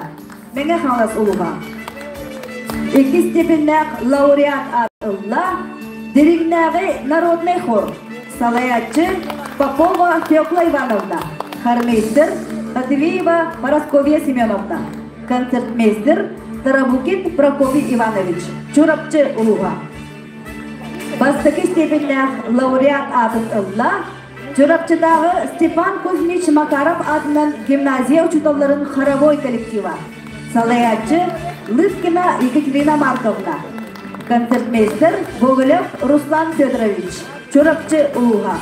Мэҥэ Хаҥалас улууһа. Иккис степеннээх лауреат аат ылла Дириҥнээҕи народнай хор салайааччы Попова Фекла Ивановна, хормейстер Матвеева Парасковья Семеновна, концертмейстер Тарабукин Прокопий Иванович, Чурапчы улууһа. Бастакы степеннээх лауреат аатын ылла Чурапчытааҕы Степан Кузьмич Макаров аатынан гимназия учууталларын хоровой коллектива. Салайааччы Лыткина Екатерина Марковна. Концертмейстер Гоголев Руслан Федорович. Чурапчы улууһа.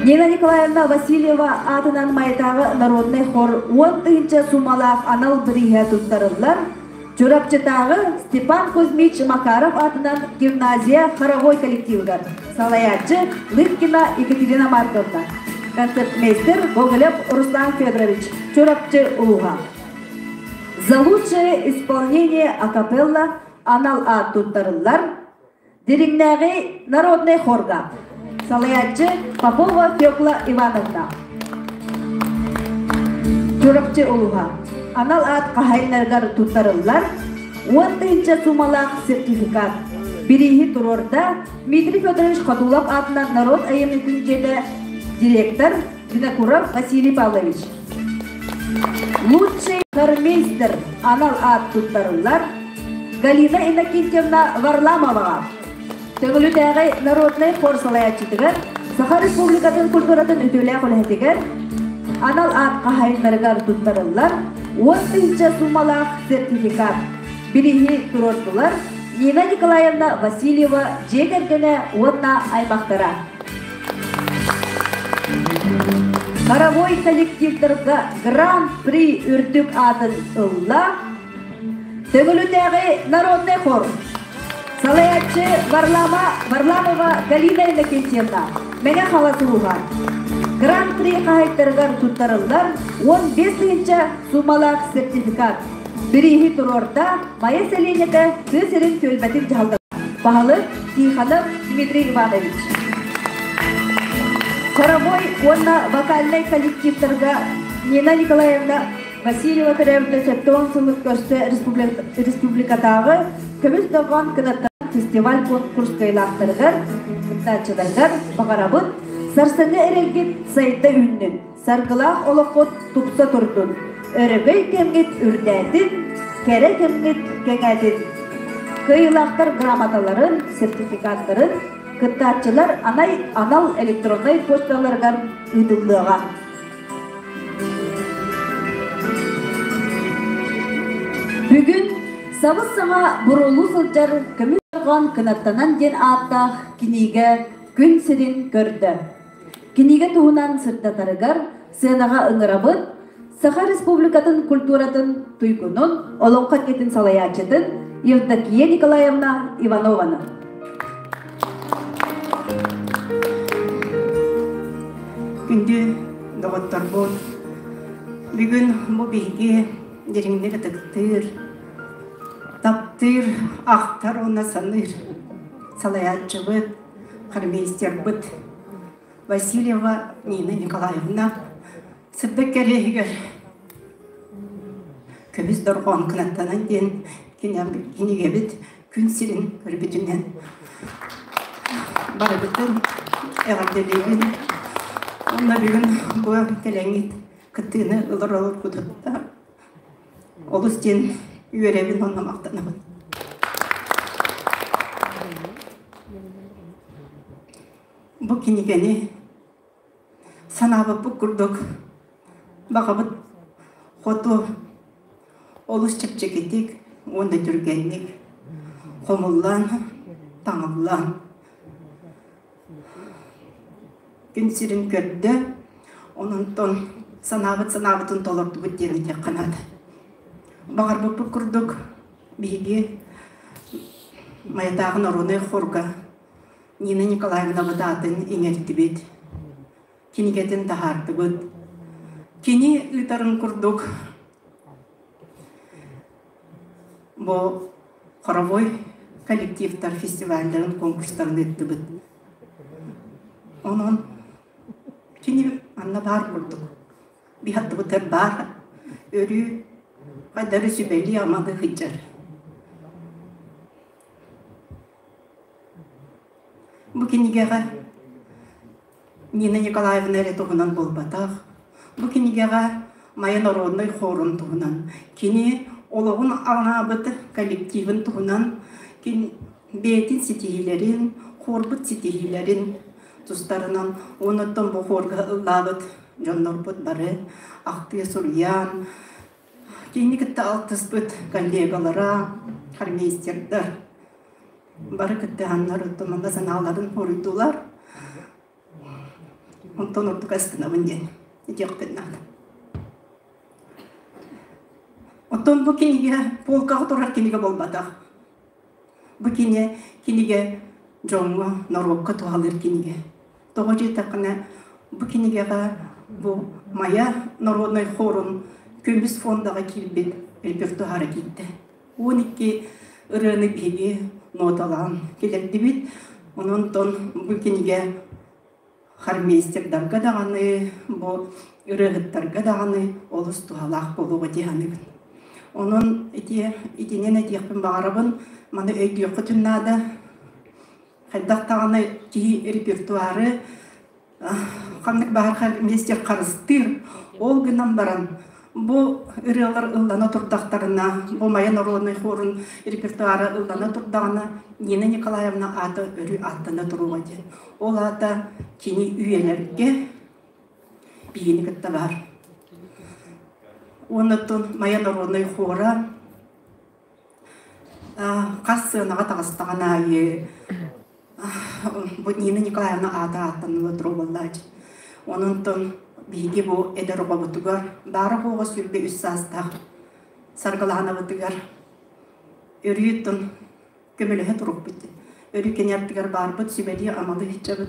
Нина Николаевна Васильева аатынан Майатааҕы народнай хор 10 тыһыынча суммалаах анал бирииһэ туттарыллар. Чурапчытааҕы Степан Кузьмич Макаров аатынан гимназия хоровой коллективыгар салайааччы Лыткина Екатерина Марковна, концертмейстер Гоголев Руслан Федорович, Чурапчы улууһа. За лучшее исполнение акапелла анал аат туттарыллар Дириҥнээҕи народнай хорга салайааччы Попова Фекла Ивановна. Чурапчы улууһа анал аат хаһаайыннарыгар туттарыллар 10 тыһыынча суумалаах сертификат. Бирииһи туруорда Дмитрий Федорович Ходулов аатынан норуот айымньытын дьиэтэ директор Винокуров Василий Павлович. Лучший хормейстер анал аат туттарыллар Галина Иннокентьевна Варламоваҕа. Төҥүлүтээҕи народнай хор салайааччытыгар Саха Республикатын культуратын үтүөлээх үлэһитигэр анал аат хаһаайыннарыгар туттарыллар 10 тыһыынча суумалаах сертификат. Бирииһи туруордулар Нина Николаевна Васильева дьиэ кэргэнэ уонна аймахтара. Хоровой коллективтарга Гран-при үрдүк аатын ылла Төҥүлүтээҕи народнай хор. Салайааччы Варлама Варламова Галина Иннокентьевна, Мэҥэ Хаҥалас улууһа. Гран-при хаһаайыттарыгар туттарыллар 15 тыһыынча суумалаах сертификат. Бирииһи туруорда Майа сэлиэнньэтэ тыа сирин түөлбэтин дьаһалтата. Баһылык Тихонов Дмитрий Иванович. Хоровой уонна вокальнай коллективтарга Нина Николаевна Васильева төрөөбүтэ 70 сылын көрсө республикатааҕы Көмүс дорҕоон кынаттан фестиваль конкурс кыайыылаахтарыгар, кыттааччыларыгар баҕарабыт сарсыҥҥы эрэлгит сайда үүннүн, саргылаах олоххут тупса турдун, өрөгөй кэмҥит үрдээтин, кэрэ кэмҥит кэҥээтин. Кыайыылаахтар грамоталарын, сертификаттарын кыттааччылар анай анал электроннай почталарыгар ыытыллыаҕа. Бүгүн сабыс-саҥа буруолуу сылдьар көмүс дорҕоон кынаттанан диэн ааттаах кинигэ күн сирин көрдө. Кинигэ туһунан сырдатарыгар сыанаҕа ыҥырабыт Саха Республикатын культуратын туйгунун, олоҥхо дьиэтин салайааччытын Евдокия Николаевна Иванованы. Күндү доҕотторбут, бүгүн бу биһиги дириҥник ытыктыыр, таптыыр, ахтар уонна саныыр салайааччыбыт, хормейстербыт Васильева Нина Николаевна сырдык кэриэһигэр көмүс дорҕоон кынаттанан диэн кинигэбит күн сирин көрбүтүнэн барыбытын эҕэрдэлиибин. Уонна бүгүн бу кэлэҥҥит кыттыыны ылар олорбутуттан олус диэн үөрэбин уонна махтанабын. Бу кинигэни санаабыппыт курдук баҕабыт хоту олус чэпчэкитик уонна түргэнник хомуллан, таҥыллан күн сирин көрдө. Онон санаабыт санаабытын толордубут диэн этиэххэ наада. Баҕарбыппыт курдук биһиги Майатааҕы норуодунай хорга Нина Николаевнабыт аатын иҥэрдибит, кинигэтин таһаардыбыт. Кини ыытарын курдук бу хоровой коллективтар фестивалларын, конкурстарын ыыттыбыт. Онон кини манна баар курдук. Биһаттыбытыгар баар өрүү хайдары сүбэлии-амалыы сылдьар. Бу кинигэҕэ Нина Николаевна эрэ туһунан буолбатах. Бу кинигэҕэ Майа народнай хорун туһунан, кини олоҕун анаабыт коллективын туһунан, бэйэтин ситиһиилэрин, хорбут ситиһиилэрин тустарынан, онуттан бу хорга ыллаабыт дьоннорбут бары ахтыы суруйан, Кинини кытта алтыспыт коллегалара, хормейстердар бары кыттыһаннар оттон манна санааларын хоруйдулар. Онтон ордук астынабын диэн этиэхпин наада. Оттон бу кинигэ полкаҕа турар кинигэ буолбатах. Бу кинигэ кинигэ дьоҥҥо, норуокка туһалыыр кинигэ. Тоҕо диэтэххинэ, бу кинигэҕэ бу Майа народнай хорун көмүс фондаҕа киирбит репертуара киирдэ. 12 ырыаны биһиги ноталаан киллэрдибит. Онон бу кинигэ хормейстердарга даҕаны, бу ырыаһыттарга даҕаны олус туһалаах буолуоҕа дии саныыбын. Онон ити итинэн этиэхпин баҕарабын, маны өйдүөххүтүн наада. Хайдах даҕаны киһи репертуары ханнык баҕар миэстэ харыстыыр. Ол гынан баран бу ырыалар ыллана турдахтарына, бу Майа народнай хорун репертуара ыллана турдаҕына, Нина Николаевна аата өрүү ааттана туруоҕа диэн. Ол аата кини үйэлэргэ биһигини кытта баар. Уонна оттон Майа народнай хора хас сыанаҕа таҕыстаҕын аайы бу Нина Николаевна аата ааттаныла турар Онон биһиги бу эдэр оҕобутугар баара-суоҕа 23 саастаах Саргылаанабытыгар өрүү тун Көмөлөһө турукпут диэн. Өрүү кини ардыгар баарбыт, сүбэлии амалы иһиччэбит.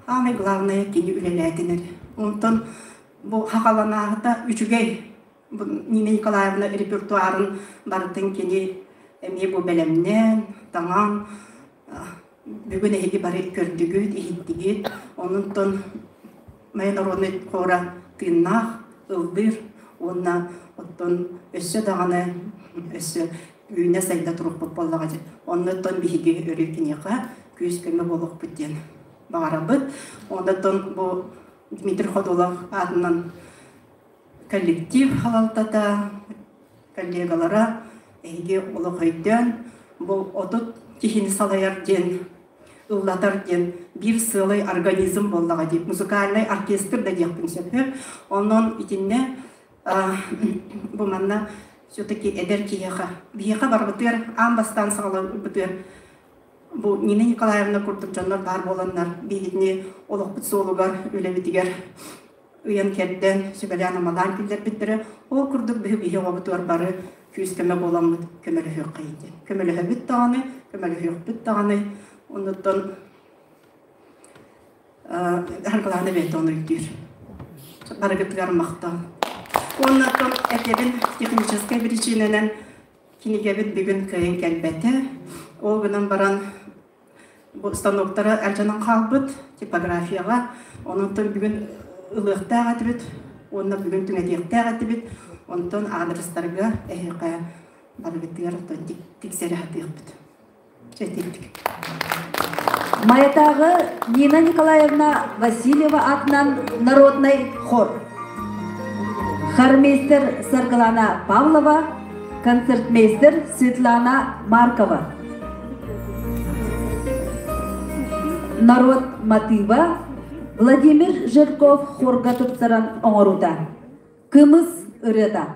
Самое главное кини үлэлээтин эрэ. Онтон бу хахаланааһыта үчүгэй. Бу Нина Николаевна репертуарын барытын кини эмиэ бу бэлэмнээн, таҥан бүгүн эһиги бары көрдүгүт, иһиттигит. Онтон Майа народнай хора тыыннаах, ыллыыр уонна оттон өссө даҕаны өссө үүнэ сайда турукпут буоллаҕа дьэ. Оннуттан биһиги өрүү киниэхэ күүс-көмө буолуохпут диэн баҕарабыт. Оннуттан бу Дмитрий Ходулов аатынан коллектив халалтата, коллегалара эһиги олох өйдөөн бу 30 киһини салайар диэн ыллатар диэн биир сыалай организм буоллаҕа дии музыкальнай оркестр да диэхпин сөп. Онон итиннэ бу манна все-таки эдэр киһиэхэ биһиэхэ барбытыгар аан бастаан саҕалабытыгар бу Нина Николаевна курдук дьоннор баар буоланнар биһигини олохпут суолугар үлэбитигэр ыйан кэрдэн сүбэлээн-амалаан киллэрбиттэрэ. Ол курдук биһи биһи оҕобутугар бары күүс-көмө буоламмыт көмөлөһүөххэйин диэн. Көмөлөһөбүт даҕаны, көмөлөһүөхпүт даҕаны. Оннуттан Харгылаана бэйэтэ ону өйдүүр. Барыгытыгар махтал. Уонна оттон этэбин техническэй биричиинэнэн кинигэбит бүгүн кыайан кэлбэтэ. Ол гынан баран бу станоктара алдьанан хаалбыт типографияҕа. Онон бүгүн ылыахтаах этибит уонна бүгүн түҥэтиэхтээх этибит. Онтон аадырыстарга эһиэхэ барыгытыгар оттон тиксэрэ сатыахпыт. Майатааҕы Нина Николаевна Васильева аатынан народнай хор. Хормейстер Саргылана Павлова, концертмейстер Светлана Маркова. Народ мотива Владимир Жирков хорга тупсаран оҥорута. Кымыс ырыата.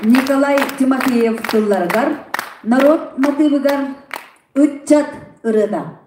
Николай Тимофеев тылларыгар, народ мотивыгар ыччат ырыата.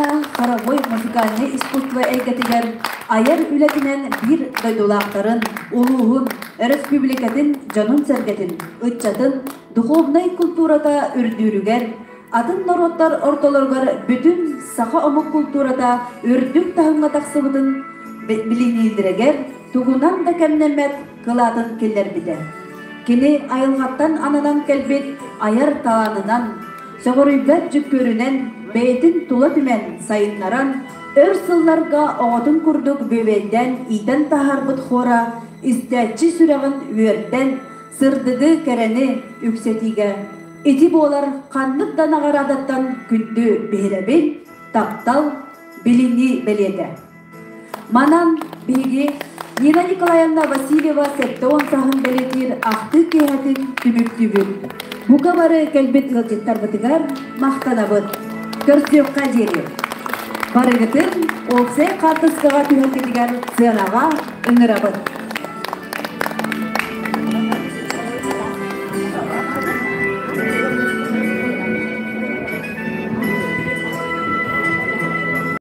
Николаевна хоровой музыкальнай искусство эйгэтигэр айар үлэтинэн биир дойдулаахтарын, улууһун, өрөспүүбүлүкэтин дьонун-сэргэтин, ыччатын духовнай культурата үрдүүрүгэр, атын норуоттар ортолоругар бүтүн саха омук культурата үрдүк таһымҥа тахсыбытын билиниилдэригэр тугунан да кэмнэммэт кылаатын киллэрбитэ. Кини айылҕаттан ананан кэлбит айар талаанынан, сөҕүрүйбэт дьүккүөрүнэн бэйэтин тула түмэн сайыннаран, өр сылларга оҕотун курдук бүөбэйдээн иитэн таһаарбыт хора истээччи сүрэҕин үөрдэн, сырдыгы, кэрэни үксэтиигэ ити буолар ханнык да наҕараадаттан күндү биһирэбил, таптал, билинии бэлиэтэ. Манан биһиги Нина Николаевна Васильева 70 саһын бэлиэтиир ахтыы киэһэтин түмүктүүбүт. Бука бары кэлбит ыалдьыттарбытыгар махтанабыт. Көрсүөххэ диэри. Барыгытын уопсай хаартыскаҕа түһэргитигэр сыанаҕа ыҥырабыт.